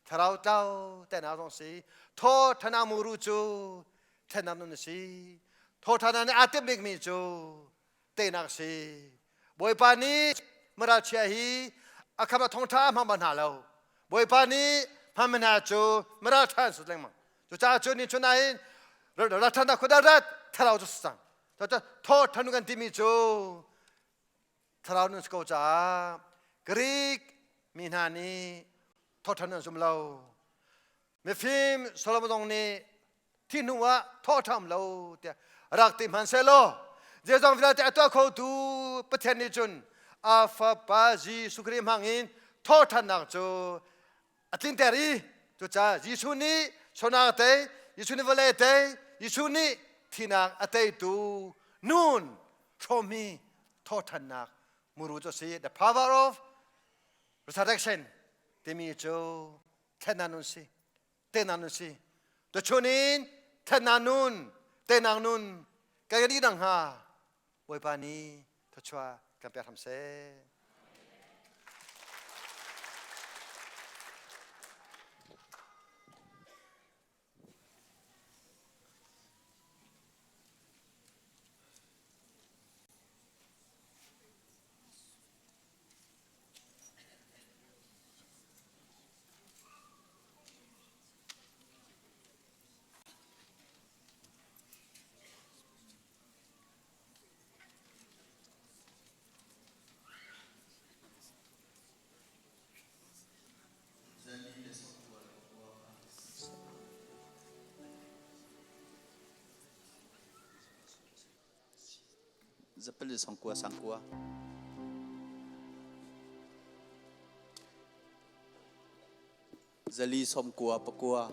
thlarau tlau tehnak zong si thawhṭhannak muru cu thlennak nun a si thawhṭhannak nih aa timh bikmi cu teinak a si bawipa nih maralchia hi a kham a thongṭha a hmang bal hna lo bawipa nih hman hna cu maral ṭha an sut lengmang cucaah cun ni chun ah hin ratṭhannak khuadar rat thlarau cu si cang thawhṭhan kan timi cu thlarau nun si ko caah Greek mi hna nih thawhṭhan an zum lo. Mifim Solomon zong nih thi hnu ah thawhṭham lo tiah rak ti hmanhsehlaw zeizong vialte a tuah khotu Pathian nih cun A Fapa Jesuh Khrih hmangin thawhṭhannak cu a tlinter i cucaah Jesuh nih sualnak a tei, Jesuh nih vawlei a tei, Jesuh nih thihnak a teitu nun hrawmmi thawhṭhannak muru cu a si. The power of resurrection timi cu thlennak nun si, tehnak nun si. Tuchun in thlennak nun, tehnak nun kan dih dang hnga Bawipa nih thluachuah kan pek hram seh. Zapali sangkua sangkua. Zali sawmkua pakua.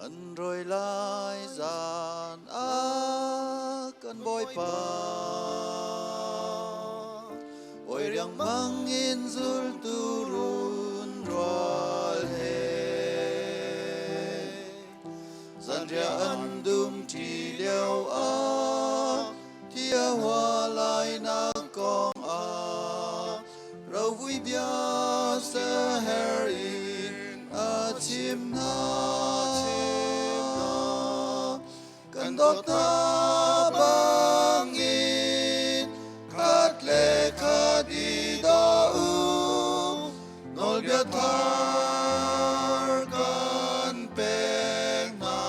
An roi lai zan ah kan Bawipa Oi riangmang in zultu run rual he Zanriah an dum ṭi lio ah Thia hua lai nak kong ah Rovui bia seher in a chim hna. Kan dawt hna bangin khat le khat i daw u, nawlbia thar kan pek hna.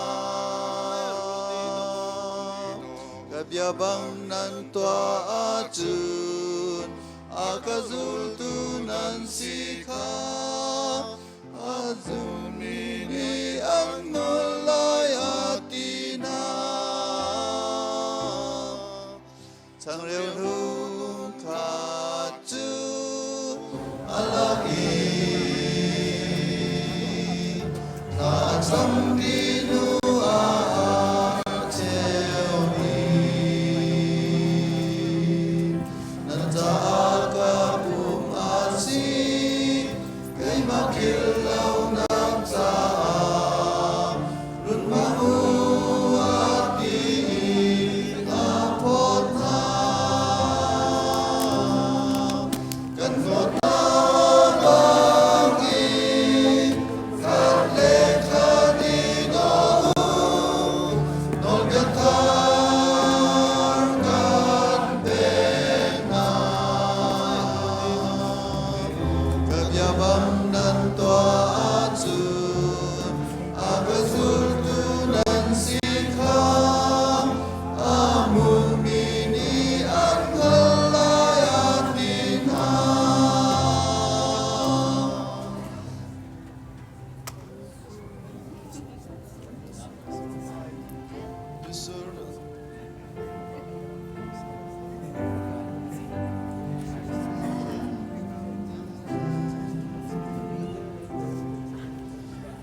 Ka bia bang nan tuah ahcun a ka zultu nan si kha a zummi nih an nawl lai a ti hna. Changreu hlum kha cu a lak i thla a cam ti hnu ah a cheu dih. Nan caah ka pum a si, keimah philh lonak caah run hmang u a ti i a phawt hna. Kan hlawt hna bangin khat le khat i daw u, nawlbia thar kan pek hna. Ka bia bang nan tuah ahcun a ka zultu nan si kha a hmumi nih an hngalh lai a ti hna.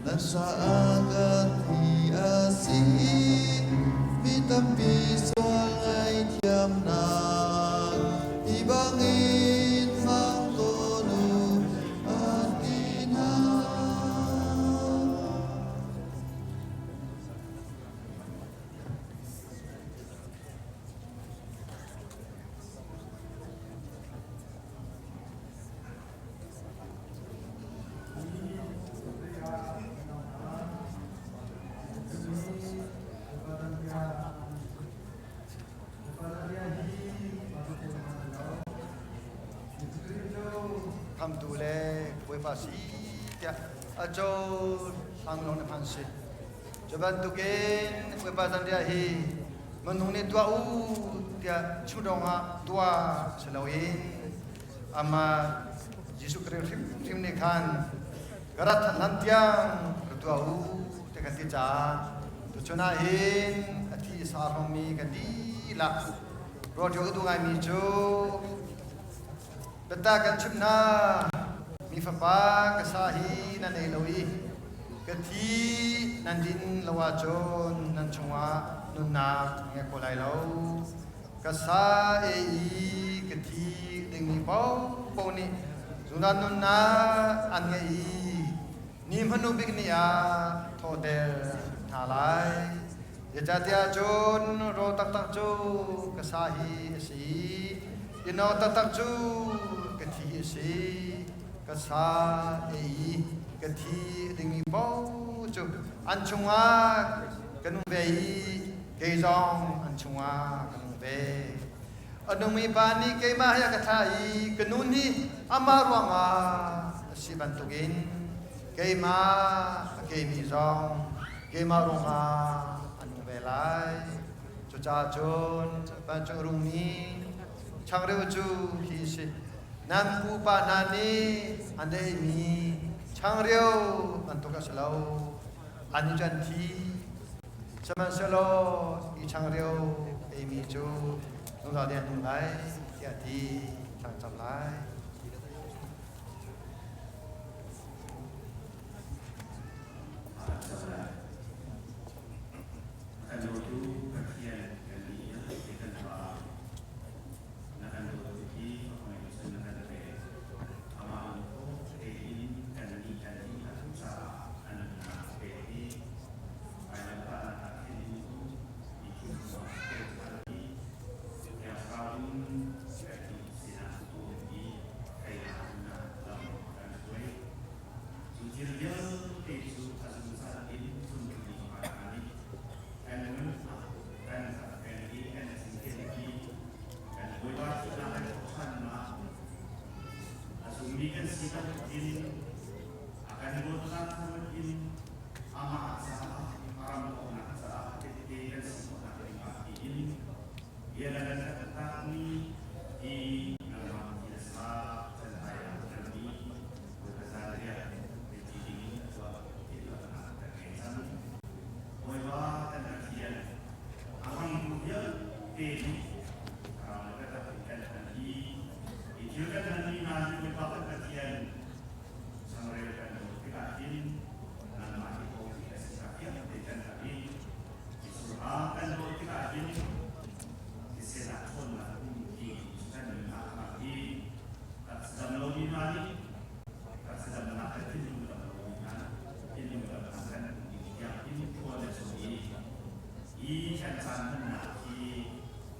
Nan saah kan hi a si mi tampi sual ngaihthiamnak hi bangin hmang tawn u a ti hna. Khamtu le Bawipa si tiah a co hlang lawng na hman si. Cu bantukin Bawipa zanriah hi minung nih tuah u tiah chudong ah tuah si loin. Amah Jesuh Khrih hrimhrim nih khan ka rat than hlan tiang ra tuah u ti kan ti caah tuchun ah hin a thi sa hlongmi kan dihlak ruah ṭio ka duh ngaimi cu biata kan chimh hna mi fapa ka sa hi nan ei lo i ka thi nan din lo ahcun nan chungah nunnak ngei kho lai lo. Ka sa ei i ka thi dingmi paohpaoh nih zungzal nunnak an ngeih i ni hmanu bik ni ah thawhter hna lai. Zeicahtiah cun rawl taktak cu ka sa hi a si i ino taktak cu ka thi hi a si. Ka sa ei i ka thi dingmi paoh cu an chungah ka nung ve i kei zong an chungah ka nung ve. A nungmi pa nih keimah hi a ka thlah i ka nun hi amah ruangah a si bantukin keimah a keimi zong keimah ruangah a nung ve lai. Cucaah cun vancung rungmi changreu cu hi a si. Nan pupa hna nih an eimi changreu bantuk a si lo. Annih cu an thi. Sihmanhsehlaw hi changreu eimi cu zungzal ding an nung lai tiah a ti. Thla cam lai. Kan dawtu Pathian kan ni kan Pa na kan dawt tuk i fapa na kan pek. Amah lungthawh tein kan nih kan dihlak caah a nunnak a pek i vailamtahnak ah khin in mi thilhuam a pek ṭhan i Thiang Thlarau in kan sinah a um i teinak nunnak lam a kan hruai. Cu thil vialte cu a zungzal in phunphun pa hna nih kan nun ah kan rak peng i kan cinken i kan Bawipa thihnak le thawhṭhannak a zummi kan si bantukin a kan dawtnak ruat in amah caah a ram awknak caah tehte kan si khawhnak dingah tiin bia na kan taktakmi hi nangmah thilsa cantai ah kan mi Bawipa zanriah ti dingin tuah timhlamhnak kan ngei cang. Bawipa kan Pathian, a hmangtu vialte nih thlarau le biatak in kan hman i hi thil kan hmanmi hna hi Bawipa kan Pathian changreu kan dawt tikah hin nangmah hi ko hi a si vialte kan hngalh i misurha kan dawt tikah hin thisen ah ṭhawnnak um ti kan nunnak a rak i taksa dam lomi hna nih taksa damnak le thinlung dam lomi hna thinlung damnak kan tiang in khua na sung i hi kan caan hmannak hi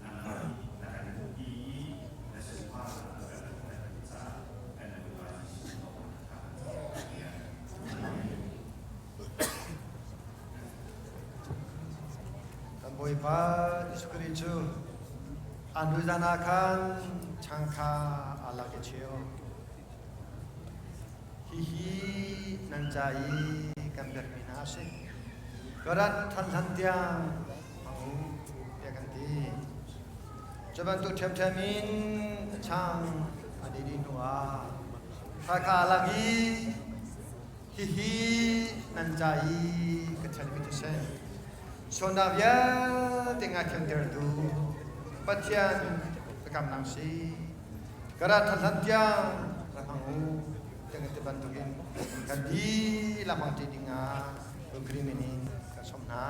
nangmah nih na kan hmuhpi i na sunparnak na kan hmuhter caah kan Bawipa Jesuh thawngin tha kan cam. Kan Bawipa Jesuh Khrih cu an zan ah khan chang kha aa lak i cheu. Hihi nan ca i kan pekmi hna a si. Ka rat than hlan tiang hmang u tiah kan ti. Cu bantuk ṭhiamṭhiam in chang a dih dih hnuah thla kha aa lak i Hihi nan ca i ka thianmi thisen, sualnak vialte ngaithiamtertu Pathian biakamnak si. Ka rat hlan tiang rak hmang u tiang ti bantukin kan dihlak hmang ṭi dingah Lungkri min in ka sawm hna.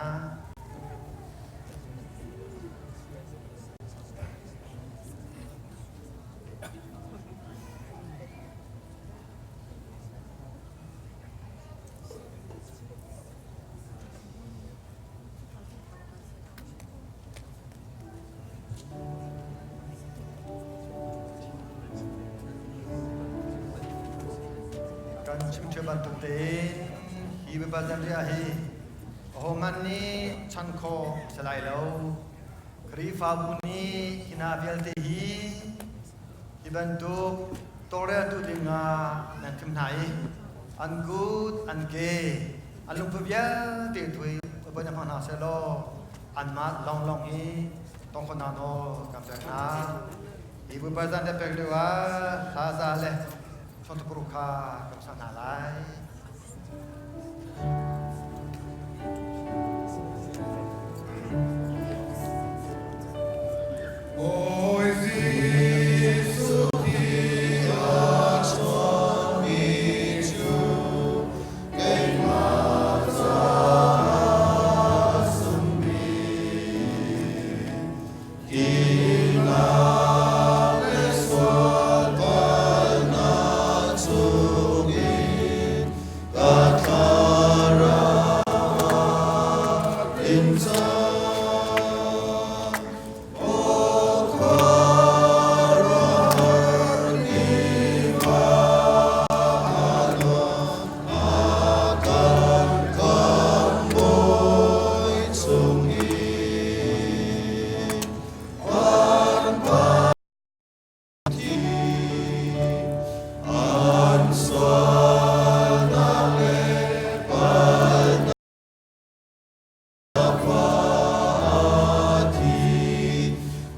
Kan chimṭheo bantuk tein hi biapa zanriah hi ahohmanh nih chan khawh a si lai lo. Khrihfabu nih hi hna vialte hi Hi bantuk tawlreltu dingah nan thim hna i an kut, an ke, an lungphu vialte thui voi na hmang hna sehlaw anmah lawnglawng hi tongkhawhnak nawl kan pek hna. Hi Bawipa zan le pek lio ah hla za le sawmthum kha kan sak hna lai. Bawi Jesuh ti a chuakmi cu keimah caah sung bik. Thihnak le sual palhnak chungin ka thlarau ah in cang. Aw khuaruahhar tiva a luang a kan khamhbawi chungin. Van an sualnak le palhnak thi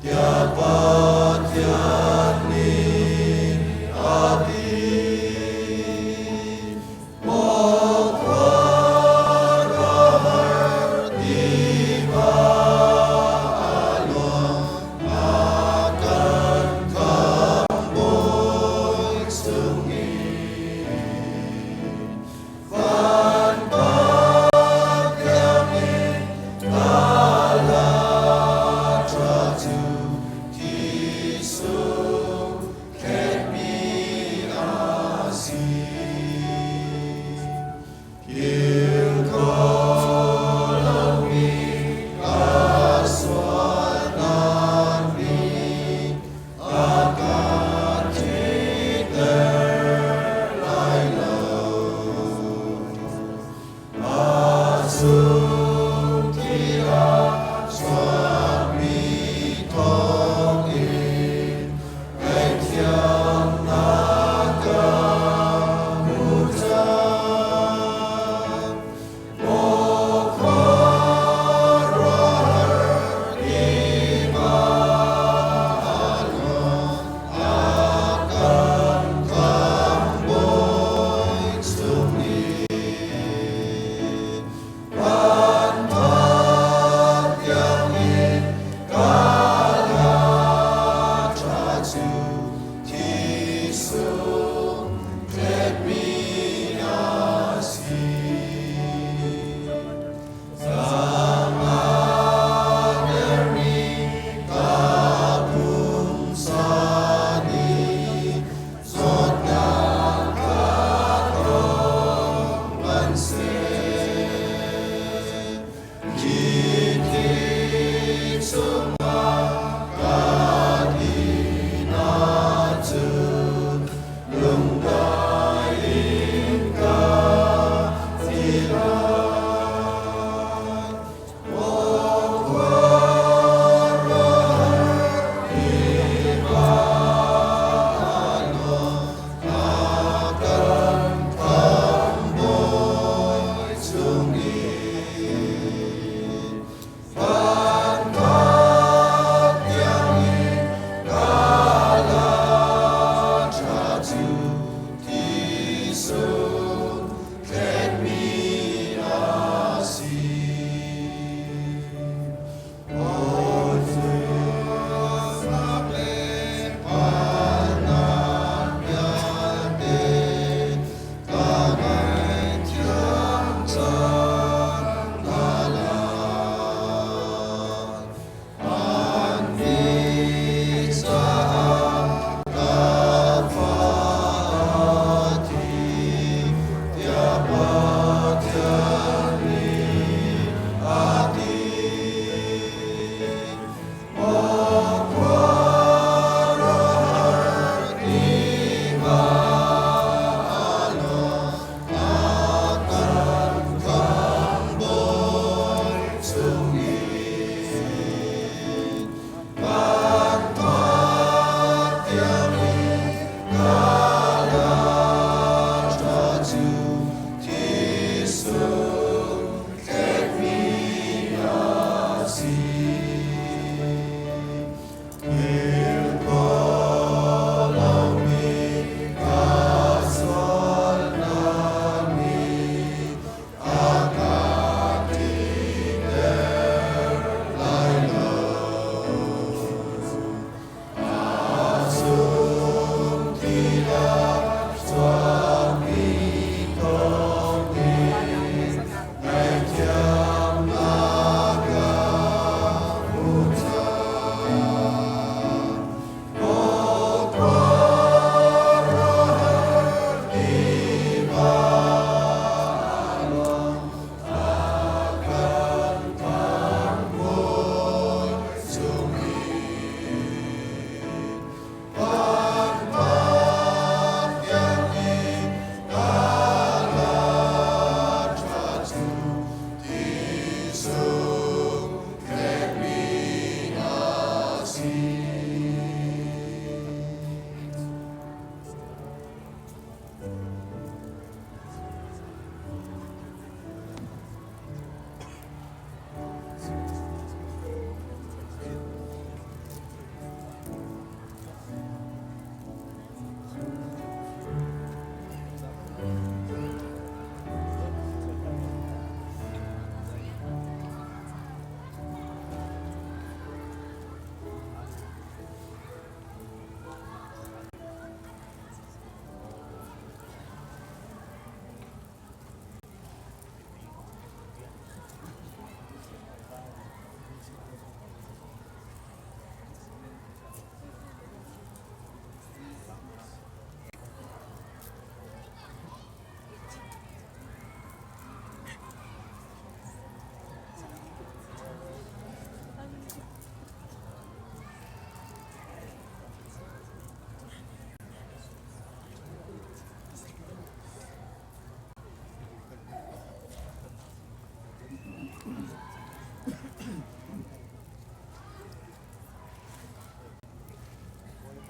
tiah Pathian nih a ti. Maw khuaruahhar tiva a luang a kan khamhbawi.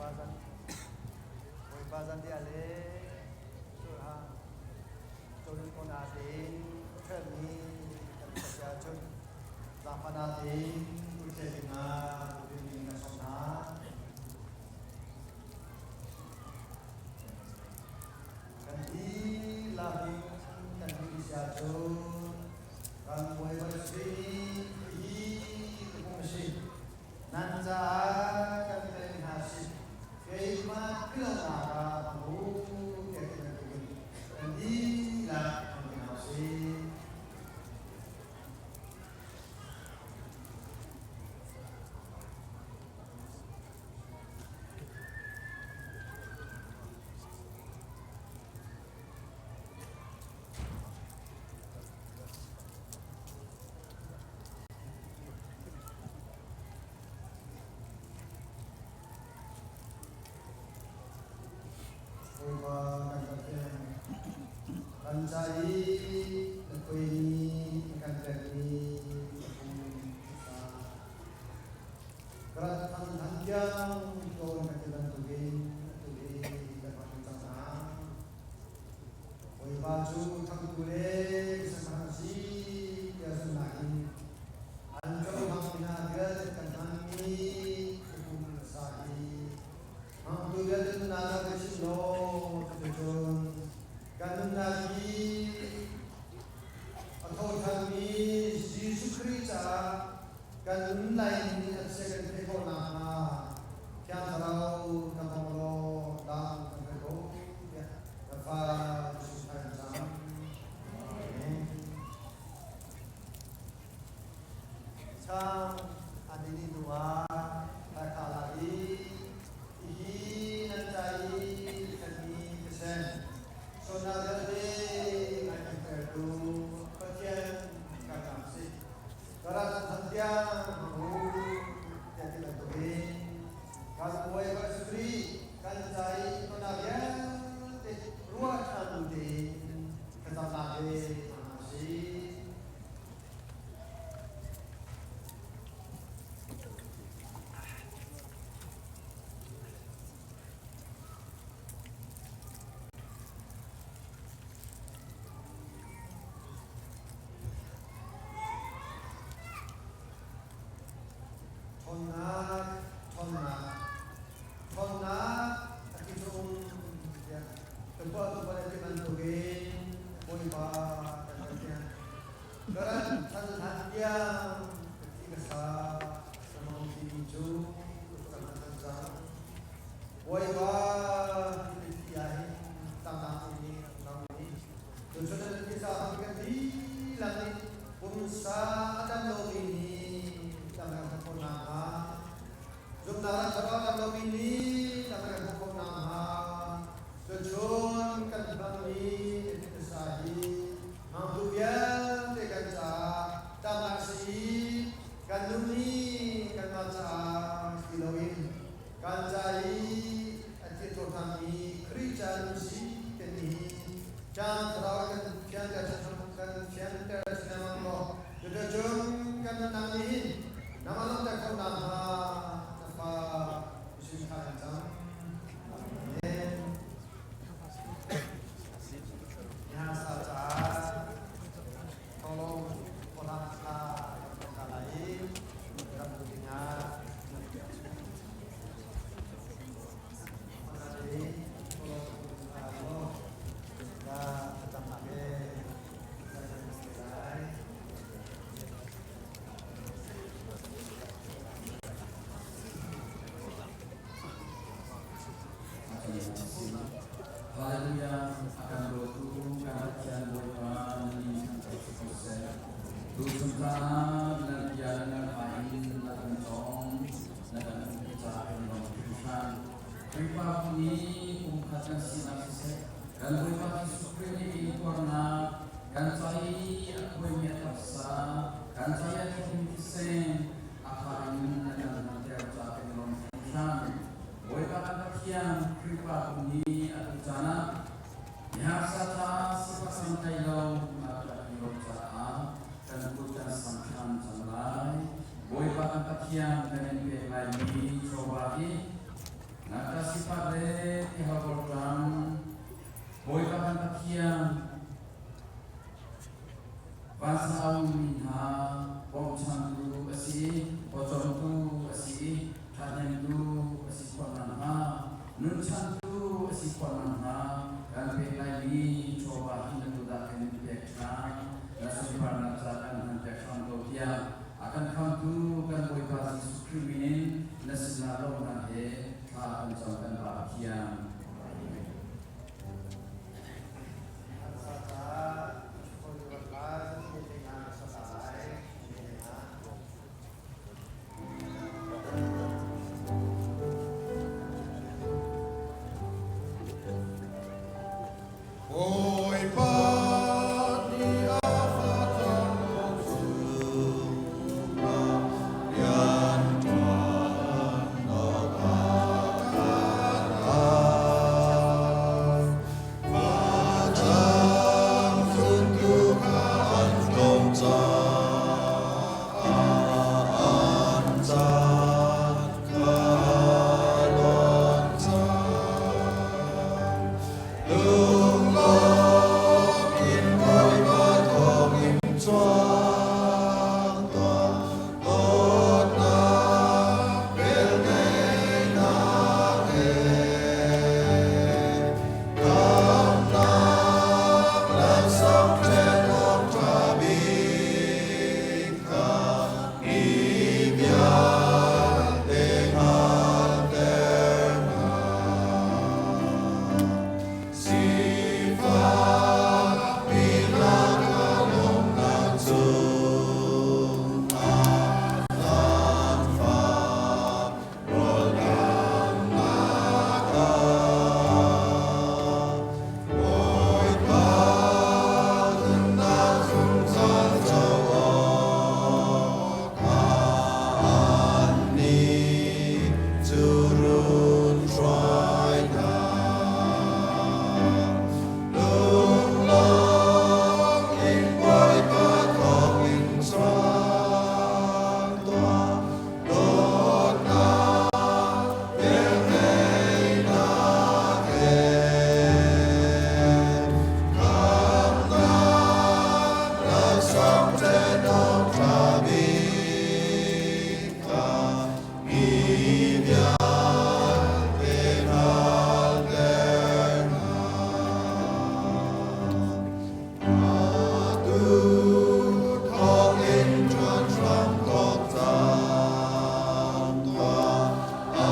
Bawipa zanriah le surhang cawlun ko natein ṭhelmi kan si ahcun zaangfah natein kuthle dingah mi kan sawm hna. Kan dihlak in kan duh si ahcun kan Bawipa Jesuh nih hihi ka pum a si. Nan caah kan pek hna si. Keimah philhlonak ah hmang u tiah ti bantukin kan dihlak hmang hna u sih. Bawipa kan Pathian, kan ca i na khuaimi na kan pekmi na pum sa. Ka rat thang than tiang tawn ka ti bantukin atu hi kan hman cang hna. Bawipa cu thangtu le sangthang a si tiah zumhnak in an cohlang hna vialte kan hmanmi kum sa hi hmangtu vialte nunnak ah ka chim law cuticun kan nunnak hi a thoṭhanmi Jesuh Khrih caah kan nun lai ning an si kan theih khawh nakhnga Thiang Thlarau kan bawmh law dam kan hal ko tiah na fa Jesuh thla kan cam. Amen. Chang an ini hnu ah thaikha la i hihi nan ca i khatmi thisen sualnak vialte ngai kan tertu Pathian kan si. Karat tiang hmang u tiah ti bantukin kan Bawipa Jesuh Khrih kan ca i tonnak vialte ruah ṭhan bu tein thlacamnak he hmang hna usih. Ṭhawnnak, ṭhawnnak, ṭhawnnak a ti chung tiah tupa tupa le ti bantukin Bawipa kan Pathian ka rat ṭhan hlan tiang ka thi ka sa ka mang timi cu kan hman cang. Bawipa ti thi ah hin tangnak nih a ram i tuchun an thisa kan dihlak nih pumsa a dam lomi nih dam kan hmuh khawh nakhnga zumhnak le thlarau dam lomi nih dam kan hmuh khawh nakhnga tuchun kan hmangmi thisa hi hmangtu vialte kan caah damnak si i kan nun hi kanmah caah si loin kan ca i a thi thawhṭhanmi Khrih ca nun si kan hi caan thlarau kan fianter kan fianter lengmang law cuticun kan nunnak nih hin nangmah lawmhter khawh nakhnga na fa Jesuh thla kan cam. Amen. Nihasa caah tholong kawhlang thla kan hna lai i ram dingah Hallelujah, a kan dawtu kan Pathian Bawipa na min thangṭhat si ko seh. Tuchun caan ah nan bia le nan hmai in na kan cawng, na kan umpi caah kan i lawm hringhran. Khrihfabu nih pumkhat kan sinak siseh, kan Bawipa Jesuh Khrih nih intuarnak, kan ca i a khuaimi a taksa, kan ca i a thimi thisen, a kha in na kan hmanter caah kan i lawm hringhran. Bawipa kan Pathian Khrihfabu nih atu caan ah miharsa caah sifak santlai lo kan i lawm caah kan kut kan sam ṭhan cang lai. Bawipa kan Pathian kan in pek laimi chawva hi na Sifak le tihal rawlṭam, Bawipa kan Pathian, vansang a ummi hna bawmchantu a si i pawcawmtu a si i ṭhathnemtu a si khawh nakhnga, nunchantu a si khawh nakhnga kan pek laimi chawva hi na kut ah kan in pek ṭhan. Na sunparnak ca kan hman pek hram ko tiah a kan khamtu kan Bawipa Jesuh Khrih min in na sinah lawmhnak he thla kan cam kan Pa Pathian. Bawipa nih a facang cungah rian ṭuan awkah kan au. Facang zuntu kha an tlawm caah an caan kha a luan cang. Lunglawm in Bawipa thawngin chuak tuah, dawtnak velngeihnak he. Khamhnak laksawng ṭhen awk ṭha bik kha mi vialte hngalhter hna. Sifak mi lakah lawmhnak cungah zaangfah rawlṭamnak ah Bawipa nunnak zungzal co awkah annih cu run hruai hna. Lunglawm in Bawipa thawngin chuak tuah, dawtnak velngeihnak he. Khamhnak laksawng ṭhen awk ṭha bik kha mi vialte hngalhter hna. Atu thawngin ṭuan hram thawk cang tuah, a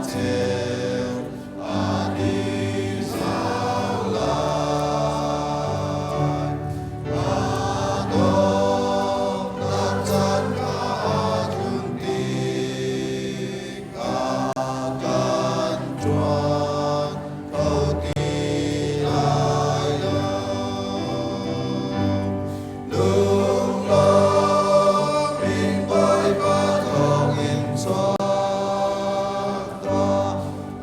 cheu a ni zau lai. A donghnak caan kha a tlun tikah kan ṭuan kho ti lai lo. Lunglawm in Bawipa thawngin chuak tuah,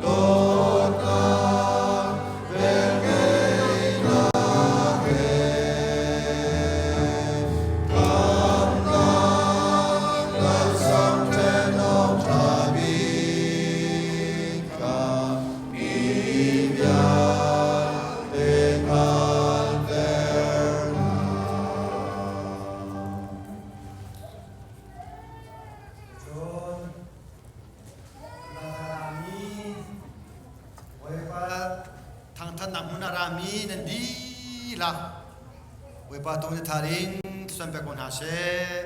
dawtnak velngeihnak he. Khamhnak laksawng ṭhen awk ṭha bik kha mi vialte hngalhter hna. Cun rami Bawipa thangthatnak hmun a rami nan dihlak Bawipa tung thar in thluan pek ko hna seh.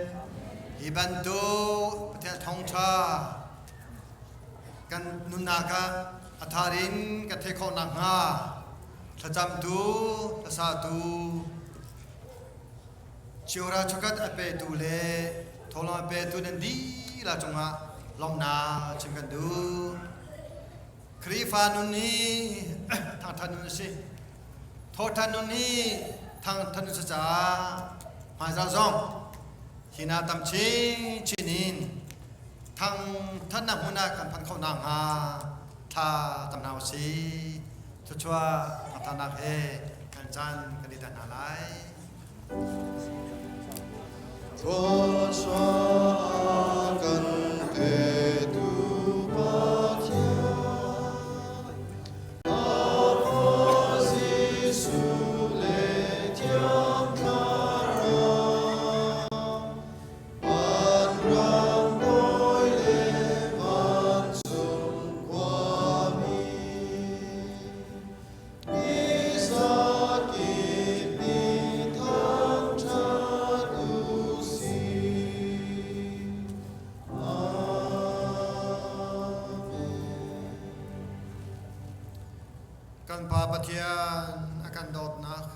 Hi bantuk Pathian thawngṭha kan nunnak ah a thar in kan theih khawh nakhnga thlacamtu, hlasatu, Chiura chukat a petu le tholong a petu nan dihlak cungah lawmhnak chim kan duh. Khrihfa nun hi thangthat nun a si. Thawhthan nun hi thangthat nun si caah hmaizarh zong hina tam chinchin in thangthatnak hmun ah kan phanh khawh nakhnga thla tam hna usih. Thluachuah thangthatnak he kan caan kan i dan hna lai. Thluachuah kan petu Pathian. Kan Pa Pathian a kan dawtnak,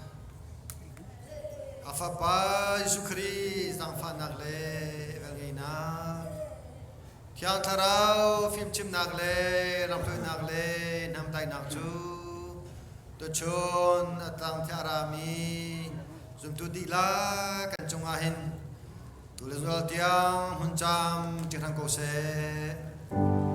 a Fapa Jesuh Khrih zaangfahnak le velngeihnak, Thiang Thlarau fimchimnak le lamhruainak le hnamtainak cu tuchun a tlang thiah rami zumtu dihlak kan cungah hin tu le zual tiang hmun cam ti hram ko seh.